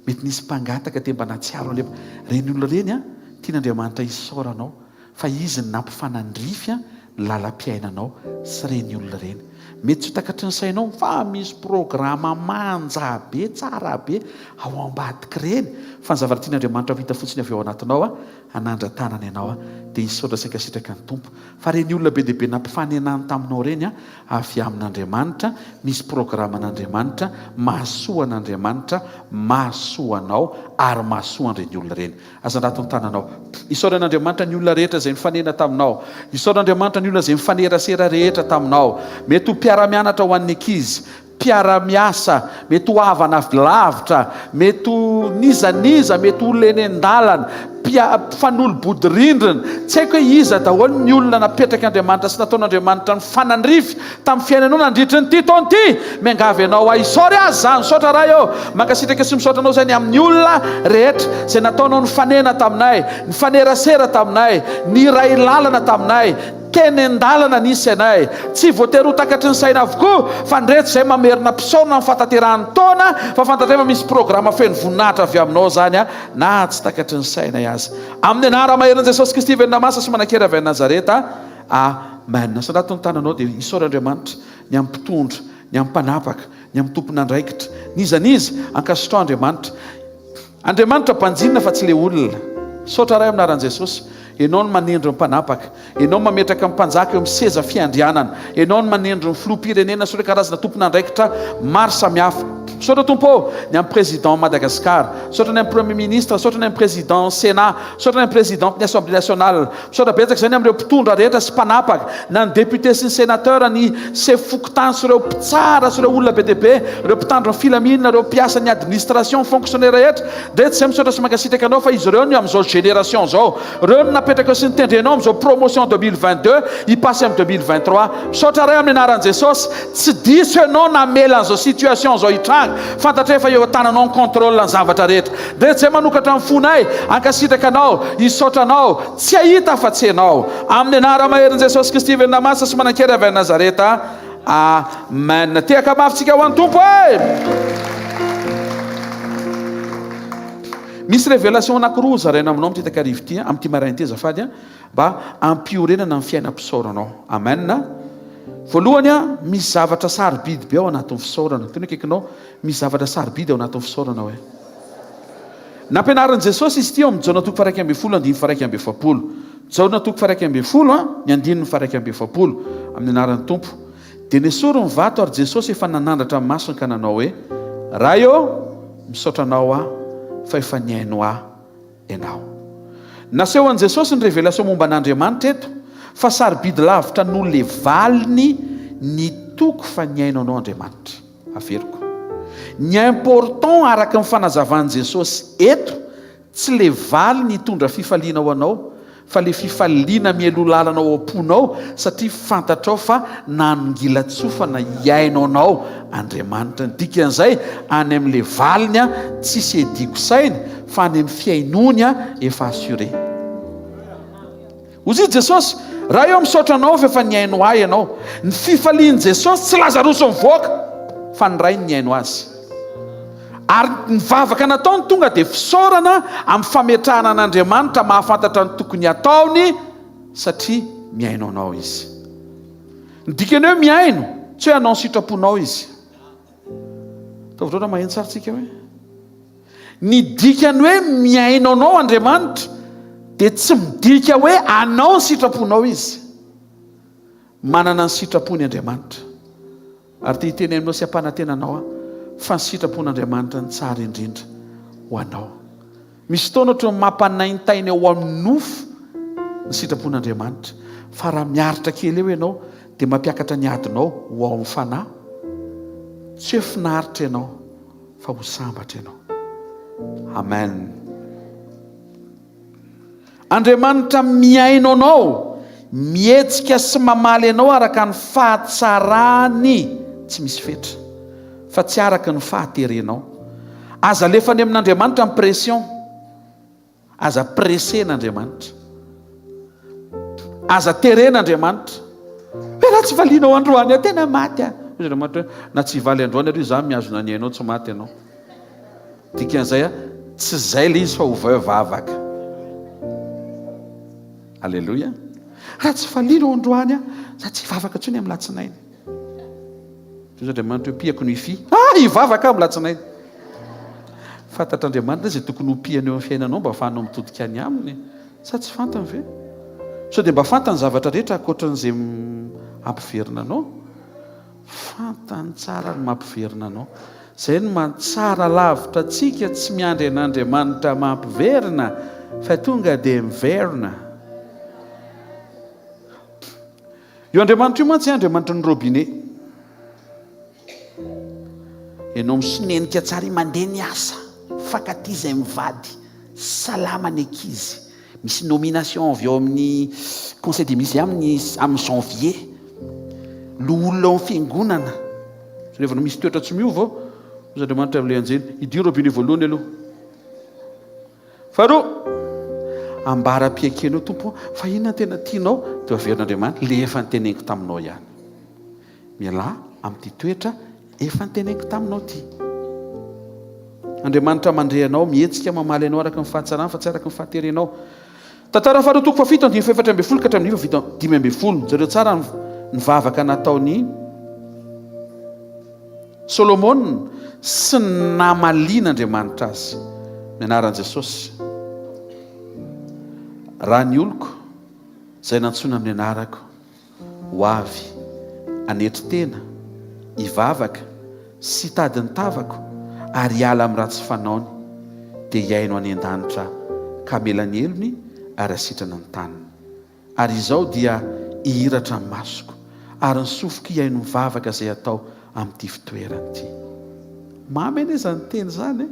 mety nisy mpangataka te mba nahatsiaro an'ilay, ireny olona ireny an, tian'Andriamanitra hisaoranao fa Izy no nampifanandrify ny lalam-piainanao sy ireny olona ireny. Mety tsy ho takatry ny sainao fa misy programa manja be, tsara be ao ambadik'ireny fa ny zavatra tian'Andriamanitra ho hita fotsiny avy ao anatinao an, hanandra-tanana ianao an, dia hisaotra sy hankasitraka ny Tompo. Fa ireny olona be dia be nampifanenany taminao ireny an, avy amin'Andriamanitra, misy programan'Andriamanitra, mahasoa an'Andriamanitra, mahasoa anao ary mahasoa an'ireny olona ireny. Aza andrato ny tananao. Isaorana Andriamanitra ny olona rehetra izay nifanena taminao. Isaorana Andriamanitra ny olona izay nifanerasera rehetra taminao. Mety ho mpiara-mianatra ho an'ny ankizy, mpiara-miasa, mety ho havana avy lavitra, mety ho n'iza n'iza, mety ho olona eny an-dalana, mpifanolo-bodirindrina. Tsy haiko hoe iza daholo ny olona napetrak'Andriamanitra sy nataon'Andriamanitra nifanandrify tamin'ny fiainanao nandritry ny ity taona ity. Miangavy anao aho hisaory azy izany. Misaotra Ray ô. Mankasitraka sy misaotra anao izay ny amin'ny olona rehetra izay nataonao nifanena taminay, nifanerasera taminay, niray lalana taminay, teny an-dalana nisy anay. Tsy voatery ho takatry ny saina avokoa fa ny rehetra izay mamerina mpisaona amin'ny fahatanterahan'ny taona fa fantatray fa misy programa feno voninahitra avy aminao izany na tsy takatry ny sainay aza. Amin'ny anara-maherin'i Jesosy Kristy velona masina sy manan-kery avy any Nazareta. Amen. Asandrato ny tananao dia isaory Andriamanitra ny amin'ny mpitondra, ny amin'ny mpanapaka, ny amin'ny tompon'andraikitra, n'iza n'iza, ankasitraho Andriamanitra. Andriamanitra banjinina fa tsy le olona. Misaotra Ray amin'ny anaran'i Jesosy. Ianao no manendry ny mpanapaka. Ianao no mametraka ny mpanjaka eo amin'ny seza fiandrianana. Ianao no manendry ny filoham-pirenena sy ireo karazana tompon'andraikitra maro samihafa. Misaotra Tompo ô, ny amin'ny président Madagascar. Misaotra ny amin'ny premier ministre, misaotra ny amin'ny président Sénat, misaotra ny amin'ny présidente ny Assemblée nationale. Misaotra betsaka izany amin'ireo mpitondra rehetra sy mpanapaka, na ny député sy ny sénateur, ny sefo fokontany sy ireo mpitsara sy ireo olona be dia be, ireo mpitandro ny filaminana, ireo mpiasan'ny administration, fonctionnaire rehetra. Dia tsy izay misaotra sy mankasitraka anao fa izy ireo no amin'izao génération izao. Ireo no napetrakao sy notendrenao amin'izao promotion 2022 hi-passer amin'ny 2023. Misaotra Ray amin'ny anaran'i Jesosy. Tsy diso ianao namela an'izao situation izao hitranga. Fantatray fa eo an-tananao ny contrôle ny zavatra rehetra. Dia izay manokatra ny fonay, hankasitraka Anao, hisaotra Anao, tsy hahita afa-tsy Ianao. Amin'ny anara-maherin'i Jesosy Kristy velona masina sy manan-kery avy any Nazareta. Amen. Tehaka mafy tsika ho an'ny Tompo e! Misy révélation anankiroa hozaraina aminao amin'ity takariva ity, amin'ity maraina ity azafady, mba hampiorenana ny fiainam-pisaoranao. Amen. Voalohany, misy zavatra sarobidy be ao anatin'ny fisaorana. Tena akaikinao, Misy zavatra sarobidy ao anatin'ny fisaorana hoe. Nampianarin'i Jesosy izy ity ao amin'ny Jaona toko faha-11 andininy faha-41. Jaona toko faha-11 ny andininy faha-41, amin'ny anaran'ny Tompo. Dia nesoriny ny vato ary Jesosy efa nanandratra ny masony ka nanao hoe, Ray ô, misaotra Anao aho fa efa nihaino ahy Ianao. Naseho an'i Jesosy ny révélation momba an'Andriamanitra eto fa sarobidy lavitra noho le valiny ny toko fa nihaino anao Andriamanitra. Averiko. Ny important araka ny fanazavan'i Jesosy eto tsy le valiny hitondra fifaliana ho anao fa le fifaliana mialoha lalana ao am-ponao satria fantatrao fa nanongilan-tsofana hihaino anao Andriamanitra. Ny dikan'izay any amin'le valiny tsisy iadiako saina fa any amin'ny fihainoany efa assuré. Hoy izy Jesosy, Ray ô misaotra anao fa efa nihaino ahy ianao. Ny fifalian'i Jesosy tsy Lazarosy mivoaka fa ny Rainy nihaino azy. Ary ny vavaka nataony tonga dia fisaorana amin'ny fametrahana an'Andriamanitra mahafantatra ny tokony hataony satria mihaino anao Izy. Ny dikany hoe mihaino, tsy hoe hanao ny sitraponao Izy. Ataovy loatra maheno tsara tsika hoe. Ny dikany hoe mihaino anao Andriamanitra dia tsy midika hoe hanao ny sitraponao Izy. Manana ny sitrapony Andriamanitra. Ary te hiteny aminao sy hampanantena anao aho fa ny sitrapon'Andriamanitra no tsara indrindra ho anao. Misy fotoana ohatran'ny mampanaintaina eo amin'ny nofo ny sitrapon'Andriamanitra, fa raha miaritra kely eo ianao dia mampiakatra ny adinao ho ao amin'ny fanahy. Tsy hoe finaritra ianao fa ho sambatra ianao. Amen. Andriamanitra mihaino anao, mihetsika sy mamaly anao araka ny fahatsarany tsy misy fetra, fa tsy araka ny fahaterenao. Aza alefa any amin'Andriamanitra ny pression. Aza pressena Andriamanitra. Aza terena Andriamanitra. Hoe raha tsy valianao androany aho, tena maty aho. Hoy Andriamanitra hoe, na tsy hivaly androany aloha izaho mihazona ny ainao tsy maty ianao. Dikan'izay a, tsy izay ilay izy fa ovay vavaka. Aleloia. Raha tsy valianao androany aho, za tsy hivavaka intsony amin'ny latsinainy. Hoy Andriamanitra hoe, pihako ny wifi. Ah, hivavaka aho amin'ny latsinainy. Fantatr'Andriamanitra izay tokony ho pihany eo amin'ny fiainanao mba ahafahanao mitodika any aminy. Sa tsy fantany ve? Sao dia mba fantany zavatra rehetra ankoatran'izay hampiverina anao? Fantany tsara ny mampiverina anao. Izay no mahatsara lavitra antsika tsy miandry an'Andriamanitra mampiverina fa tonga dia miverina. Io Andriamanitra io mantsy Andriamanitry ny robinet. Ianao misonenika tsara iny mandeha ny asa, mifankatia izay mivady, salama ny ankizy. Misy nomination avy ao amin'ny conseil des ministres amin'ny amin'ny janvier. Loholona ao amin'ny fiangonana. Rehefa misy toetra tsy miova ao, hoy Andriamanitra amin'ilay anjely, idio robinet voalohany aloha. Faharoa, ambara-piaikenao Tompo ô, fa inona no tena tianao? Dia averin'Andriamanitra, ilay efa noteneniko taminao ihany. Mialà amin'ity toetra efa noteneniko taminao ity. Andriamanitra mandre anao, mihetsika, mamaly anao araka ny fahatsarany fa tsy araka ny fahaterenao. Tantara faharoa toko fahafito andininy fahefatra ambin'ny folo ka hatramin'ny faha 15. Jereo tsara ny vavaka nataon'i Solomona sy ny namalian'Andriamanitra azy. Ny anaran'i Jesosy. Raha ny oloko izay nantsoina amin'ny anarako ho avy hanetry tena, hivavaka sy hitady ny tavako ary hiala amin'ny ratsy fanaony, dia hihaino any an-danitra aho ka hamela ny helony ary hasitrana ny taniny. Ary izao dia hihiratra ny masoko, ary ny sofiko hihaino ny vavaka izay atao amin'ity fitoerana ity. Mamy anie izany teny izany e!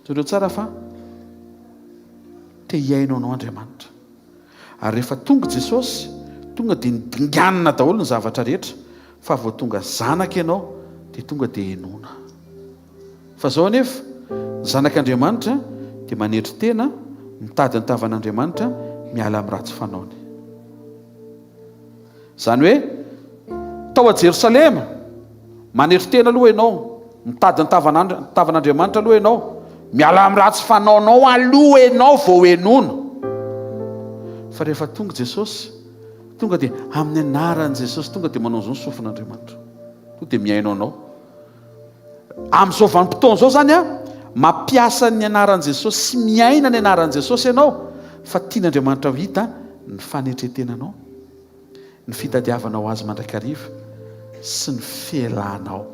Jereo tsara fa te hihaino anao Andriamanitra. Ary rehefa tonga Jesosy, tonga dia nidinganina daholo ny zavatra rehetra, fa vao tonga zanaka ianao dia tonga dia henoina. Fa izao anefa, ny zanak'Andriamanitra dia manetry tena, mitady ny tavan'Andriamanitra, miala amin'ny ratsy fanaony. Izany hoe, tao a Jerosalema, manetry tena aloha ianao, mitady ny tavan'Andriamanitra aloha ianao, miala amin'ny ratsy fanaonao aloha ianao vao henoina. Fa rehefa tonga Jesosy, tonga dia amin'ny anaran'i Jesosy, tonga dia manao izao ny sofin'Andriamanitra. Tonga dia mihaino anao. Amin'izao vanim-potoana izao izany an, mampiasa ny anaran'i Jesosy sy miaina ny anaran'i Jesosy ianao, fa tian'Andriamanitra ho hita ny fanetren-tenanao, ny fitadiavanao Azy mandrakariva sy ny fialanao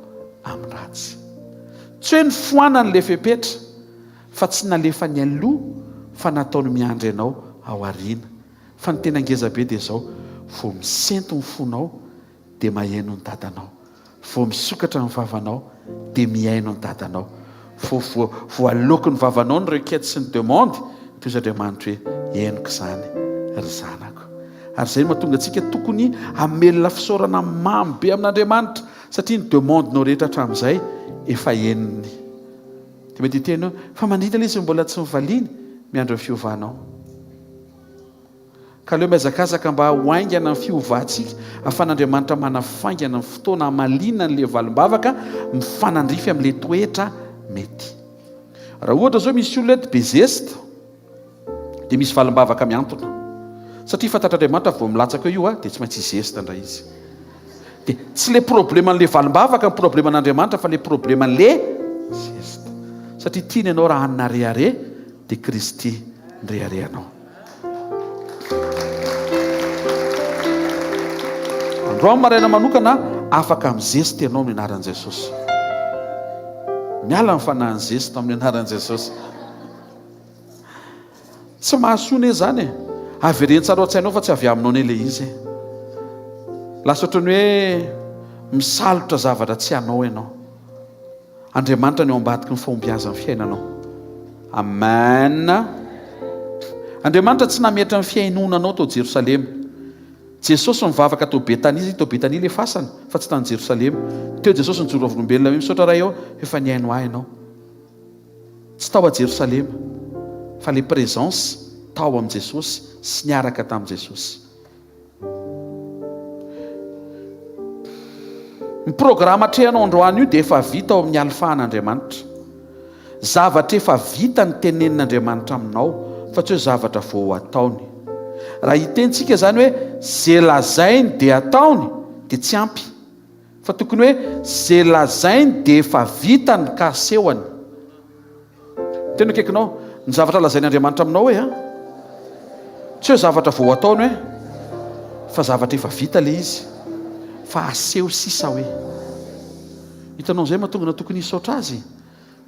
amin'ny ratsy. Tsy hoe nofoanany ilay fepetra, fa tsy nalefany aloha fa nataony miandry anao ao aoriana. Fa ny tena ngeza be dia izao, vao misento ny fonao dia maheno ny dadanao. Vao misokatra ny vavanao dia mihaino ny dadanao. Vao voa voaloaky ny vavanao ny requête sy ny demande dia hoy Andriamanitra hoe henoko izany ry zanako. Ary izay no mahatonga antsika tokony hamelona fisaorana mamy be amin'Andriamanitra satria ny demande-nao rehetra hatramin'izay efa henony. Dia mety hiteny hoe fa maninona ilay izy no mbola tsy nivaliany? Miandry ny fiovanao. Ka aleo mihazakazaka mba ho haingana ny fiovantsika ahafahan'Andriamanitra manafaingana ny fotoana hamaliana an'ilay valim-bavaka mifanandrify amin'ilay toetra mety. Raha ohatra izao misy olona eto be zesta dia misy valim-bavaka mihantona. Satria fantatr'Andriamanitra vao milatsaka eo io dia tsy maintsy hizesta indray izy. Dia tsy ilay probleman'ilay valim-bavaka ny probleman'Andriamanitra fa ilay probleman'ilay zesta. Satria tiany ianao raha hanina rehareha dia Kristy nireharehanao. Androany maraina manokana afaka mizesta ianao amin'ny anaran'i Jesosy. Miala ny fanahin'ny zesta amin'ny anaran'i Jesosy. Tsy mahasoa ne zany e. Avereno tsara ao an-tsainao fa tsy avy aminao ne le izy e. Lasa ohatran'ny hoe misalotra zavatra tsy anao ianao. Andriamanitra no eo ambadiky ny fahombiazan'ny fiainanao. Amen. Andriamanitra tsy nametra ny fihainoana anao tao Jerosalema. Jesosy nivavaka tao Betania, satria tao Betania ilay fasana, fa tsy tany Jerosalema. Teo Jesosy nijoro vavolombelona hoe misaotra Ray ô, efa nihaino ahy ianao. Tsy tao a Jerosalema, fa ilay présence tao amin'i Jesosy sy niaraka tamin'i Jesosy. Ny programa atrehanao androany io dia efa vita ao amin'ny Alpha an'Andriamanitra. Zavatra efa vita ny tenenin'Andriamanitra aminao fa tsy hoe zavatra vao ho ataony. Raha hiteny tsika izany hoe ze lazainy dia ataony dia tsy ampy. Fa tokony hoe ze lazainy dia efa vitany ka asehony. Tena akaikinao ny zavatra lazain'Andriamanitra aminao hoe an! Tsy hoe zavatra vao ataony hoe fa zavatra efa vita le izy fa aseho sisa hoe. Hitanao izay mahatonga anao tokony hisaotra azy?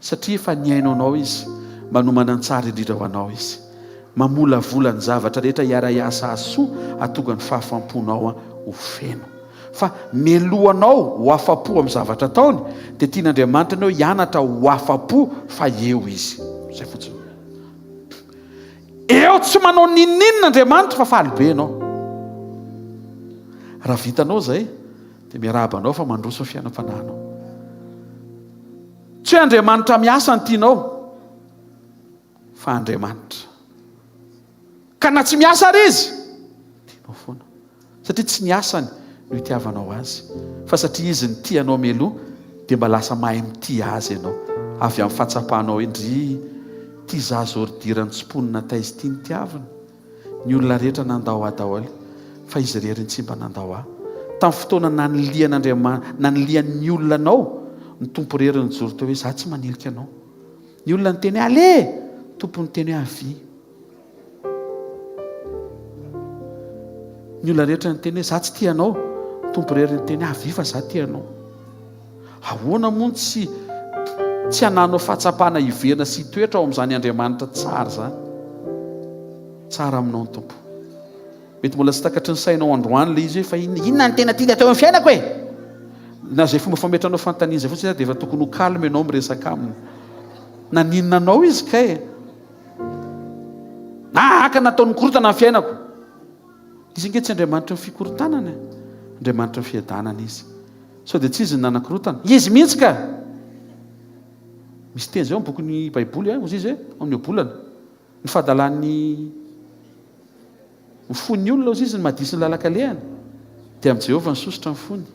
Satria efa nihaino anao izy, manomana ny tsara indrindra ho anao izy. Mamolavola ny zavatra rehetra hiara-hiasa hahasoa hahatonga ny fahafamponao ho feno. Fa mialoha anao ho afa-po amin'ny zavatra ataony, dia tian'Andriamanitra ianao hianatra ho afa-po fa eo Izy. Izay fotsiny. Eo tsy manao n'inon'inona Andriamanitra fa faly be ianao. Raha vitanao izay, dia miarahaba anao fa mandroso ny fiainam-panahinao. Tsy hoe Andriamanitra miasa ny tianao, fa Andriamanitra. Ka na tsy miasa ary Izy, tianao foana. Satria tsy ny asany no itiavanao azy, fa satria izy nitia anao mialoha dia mba lasa mahay mitia azy ianao, avy amin'ny fahatsapanao hoe ndry ity zaza ordiran'ny tsimponina taiza ity nitiavina, ny olona rehetra nandao ahy daholo fa izy irery no tsy mba nandao ahy. Tamin'ny fotoana nanilihan'Andriamanitra, nanilihan'ny olona anao, ny Tompo irery no nijoro teo hoe za tsy manilika anao. Ny olona niteny hoe allez! Tompo niteny hoe avia. Ny olona rehetra niteny hoe za tsy tia anao, Tompo irery niteny hoe avia fa za tia anao. Ahoana moa no tsy tsy hananao fahatsapana hiverina sy hitoetra ao amin'izany Andriamanitra tsara izany? Tsara aminao ny Tompo. Mety mbola tsy takatry ny sainao androany ilay izy hoe fa inona inona ny tena tiany atao amin'ny fiainako e? Na izay fomba fametranao fanontaniana izay fotsiny dia efa tokony ho calme ianao miresaka aminy. Naninona anao izy kay e? Nahaka nataony nikorontana ny fiainako. Izy ange tsy Andriamanitry ny fikorontanana e. Andriamanitry ny fiadanana izy. Sao dia tsy izy no nanakorontana? Izy mihitsy ka! Misy teny izay ao amin'ny bokin'ny Baiboly, hoy izy hoe, ao amin'ny ohabolana. Ny fahadalan'ny Ny fon'ny olona, hozy izy, ny madiso ny lalan-kalehany, dia amin'i Jehovah ny sosotra ny fony.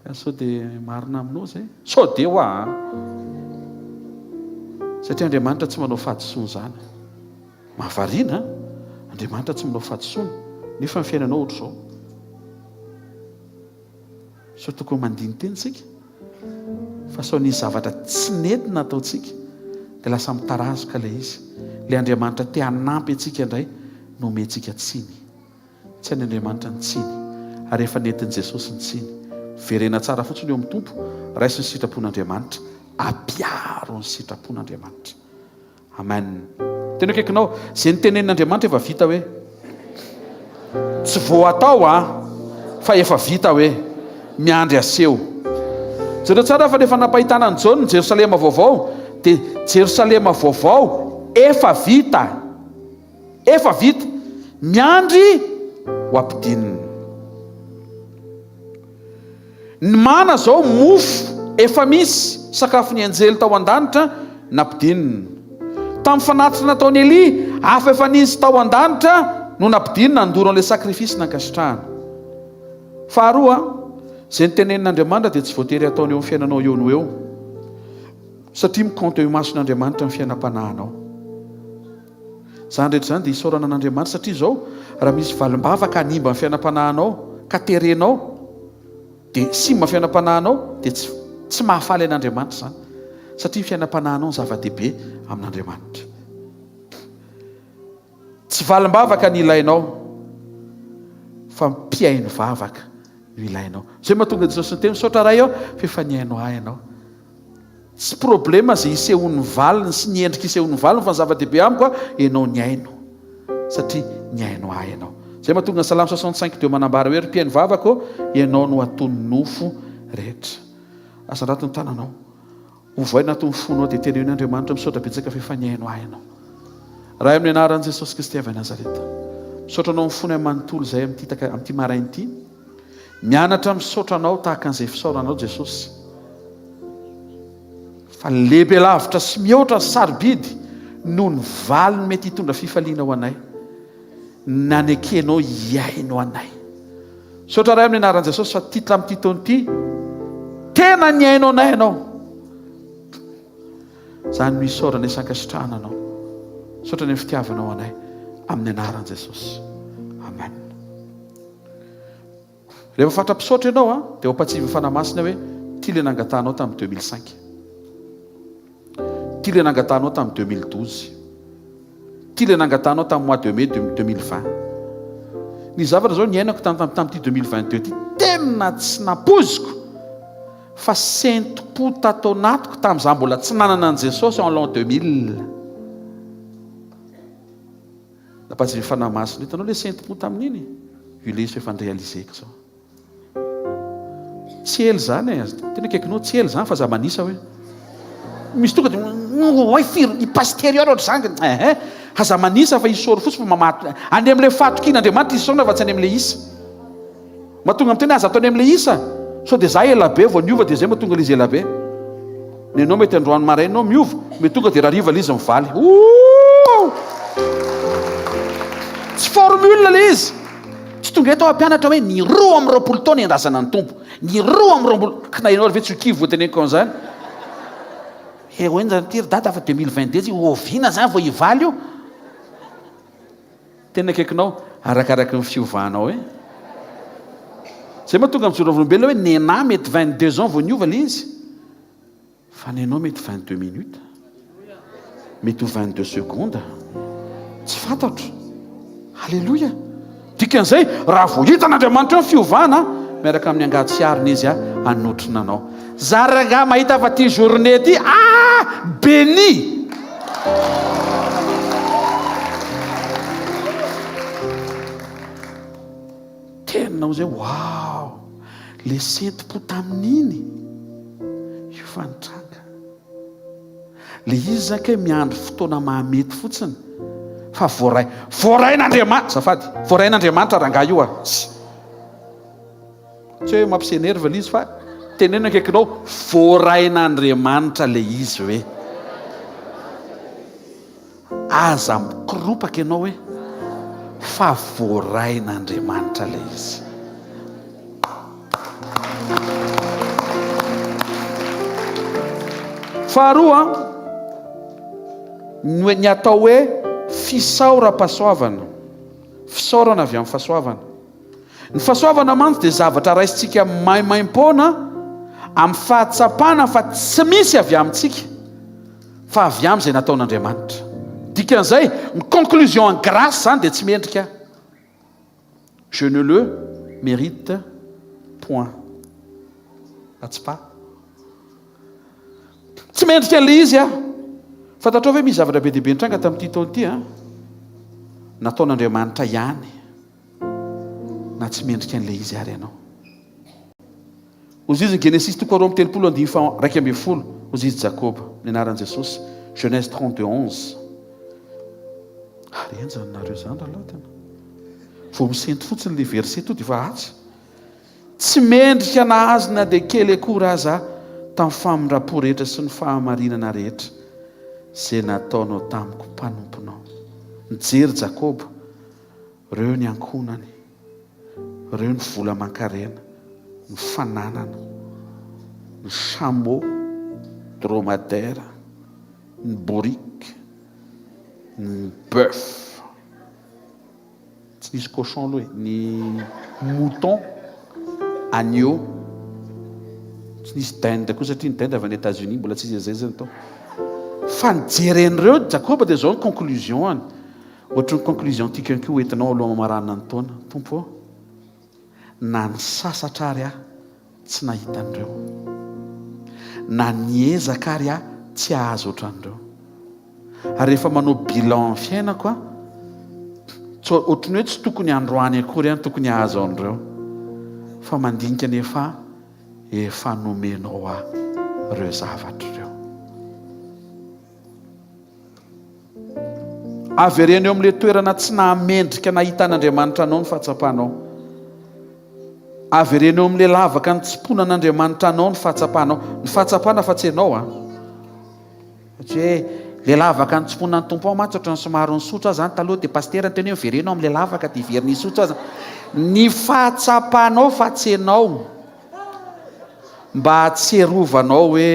Ka sao dia marina aminao izay? Sao dia hoa an! Satria Andriamanitra tsy manao fahadisoana izany. Mahavariana an! Andriamanitra tsy manao fahadisoana, nefa ny fiainanao ohatr'izao. Sao tokony mandini-tena isika fa sao nisy zavatra tsy nety nataontsika dia lasa mitarazoka ilay izy. Ilay Andriamanitra te hanampy antsika indray no omentsika tsiny. Tsy an'i Andriamanitra ny tsiny ary efa nentin'i Jesosy ny tsiny. Verena tsara fotsiny eo amin'ny Tompo, raiso ny sitrapon'Andriamanitra, ampiaro ny sitrapon'Andriamanitra. Amen. Tena akaikinao, izay nitenenin'Andriamanitra efa vita hoe. Tsy vao atao a, fa efa vita hoe. Miandry aseho. Jereo tsara fa rehefa nampahitana an'i Jaona ny Jerosalema vaovao, dia Jerosalema vaovao efa vita. Efa vita. Miandry ho ampidinina. Ny mana zao mofo efa misy, sakafon'ny anjely tao an-danitra nampidinina. Tamin'ny fanatitra nataon'i Elia, afo efa nisy tao an-danitra. no nampidinina handoro an'ilay sacrifice nankasitrahana. Faharoa, izay notenenin'Andriamanitra dia tsy voatery hataony eo amin'ny fiainanao eo no eo. Satria mi-compte eo imason'Andriamanitra ny fiainam-panahinao. Izany rehetra izany dia isaorana an'Andriamanitra satria izao, raha misy valim-bavaka hanimba ny fiainam-panahinao ka terenao, dia simba ny fiainam-panahinao, dia tsy tsy mahafaly an'Andriamanitra izany. Satria ny fiainam-panahinao no zava-dehibe amin'Andriamanitra. Tsy valim-bavaka ny ilainao fa mpihaino vavaka no ilainao. Izay mahatonga Jesosy niteny, misaotra Ray ô fa efa nihaino ahy ianao. Tsy problema izay isehoan'ny valiny sy ny endrika isehoan'ny valiny fa ny zava-dehibe amiko a, ianao nihaino satria nihaino ahy ianao. Izay mahatonga ny Salamo 65 deux manambara hoe ry mpihaino vavaka ô, ianao no atonin'ny nofo rehetra. Asandrato ny tananao. Ovaina ato ny fonao dia teneno Andriamanitra misaotra betsaka fa efa nihaino ahy ianao. Ray amin'ny anaran'i Jesosy Kristy avy any Nazareta. Misaotra anao amin'ny fonay manontolo izay amin'ity taka amin'ity maraina ity. Mianatra misaotra anao tahaka an'izay fisaorana anao Jesosy. Fa lehibe lavitra sy mihoatra ny sarobidy noho ny valiny mety hitondra fifaliana ho anay. Nanekenao hihaino anay. Misaotra Ray amin'ny anaran'i Jesosy fa titre amin'ity taona ity tena nihaino anay ianao. Izany no isaorana sy ankasitrahana anao. Misaotra ny fitiavanao anay amin'ny anaran'i Jesosy. Amen. Rehefa fatra-pisaotra ianao a, dia ho ampatsiahin'ny Fanahy Masina hoe ity ilay nangatahanao tamin'ny 2005. Ity ilay nangatahanao tamin'ny 2012. Ity ilay nangatahanao tamin'ny mois de mai 2020. Ny zavatra izao niainako tamin'ity 2022 ity, tena tsy nampoiziko fa sentom-po tato anatiko tamin'izaho mbola tsy nanana an'i Jesosy en l'an 2000. Nampahatsiahy Fanahy Masina, hitanao ilay sentom-po tamin'iny? Io ilay izy fa efa ni-réaliser-ko izao. Tsy ela izany e, tena akaikinao tsy ela izany fa za manisa hoe. Misy tonga dia oay firy i pasitera io ary ohatr'izany eh eh aza manisa fa isaory fotsiny fa mamato any amin'ilay fahatokian'Andriamanitra isaorana fa tsy any amin'ilay isa. Mahatonga miteny aza atao any amin'ilay isa sao dia za ela be vao niova dia izay mahatonga ilay izy ela be. Ny anao mety androany maraina ianao miova, mety tonga dia rahariva ilay izy mivaly. Ooh! Tsy formule ilay izy. Tsy tonga eto aho hampianatra hoe ny 22 taona iandrasana ny Tompo. Ny 22, kna ianao ary ve tsy ho kivy vao teneniko an'izany? He hoy zany ity ry dada fa 2022 tsy oviana zany vao hivaly io? Tena akaikinao, arakaraky ny fiovanao e. Zay mahatonga mijoro vavolombelona hoe nenah mety 22 ans vao niova le izy. Fa nenao mety 22 minutes. Mety ho 22 secondes. Tsy fantatro. Alléluia. Dikan'izay, raha vao hitan'Andriamanitra eo ny fiovana, miaraka amin'ny angady sy arina izy hanotrona anao. Za rangahy mahita fa ty journée ty ah béni. Tena ho zay wow. Le sentim-po tamin'iny io fa nitranga. Le izy zany kay miandry fotoana mahamety fotsiny fa voaray voarain'Andriamanitra azafady voarain'Andriamanitra rangahy io ah. Tsy hoe mampi-s'enerve le izy fa teneno akaikinao voarain'Andriamanitra le izy hoe aza mikoropaka ianao hoe fa voarain'Andriamanitra le izy. Faharoa, ny ny atao hoe fisaoram-pahasoavana. Fisaorana avy amin'ny fahasoavana. Ny fahasoavana mantsy dia zavatra raisintsika maimaimpoana amin'ny fahatsapana fa tsy misy avy amintsika fa avy amin'izay nataon'Andriamanitra. Dikan'izay, ny conclusion en grâce izany dia tsy mendrika. Je ne le mérite point. N'est-ce pas? Tsy mendrika an'ilay izy aho. Fantatrao ve misy zavatra be dia be nitranga tamin'ity taona ity an? Nataon'Andriamanitra ihany. na tsy mendrika an'ilay izy ary ianao. Hozy izy ny Genesisy toko 32 andininy faha 11, hozy izy Jakoba, ny anaran'i Jesosy, Genèse 32 11. Ary henjana nareo izany rahalahy tena. Vao misento fotsiny ilay verset to dia efa atsy. Tsy mendrika nahazo na dia kely akory aza tamin'ny famindram-po rehetra sy ny fahamarinana rehetra izay nataonao tamiko mpanomponao. Nijery Jakoba. Reo ny ankohonany, reo ny vola aman-karena, ny fananana, ny chameau, dromadaire, ny borique, ny boeuf, tsy nisy cochon aloha e, ny mouton, agneau, tsy nisy dinde koa satria ny dinde avy any Etats-Unis mbola tsisy an'izay zany tao. Fa ny jeren'ireo Jakoba dia izao ny conclusion-ny. Ohatry ny conclusion tiako ihany koa ho entinao aloha hamaranana ny taona. Tompo ô, na nisasatra ary aho tsy nahita an'ireo. Na niezaka ary aho tsy hahazo ohatran'ireo. Ary rehefa manao bilan ny fiainako aho, tsy ohatry ny hoe tsy tokony androany akory aho no tokony hahazo an'ireo. Fa mandinika nefa efa nomenao ahy ireo zavatra ireo. Avereno eo amin'ilay toerana tsy nahamendrika nahitan'Andriamanitra anao ny fahatsapanao. Avereno eo amin'ilay lavaka nitsimponan'Andriamanitra anao ny fahatsapanao. Ny fahatsapana fa tsy ianao an. Tsy hoe ilay lavaka nitsimponan'ny Tompo ao mantsy ohatran'ny somary nisotra aho izany taloha dia pasitera niteny hoe mivereno amin'ilay lavaka dia hiverina hisotra aho izany. Ny fahatsapanao fa tsy ianao. Mba hahatsiarovanao hoe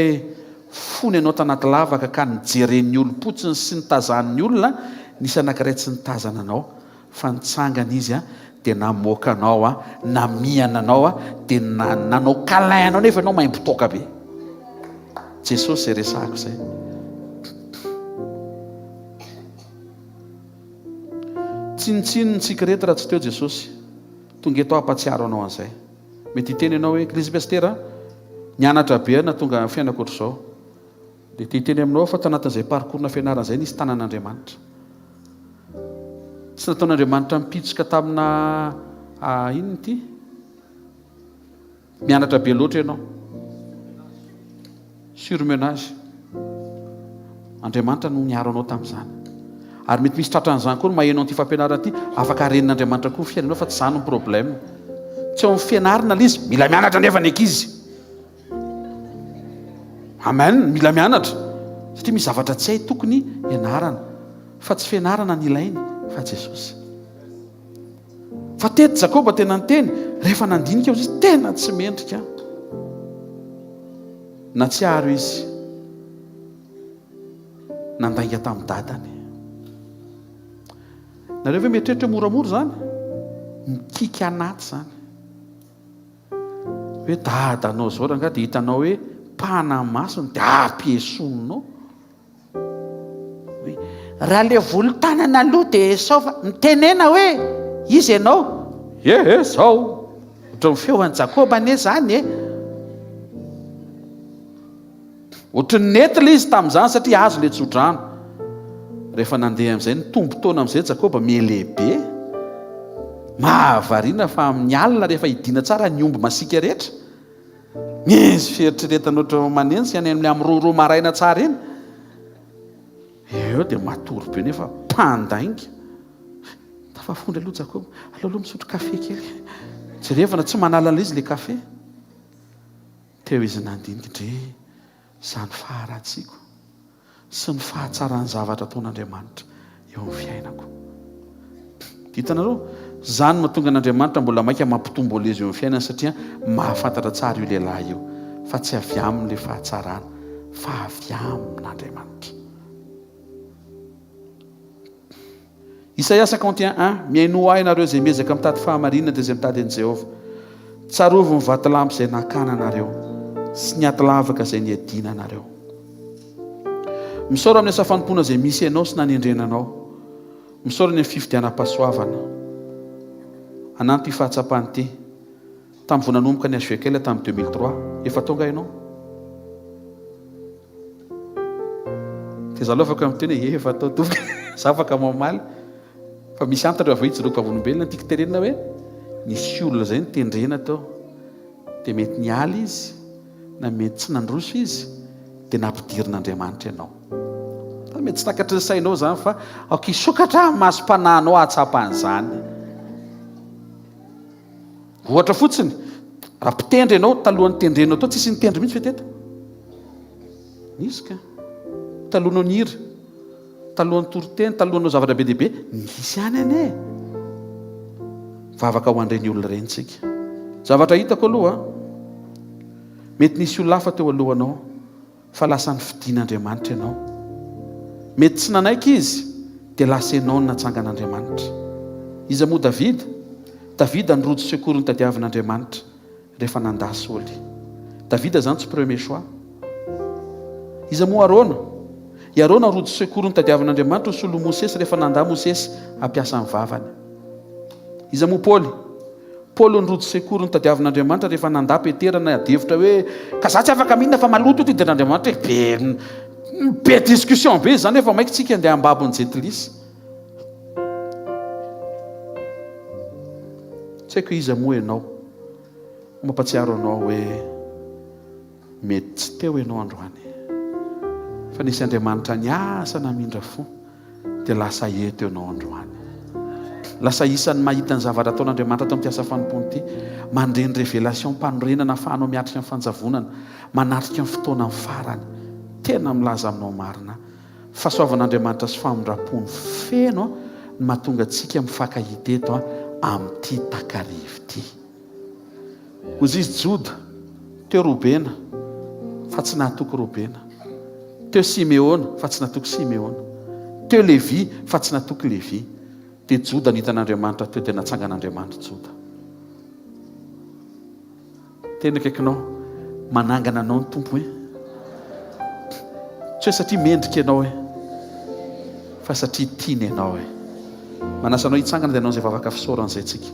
fony ianao tanaty lavaka ka nijeren'ny olom-potsiny sy nitazanin'ny olona, nisy anankiray tsy nitazana anao, fa nitsangana izy dia namoaka anao, namihana anao, dia nanao câlin anao nefa ianao maimbo toaka be. Jesosy izay resahako izay. Tsinontsinona isika ireto raha tsy teo Jesosy. Tonga eto aho hampatsiaro anao an'izay. Mety hiteny ianao hoe, Krizy Pasitera a, nianatra be aho nahatonga ny fiainako ohatr'izao. Dia te hiteny aminao aho fa tanatin'izay parcours-na fianarana izay nisy tanan'Andriamanitra. Tsy nataon'Andriamanitra nipitsoka tamina inona ity? Mianatra be loatra ianao. Surmenage. Andriamanitra no niaro anao tamin'izany. Ary mety misy tratran'izany koa ny maheno an'ity fampianarana ity, afaka harenin'Andriamanitra koa ny fiainanao fa tsy izany no problème. Tsy ao amin'ny fianarana ilay izy, mila mianatra anefa ny ankizy. Amen, mila mianatra. Satria misy zavatra tsy hay tokony hianarana. Fa tsy fianarana ny ilainy fa Jesosy. Fa teto Jakoba tena niteny, rehefa nandinika izy, tena tsy mendrika aho. Natsiaro izy nandainga tamin'ny dadany. Nareo ve mieritreritra hoe moramora izany? Mikiky anaty izany. Hoe dadanao izao rangahy dia hitanao hoe mpanamasony dia ampiesonao. Hoe raha le volon-tanana aloha dia esao fa mitenena hoe iza ianao? Ye Esao. Ohatran'ny feo an'i Jakoba anie izany e. Ohatran'ny nety ilay izy tamin'izany satria azo ilay tsodrano. Rehefa nandeha amin'izay nitombo taona amin'izay Jakoba mihalehibe. Mahavariana fa amin'ny alina rehefa hidiana tsara ny omby masiaka rehetra. Misy fieritreretana ohatran'ny manenjika any amin'ny amin'ny roaroa maraina tsara iny. Eo dia matory be nefa mpandainga. Tafafondra aloha Jakoba. Aleo aloha misotro kafe kely. Jerevana tsy manala an'ilay izy ilay kafe. Teo izy nandinika, ndre izany faharatsiako. sy ny fahatsaran'ny zavatra ataon'Andriamanitra eo amin'ny fiainako. Hitanareo? Izany no mahatonga an'Andriamanitra mbola maika mampitombo alezy eo amin'ny fiainany satria mahafantatra tsara io lehilahy io fa tsy avy aminy ilay fahatsarana fa avy amin'Andriamanitra. Isaia 51, un, Mihainoa ahy ianareo izay miezaka mitady fahamarinana dia izay mitady an'i Jehovah. Tsarovy ny vatolampy izay nakana anareo, sy ny aty lavaka izay niadiana anareo. Misaora amin'ny asa fanompoana izay misy anao sy nanendrena anao. Misaora ny amin'ny fifidianam-pahasoavana. Anano ity fahatsapana ity. Tamin'ny vao nanomboka ny HVKL tamin'ny 2003, efa tonga ianao? Dia za aloha afaka miteny hoe efa atao tompoko, za afaka mamaly. Fa misy antony raha vao hijoroako vavolombelona, tiako tenenina hoe nisy olona izay notendrena teo, dia mety niala izy na mety tsy nandroso izy, dia nampidirin'Andriamanitra ianao. Fa mety tsy takatry ny sainao izany fa aoka hisokatra ny masom-panahinao hahatsapa an'izany. Ohatra fotsiny, raha mpitendry ianao, talohan'ny nitendrenao tao, tsisy nitendry mihitsy ve teto? Nisy ka. Talohanao nihira, talohan'ny toriteny, talohanao zavatra be dia be, nisy ihany anie. Vavaka ho an'ireny olona ireny tsika. Zavatra hitako aloha, mety nisy olona hafa teo alohanao fa lasa nifidin'Andriamanitra ianao. Mety tsy nanaiky izy dia lasa ianao no natsangan'Andriamanitra. Iza moa Davida? Davida nirojo sekory notadiavin'Andriamanitra. rehefa nandà Saoly. Davida zany tsy premier choix. Iza moa Arona? I Arona rojo secours notadiavin'Andriamanitra ho solon'i Mosesy rehefa nandà Mosesy hampiasa ny vavany. Iza moa Paoly? Paoly ny rojo secours notadiavin'Andriamanitra rehefa nandà Petera niady hevitra hoe ka za tsy afaka mihinana fa maloto ity dia Andriamanitra hoe be be discussion be izany efa maika tsika andeha hambabo ny jentilisa. Tsy haiko iza moa ianao. Mampatsiaro anao hoe mety tsy teo ianao androany. Fa nisy Andriamanitra niasa namindra fo dia lasa eto ianao androany. Lasa isan'ny mahita ny zavatra ataon'Andriamanitra ato amin'ity asa fanompoana ity. Mandre ny révélation mpanorenana ahafahanao miatrika ny fanjavonana, manatrika ny fotoana farany. Tena milaza aminao marina aho. Fahasoavan'Andriamanitra sy famindrampony feno no mahatonga antsika mifankahita eto amin'ity takariva ity. Hozy izy Joda, teo Robena, fa tsy nahatoky Robena. Teo Simeona, fa tsy natoky Simeona. Teo Levy, fa tsy natoky Levy. Dia Joda no hitan'Andriamanitra teo, dia natsangan'Andriamanitra Joda. Tena akaikinao, manangana anao ny Tompo e. Tsy hoe satria mendrika ianao e, fa satria tiany ianao e. Manasa anao hitsangana dia hanao izay vavaka fisaorana izay tsika.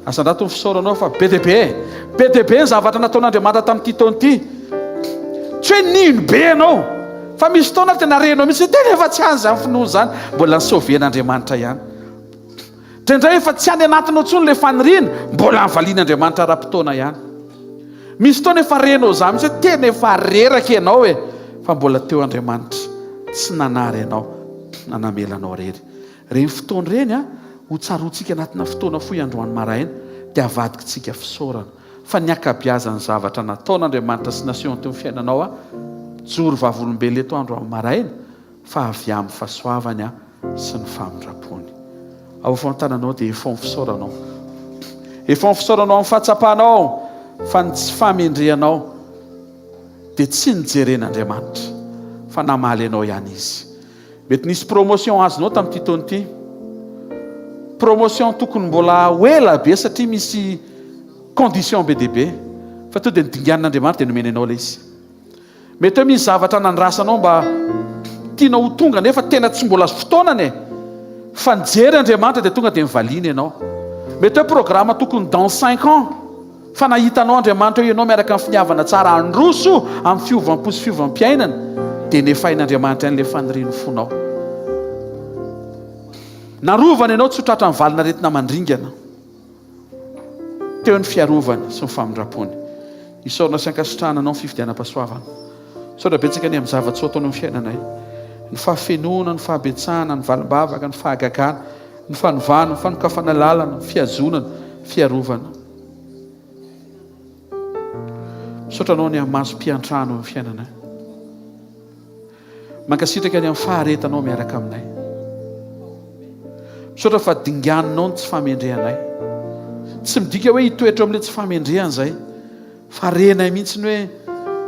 Asandrato ny fisaoranao fa be dia be, be dia be ny zavatra nataon'Andriamanitra tamin'ity taona ity. Tsy hoe nino be ianao, fa misy fotoana tena renao mihitsy hoe tena efa tsy any izany finoana izany, mbola ni-sauver-n'Andriamanitra ihany. Indraindray efa tsy any anatinao intsony ilay faniriana, mbola valian'Andriamanitra ara-potoana ihany. Misy fotoana efa renao izany mihitsy hoe tena efa reraka ianao e, fa mbola teo Andriamanitra, tsy nanary anao na namela anao irery. Ireny fotoana ireny a, ho tsaroantsika anatina fotoana fohy androany maraina, dia avadikitsika fisaorana. Fa ny ankabiazan'ny zavatra nataon'Andriamanitra sy nasehony teo amin'ny fiainanao a, mijoro vavolombelona eto androany maraina, fa avy amin'ny fahasoavany sy ny famindrampony. Ao afovoan-tananao dia efao ny fisaoranao. Efao ny fisaoranao amin'ny fahatsapanao fa ny tsy fahamendrehanao dia tsy nijeren'Andriamanitra fa namaly anao ihany Izy. Mety nisy promotion azonao tamin'ity taona ity. Promotion tokony mbola ho ela be satria misy condition be dia be. Fa tonga dia nodinganin'Andriamanitra dia nomeny anao ilay izy. Mety hoe misy zavatra nandrasanao mba tianao ho tonga nefa tena tsy mbola fotoanany e! Fa nijery Andriamanitra dia tonga dia nivaliany ianao. Mety hoe programme tokony dans cinq ans fa nahita anao Andriamanitra hoe ianao miaraka amin'ny finiavana tsara handroso amin'ny fiovam-po sy fiovam-piainana dia nefain'Andriamanitra ihany ilay fanirian'ny fonao. Narovany ianao tsy ho tratran'ny valin'aretina mandringana. Teo ny fiarovany sy ny famindrampony. Isaorana sy ankasitrahana Anao ny fifidianam-pahasoavana. Misaotra betsaka ny amin'ny zava-tsoa ataonao amin'ny fiainanay. Ny fahafenoana, ny fahabetsahana, ny valim-bavaka, ny fahagagana, ny fanovana, ny fanokafana lalana, ny fihazonana, ny fiarovana. Misaotra Anao ny amin'ny masom-piantrano amin'ny fiainanay. Mankasitraka ny amin'ny faharetanao miaraka aminay. Misaotra fa dinganinao ny tsy fahamendrehanay. Tsy midika hoe hitoetra eo amin'ilay tsy fahamendrehana izay, fa renay mihitsy ny hoe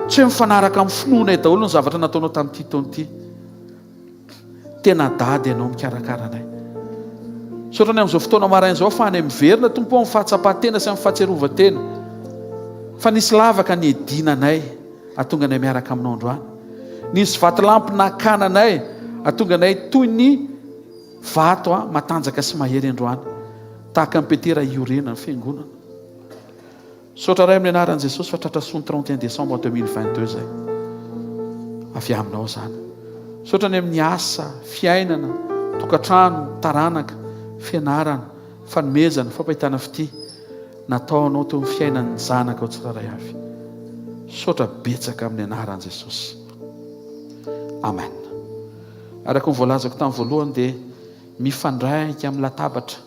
tsy hoe mifanaraka amin'ny finoanay daholo ny zavatra nataonao tamin'ity taona ity. Tena dada ianao mikarakara anay. Misaotra ny amin'izao fotoana maraina izao ahafahanay miverina Tompo amin'ny fahatsapan-tena sy amin'ny fahatsiarovan-tena fa nisy lavaka niedina anay. Hahatonga anay miaraka aminao androany. Nisy vatolampy nakana anay, hahatonga anay toy ny vato matanjaka sy mahery androany. Tahaka an'i Petera hiorena ny fiangonana. Misaotra Ray amin'ny anaran'i Jesosy fa tratra soa ny 31 décembre 2022 izay. Avy aminao izany. Misaotra ny amin'ny asa, fiainana, tokantrano, taranaka, fianarana, fanomezana, fampahitana fitia. Nataonao teo amin'ny fiainan'ny zanakao tsirairay avy. Misaotra betsaka amin'ny anaran'i Jesosy. Amen. Araka ny voalazako tamin'ny voalohany dia mifandraika amin'ny latabatra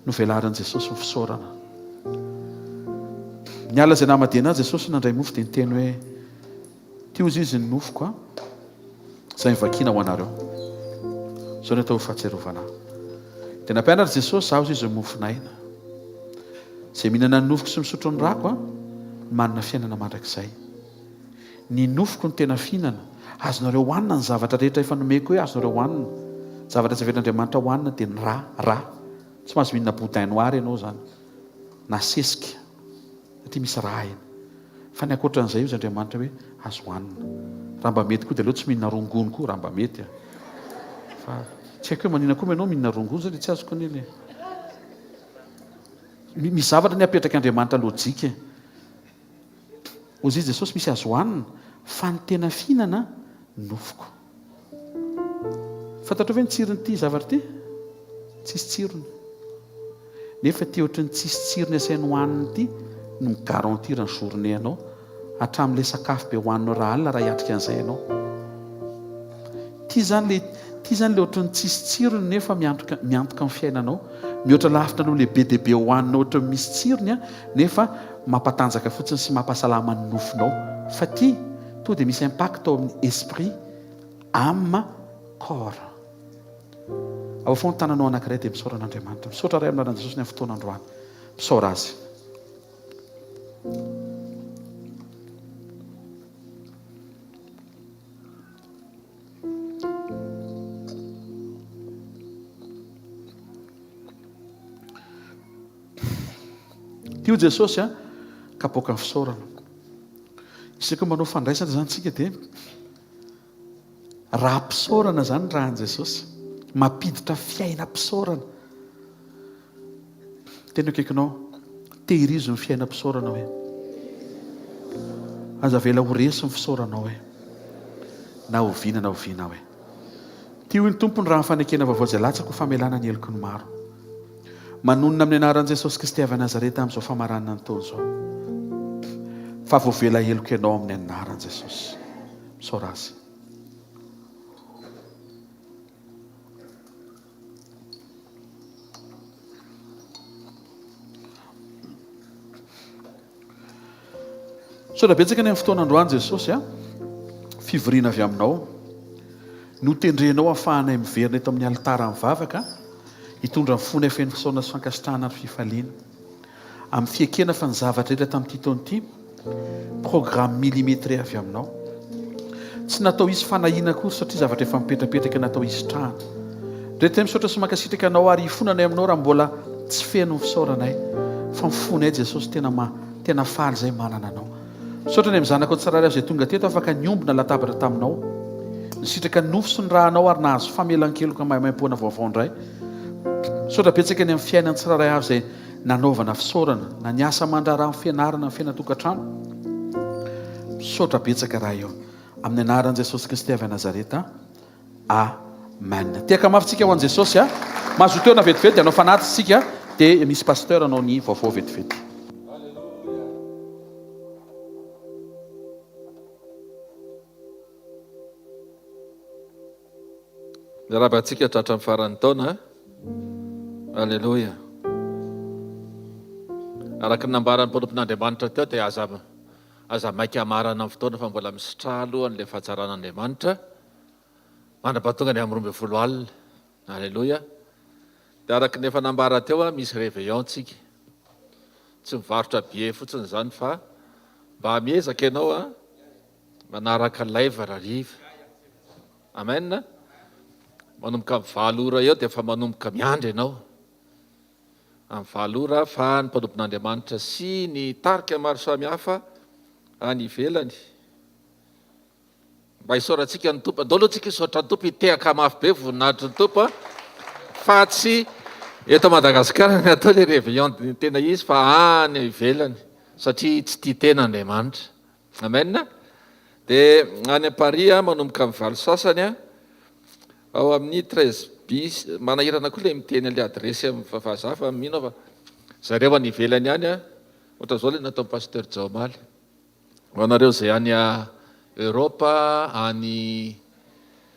novelarin'i Jesosy ny fisaorana. Niala izay namadihana azy Jesosy nandray mofo dia niteny hoe Ty hozy izy ny nofoko a, izay mivakiana ho anareo. Izao no atao ho fahatsiarovana ahy. Dia nampianatra Jesosy, Izaho hozy izy ny mofon'aina. Izay mihinana ny nofoko sy misotro ny rako no manana fiainana mandrakizay. Ny nofoko no tena fihinana. Azonareo hohanina ny zavatra rehetra efa nomeko hoe azonareo hohanina. Ny zavatra tsy avelan'Andriamanitra hohanina dia ny ra, ra. Tsy mahazo mihinana boudin noir ianao izany, na sesika, satria misy ra eny. Fa ny ankoatran'izay hozy Andriamanitra hoe azo hohanina. Raha mba mety koa dia aleo tsy mihinana rongony koa raha mba mety a. Fa tsy haiko hoe maninona koa ianao mihinana rongony zao dia tsy azoko anie le. Misy zavatra anie apetrak'Andriamanitra lojika e. Hozy Jesosy misy azo hohanina fa ny tena fihinana nofoko. Fantatrao ve ny tsiron'ity zavatra ity? Tsisy tsirony. Nefa ity ohatran'ny tsisy tsirony asainy hohanina ity no mi-garantir ny journée anao hatramin'ilay sakafo be hohaninao raha alina raha hiatrika an'izay ianao. Ity izany le ity izany le ohatran'ny tsisy tsirony nefa miantoka miantoka ny fiainanao. Mihoatra lavitra noho le be dia be hohaninao ohatran'ny misy tsirony an, nefa mampatanjaka fotsiny sy mampasalama ny nofonao. Fa ity tonga dia misy impact ao amin'ny esprit, âme, corps. Aofono ny tananao anankiray dia misaora an'Andriamanitra. Misaotra Ray amin'ny anaran'i Jesosy ny amin'ny fotoana androany. Misaora Azy. Tio Jesosy a, kapoaka ny fisaorana. Isika manao fandraisana izany tsika dia Raha-pisaorana izany ny rahan'i Jesosy. Mampiditra fiainam-pisaorana. Teny akaikinao, tehirizo ny fiainam-pisaorana hoe. Aza avela ho resy ny fisaoranao hoe. Na oviana na oviana hoe. Tia hoy ny Tompo ny raha ny fanekena vaovao izay latsaka ho famelana ny heloky ny maro. Manonona amin'ny anaran'i Jesosy Kristy avy Nazareta amin'izao famaranana ny taona izao. Fa voavela heloka ianao amin'ny anaran'i Jesosy. Misaora azy. Misaotra betsaka ny amin'ny fotoana androany Jesosy a. Fivoriana avy aminao. Notendrenao ahafahanay miverina eto amin'ny alitara mivavaka hitondra ny fonay feno fisaorana sy fankasitrahana ary fifaliana. Amin'ny fiekena fa ny zavatra rehetra tamin'ity taona ity, programme millimétré avy aminao. Tsy natao hisy fanahiana akory satria zavatra efa mipetrapetraka natao hisitrahana. Ndreto misaotra sy mankasitraka anao ary hifonanay aminao raha mbola tsy feno ny fisaoranay fa ny fonay Jesosy tena ma tena faly izay manana anao. Misaotra ny amin'ny zanakao tsirairay avy izay tonga teto afaka niombona latabatra taminao. Nisitraka ny nofo sy ny rà anao ary nahazo famelan-keloka maimaimpoana vaovao indray. Misaotra betsaka ny amin'ny fiainan'ny tsirairay avy izay nanaovana fisaorana na ny asa aman-draharaha ny fianarana ny fiainan-tokantrano. Misaotra betsaka Ray ô. Amin'ny anaran'i Jesosy Kristy avy Nazareta. Amen. Tehaka mafy tsika ho an'i Jesosy a. Mazotoa toerana vetivety dia hanao fanatitra isika dia misy pasteur hanao ny vaovao vetivety. Miarahaba antsika tratran'ny faran'ny taona. Aleloia. Araka ny nambaran'ny mpanompon'Andriamanitra teo dia aza aza maika hamarana ny fotoana fa mbola misitraha aloha an'ilay fahatsaran'Andriamanitra mandra-pahatonga ny amin'ny 12 alina. Aleloia. Dia araka ny efa nambara teo, misy réveillon tsika. Tsy mivarotra billet fotsiny izany fa mba miezaka ianao a manaraka live rahariva. Amen. Manomboka amin'ny valo ora eo dia efa manomboka miandry ianao. Amin'ny valo ora fa ny mpanompon'Andriamanitra sy ny tarika maro samihafa any ivelany. Mba hisaorantsika ny Tompo. Andao aloha tsika hisaotra ny Tompo, hitehaka mafy be voninahitry ny Tompo a. Fa tsy eto Madagasikara ny atao le réveillon tena izy fa any ivelany satria tsy tia tena Andriamanitra. Amen. Dia any Paris manomboka amin'ny valo sasany ao amin'ny 13 bis. Manahirana koa ilay miteny an'ilay adiresy amin'ny vazaha fa mino aho fa zareo any ivelany any ohatran'izao ilay nataon'i Pasteur Jaomaly. Ho anareo izay any Europe, any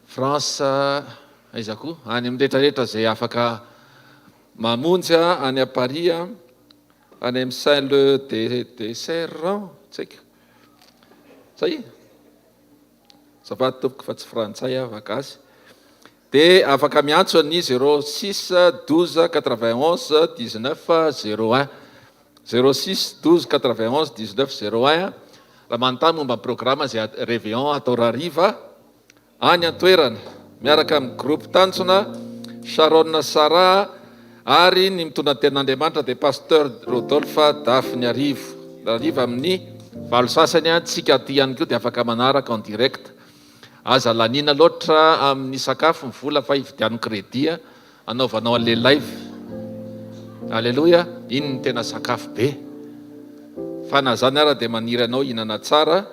France, aiza koa, any amin'ny rehetrarehetra izay afaka mamonjy any Paris, any amin'ny Saint Le Desert, tsy haiko. Zay? Azafady tompoko fa tsy frantsay aho fa gasy. Dia afaka miantso an'ny 06 12 91 19 01. 06 12 91 19 01 raha manontany momba ny programa izay Réveillon atao rahariva any an-toerana miaraka amin'ny groupe Tanjona, Sharon Sarah ary ny mitondra ny tenin'Andriamanitra dia Pasteur Rodolphe Dafiniarivo. Rahariva amin'ny valo sasany tsika aty ihany koa dia afaka manaraka en direct. Aza laniana loatra amin'ny sakafo ny vola fa ividiano crédit anaovanao an'le live. Aleloia, iny no tena sakafo be. Fa na zany ara dia maniry anao hihinana tsara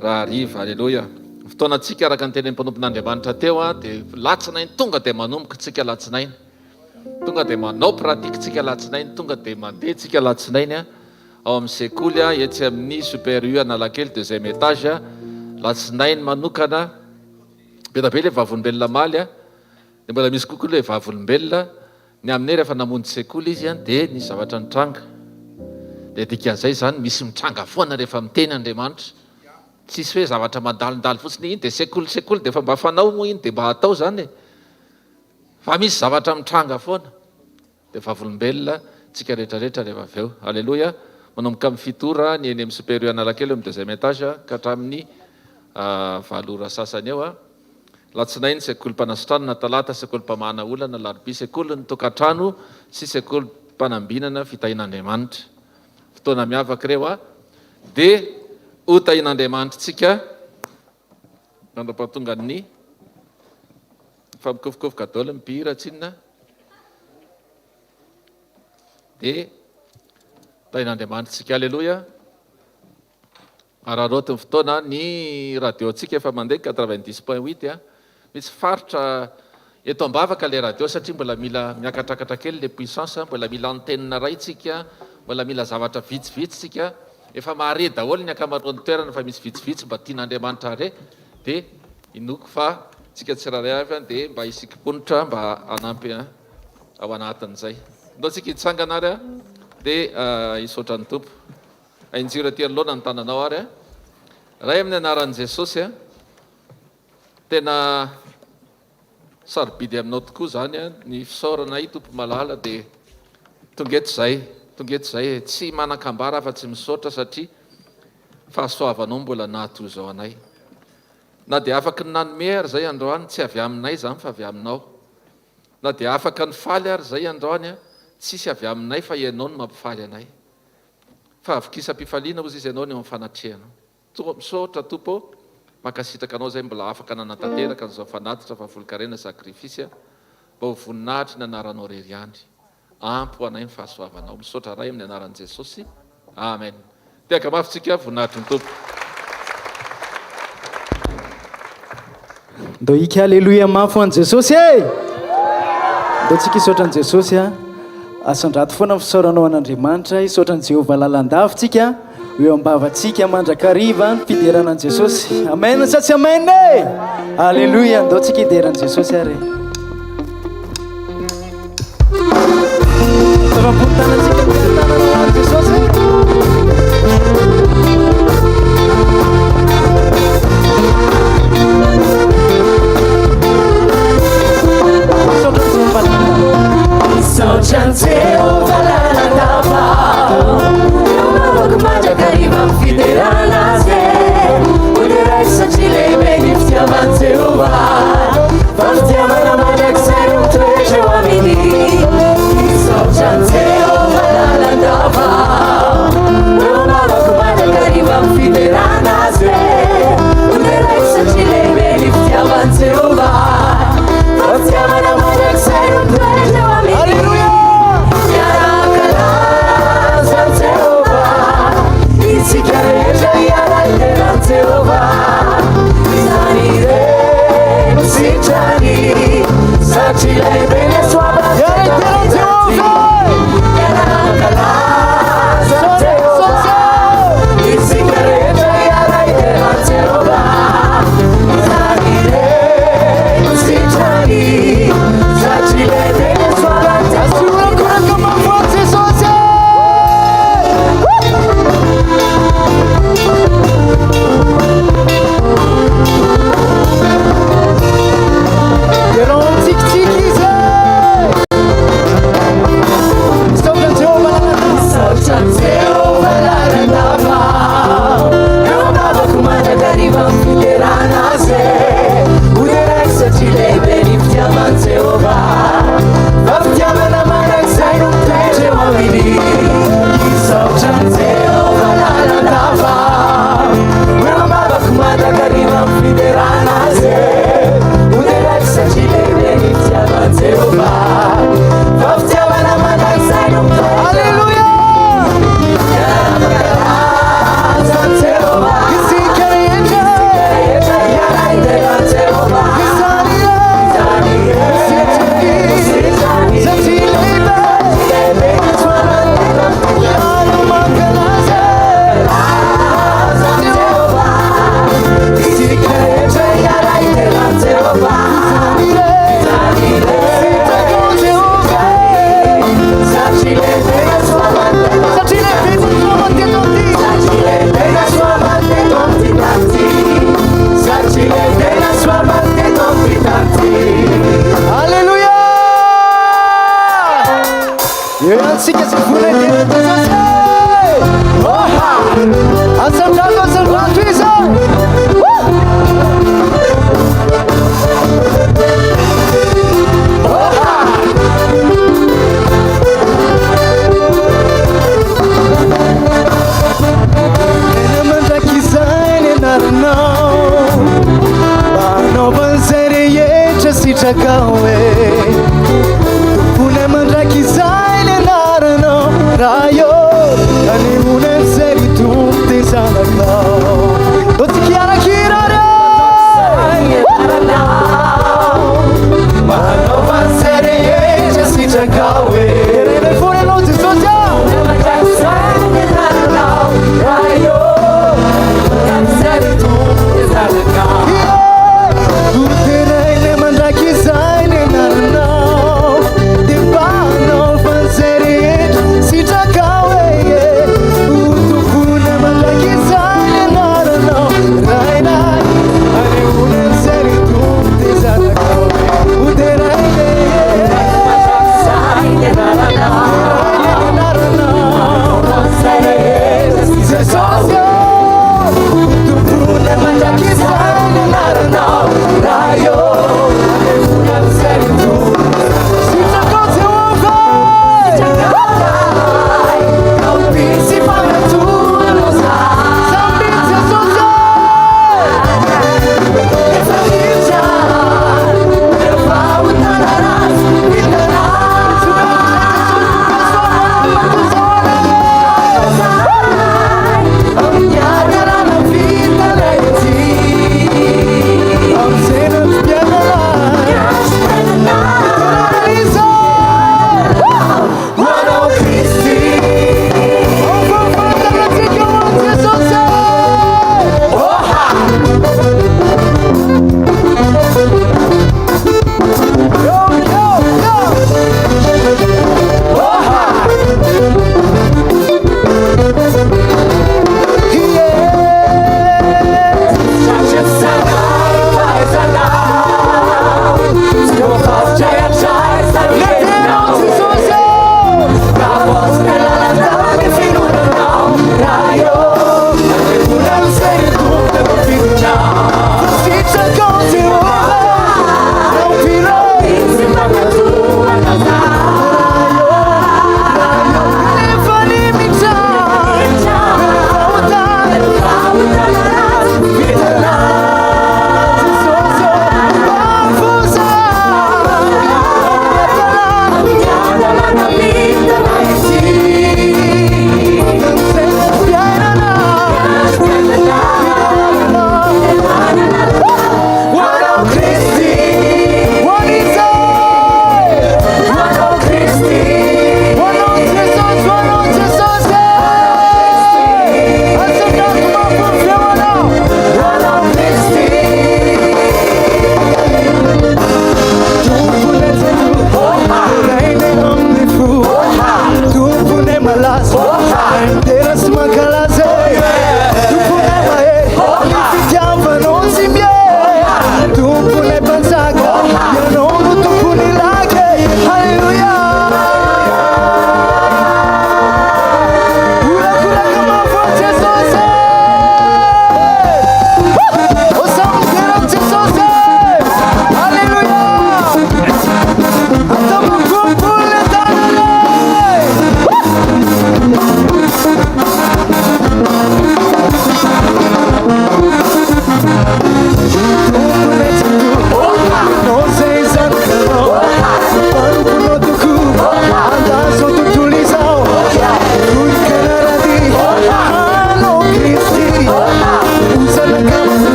raha hariva. Aleloia. Ny fotoanantsika araka ny tenin'ny mpanompon'Andriamanitra teo dia latsinainy tonga dia manomboka tsika latsinainy. Tonga dia manao pratique tsika latsinainy, tonga dia mandeha tsika latsinainy. Ao amin'ny sekoly etsy amin'ny Super U Analakely deuxième étage, latsinainy manokana. Be dia be ilay vavolombelona omaly dia mbola misy kokoa ilay vavolombelona ny amin'ny hoe rehefa namonjy sekoly izy dia nisy zavatra nitranga. Dia dikan'izay izany misy mitranga foana rehefa miteny Andriamanitra. Tsisy hoe zavatra mandalondalo fotsiny iny dia sekoly sekoly dia efa mba fanao moa iny dia mba atao izany e. Fa misy zavatra mitranga foana. Dia vavolombelona tsika rehetra rehetra rehefa avy eo. Aleloia! Manomboka amin'ny fito ora ny eny amin'ny Super U Analakely eo amin'ny deuxième étage ka hatramin'ny valo ora sasany eo. Latsinainy sekolim-panasitranana, talata sekolim-pamahana olana, alarobia sekolin'ny tokantrano sy sekolim-panambinana fitahian'Andriamanitra. Fotoana miavaka ireo dia ho tahian'Andriamanitra tsika mandra-pahatongan'ny Fa mikofokofoka daholo ny mpihira tsinona dia tahin'Andriamanitra tsika. Aleloia. Araraoty ny fotoana, ny radio antsika efa mandeha 90.8 a. Misy faritra eto ambavaka ilay radio satria mbola mila miakatrakatra kely ilay puissance, mbola mila antenne iray tsika, mbola mila zavatra vitsivitsy tsika. Efa mahare daholo ny ankamaroan'ny toerana fa misy vitsivitsy mba tian'Andriamanitra hare dia Inoako fa tsika tsirairay avy dia mba hisikim-ponitra mba hanampy ao anatin'izay. Ndao tsika hitsangana ary dia hisaotra ny Tompo. Ahinjiro aty anoloana ny tananao ary. Ray amin'ny anaran'i Jesosy, tena sarobidy aminao tokoa izany ny fisaoranay Tompo malala dia tonga eto izay, tonga eto izay e. Tsy manan-kambara afa-tsy misaotra satria fahasoavanao mbola nahatoa izao anay. Na dia afaky ny nanome ary izay androany, tsy avy aminay izany fa avy aminao. Na dia afaka nifaly ary izay androany, tsisy avy aminay fa Ianao no mampifaly anay. Fahavokisam-pifaliana hozy izy Ianao ny eo amin'ny fanatrehanao. Misaotra Tompo ô, mankasitraka Anao izay mbola afaka nanatanteraka an'izao fanatitra fahafolonkarena sacrifice mba ho voninahitry ny anaranao irery ihany. Ampy ho anay ny fahasoavanao. Misaotra Ray amin'ny anaran'i Jesosy. Amen. Tehaka mafy tsika, voninahitry ny Tompo. Ndao hika Aleloia mafy ho an'i Jesosy e! Ndao tsika hisaotra an'i Jesosy a. Asandrato foana ny fisaoranao an'Andriamanitra, hisaotra an'i Jehovah lalandava tsika, ho eo am-bavantsika mandrakariva ny fiderana an'i Jesosy. Amen sa tsy amen e! Aleloia, ndao tsika hidera an'i Jesosy ary. Sitrakao e Tomponay mandrakizay ny anaranao Ray ô Anehoanay izay ry Tompo dia zanakao Ndao tsika hiara-kira re Manaova izay rehetra sitrakao e Derainay foana ianao Jesosy a Mandrakizay ny anaranao Ray ô Anehoanay izay ry Tompo dia zanakao Derainay mandrakizay ny anaranao Dia mba hanaova izay rehetra sitrakao e Ho tomponay mandrakizay ny anaranao Rainay anehoana izay ry Tompo dia zanakao Ho derainay mandrakizay ny anaranao Derainay ny anaranao Izay rehetra sitrakao Ho tomponay mandrakizay ny anaranao Ray ô anehoana izay ry Tompo Sitrakao Jehovah Sitrakao Misy fankatoanao Samby Jesosy Efa hita ireo fahotana ratsy vitanao Amin'ny hatsarana vitanay ety Amin'izay nandim-piainana Iza Manao Kristy Fahafantarantsika ho an'i Jesosy Oha Yo yo yo Oha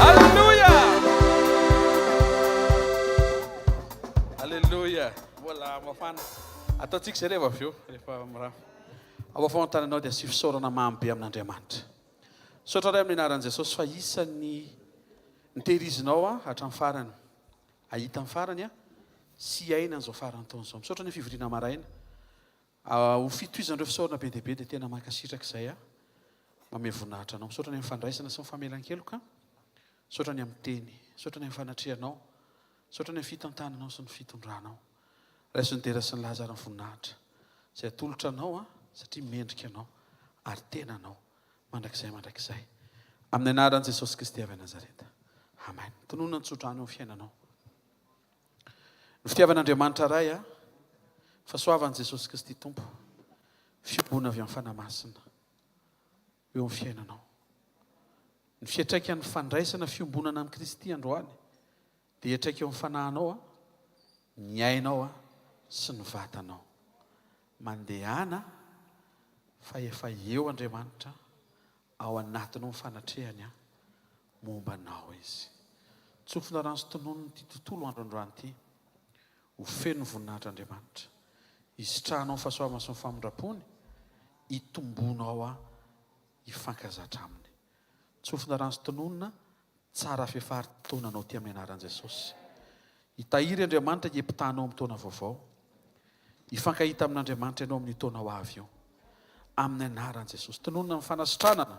Alléluia! Alléluia! Mbola mafana. Ataontsika izay rehefa avy eo, rehefa mirava. Ao afovoan-tananao dia asio fisaorana mamy be amin'Andriamanitra. Misaotra Ray amin'ny anaran'i Jesosy fa isan'ny nitehirizinao aho hatramin'ny farany. Hahita ny farany aho sy hiaina an'izao faran'ny taona izao. Misaotra ny fivoriana maraina. Ho fitohizan'ireo fisaorana be dia be dia tena mankasitraka izay aho. Mamehy voninahitra Anao. Misaotra ny amin'ny fandraisana sy ny famelan-keloka. Misaotra ny amin'ny teny. Misaotra ny amin'ny fanatrehanao. Misaotra ny amin'ny fitantananao sy ny fitondranao. Raiso ny dera sy ny laza ary ny voninahitra izay atolotra Anao satria mendrika Anao ary tena Anao mandrakizay mandrakizay. Amin'ny anaran'i Jesosy Kristy avy any Nazareta. Amen. Tononina ny tsodrano eo amin'ny fiainanao. Ny fitiavan'Andriamanitra Ray, fahasoavan'i Jesosy Kristy Tompo, fiombona avy amin'ny Fanahy Masina eo amin'ny fiainanao. Ny fiantraikan'ny fandraisana fiombonana amin'i Kristy androany dia hiantraika eo amin'ny fanahinao, ny ainao sy ny vatanao. Mandehana fa efa eo Andriamanitra ao anatinao ny fanatrehany momba anao Izy. Tsofina rano sy tononina ity tontolo andro androany ity. Ho feno ny voninahitr'Andriamanitra. Hisitrahanao ny fahasoavany sy ny famindrampony, hitomboanao hifankazatra Aminy. Tsofina rano sy tononina, tsara fefary ity taonanao ity amin'ny anaran'i Jesosy. Hitahiry Andriamanitra hiempitanao amin'ny taona vaovao. Hifankahita amin'Andriamanitra ianao amin'io taona ho avy io. Amin'ny anaran'i Jesosy. Tononina amin'ny fanasitranana,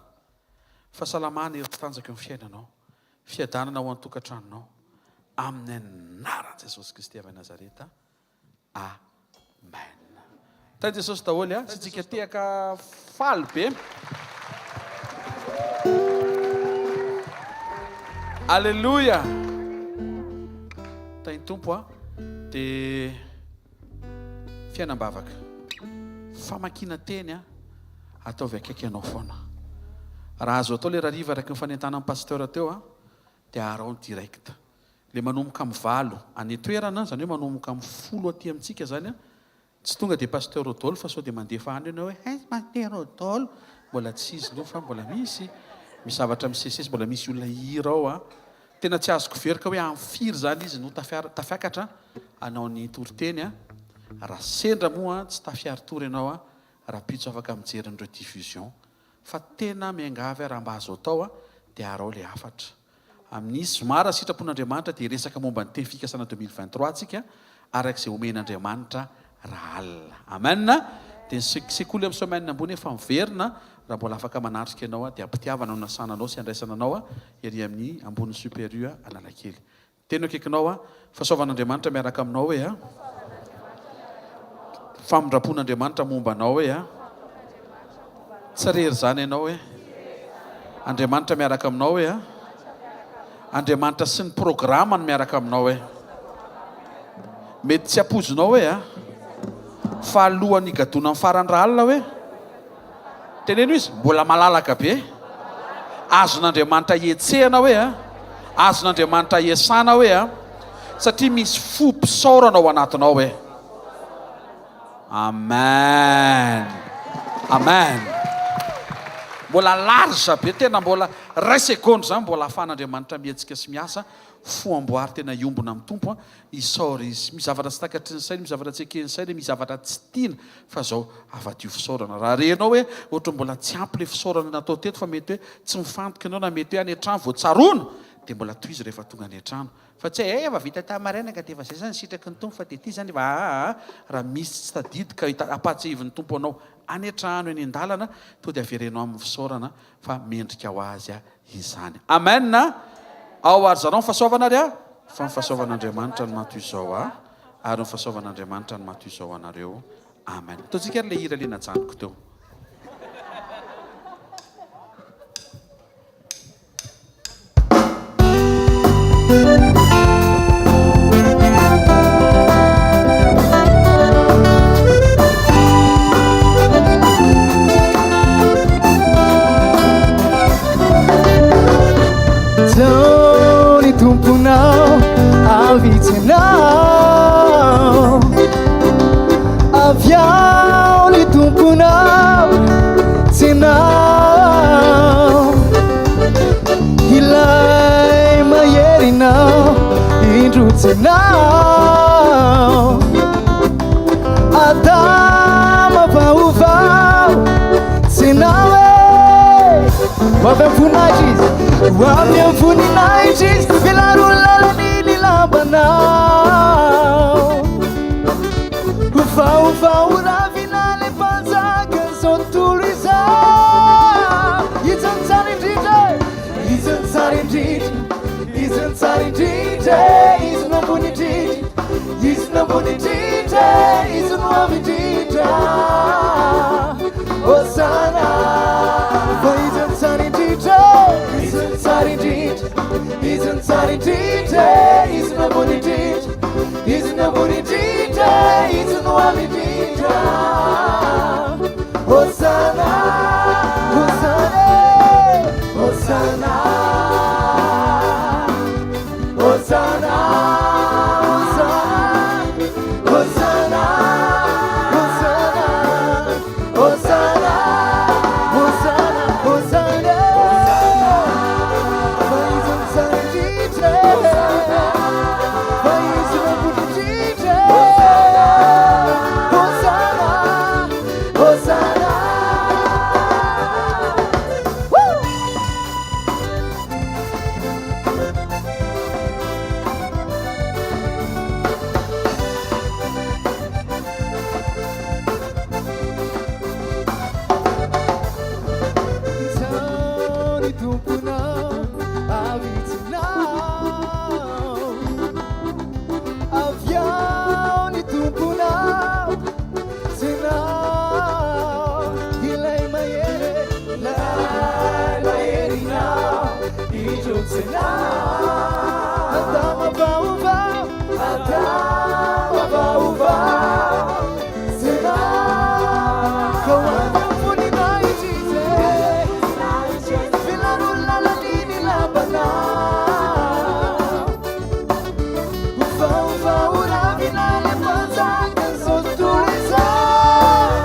fahasalamana, hery tsy tanjaka eo amin'ny fiainanao. Fiadanana ao an-tokantranonao. Amin'ny anaran'i Jesosy Kristy avy any Nazareta. Amen. Tahin'i Jesosy daholo a. Isika tehaka faly be. Alléluia. Tahin'ny Tompo a. Dia fiainam-bavaka. Famakiana teny a. Ataovy akaiky anao foana. Raha azo atao le rariva araka ny fanentanan'ny pasteur teo a, dia araho ny direct. Le manomboka amin'ny valo any an-toerana, izany hoe manomboka amin'ny folo aty amintsika izany an, tsy tonga dia Pasteur Rodolphe fa sao dia mandefa any ianao hoe hay Pasteur Rodolphe, mbola tsy izy aloha fa mbola misy, misy zavatra misesisesy, mbola misy olona hihira ao an. Tena tsy azoko verika hoe amin'ny firy izany izy no tafiakatra hanao ny toriteny an, raha sendra moa tsy tafiari-tory ianao an, rahampitso afaka mijery ny rediffusion fa tena miangavy aho raha mba azo atao dia araho ilay hafatra. Amin'ny zoma raha sitrapon'Andriamanitra dia hiresaka momba ny teny fikasana 2023 tsika araka izay omen'Andriamanitra rahalina. Amen! Dia ny sekoly amin'ny semaine ambony efa miverina raha mbola afaka manatrika ianao dia am-pitiavana no nasana anao sy andraisana anao ery amin'ny ambonin'ny Super U Analakely. Teny akaikinao aho. Fahasoavan'Andriamanitra miaraka aminao hoe a. Famindram-pon'Andriamanitra momba anao hoe a. Tsy rery izany ianao hoe. Andriamanitra miaraka aminao hoe a. Andriamanitra sy ny programany miaraka aminao hoe. Mety tsy ampoizinao hoe a. Fa alohan'ny higadonan'ny farany rahalina hoe. Teneno izy, mbola malalaka be. Azon'Andriamanitra hetsehana hoe a. Azon'Andriamanitra iasana hoe a. Satria misy fo-pisaorana ao anatinao hoe. Amen. Amen. Mbola large be, tena mbola ray segondra izany mbola ahafahan'Andriamanitra mihetsika sy miasa. Fo amboary tena hiombona amin'ny Tompo a. Isaory izy. Misy zavatra tsy takatry ny saina, misy zavatra tsy eken'ny saina, misy zavatra tsy tiana fa zao avadio fisaorana. Raha renao hoe ohatran'ny mbola tsy ampy le fisaorana natao teto fa mety hoe tsy mifantoka ianao na mety hoe any an-trano vao tsaroana dia mbola tohizo rehefa tonga any an-trano. Fa tsy hoe eh efa vita tamin'ny maraina ka dia efa zay zany sitraky ny Tompo fa dia ity zany efa aa raha misy tsy tadidy ka ampahatsiahivin'ny Tompo anao any an-trano, eny an-dalana, to dia avereno aminy fisaorana fa mendrika ho azy izany. Amen a! Ao ary zarao ny fahasoavana ary a! Fa ny fahasoavan'Andriamanitra no maha toy izao ahy, ary ny fahasoavan'Andriamanitra no maha toy izao anareo. Amen. Ataontsika ary ilay hira ilay najanoko teo. Zao ny tomponao avy tsenao Avy ao ny tomponao tsenao Ilay maherinao indro tsenao Adama vaovao tsenao e Ho avy amin'ny voninahitra izy Ho avy amin'ny voninahitra izy Velaro ny lalany ny lambanao Vaovao ravina ilay mpanjakan'izao tontolo izao. ambony indrindra, Izy no avo indrindra. Hosana, fa Izy no tsara indrindra, Izy no tsara indrindra, Izy no tsara indrindra, Izy no ambony indrindra, Izy no ambony indrindra, Izy no avo indrindra. Hosana, Hosana, Hosana, Hosana, Hosana, Hosana, Hosana, Hosana, Hosana, Hosana. Fa Izy no tsara indrindra, fa Izy no ambony indrindra. Hosana, Hosana. Woo! Izao ny Tomponao avy tsinao, avy ao ny Tomponao tsinao, ilay mahery, ilay maherinao, indro tsinao. Adama vaovao, Adama vaovao, tsinao. Ka ho avy amin'ny voninahitra Izy, Vilano lalan'iny lapanao. Vaovao ravina ilay mpanjakan'izao tontolo izao.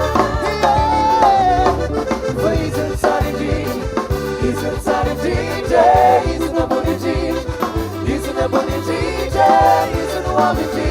Yeah. Fa Izy no tsara indrindra, Izy no tsara indrindra, Izy no ambony indrindra, Izy no ambony indrindra, Izy no avo indrindra.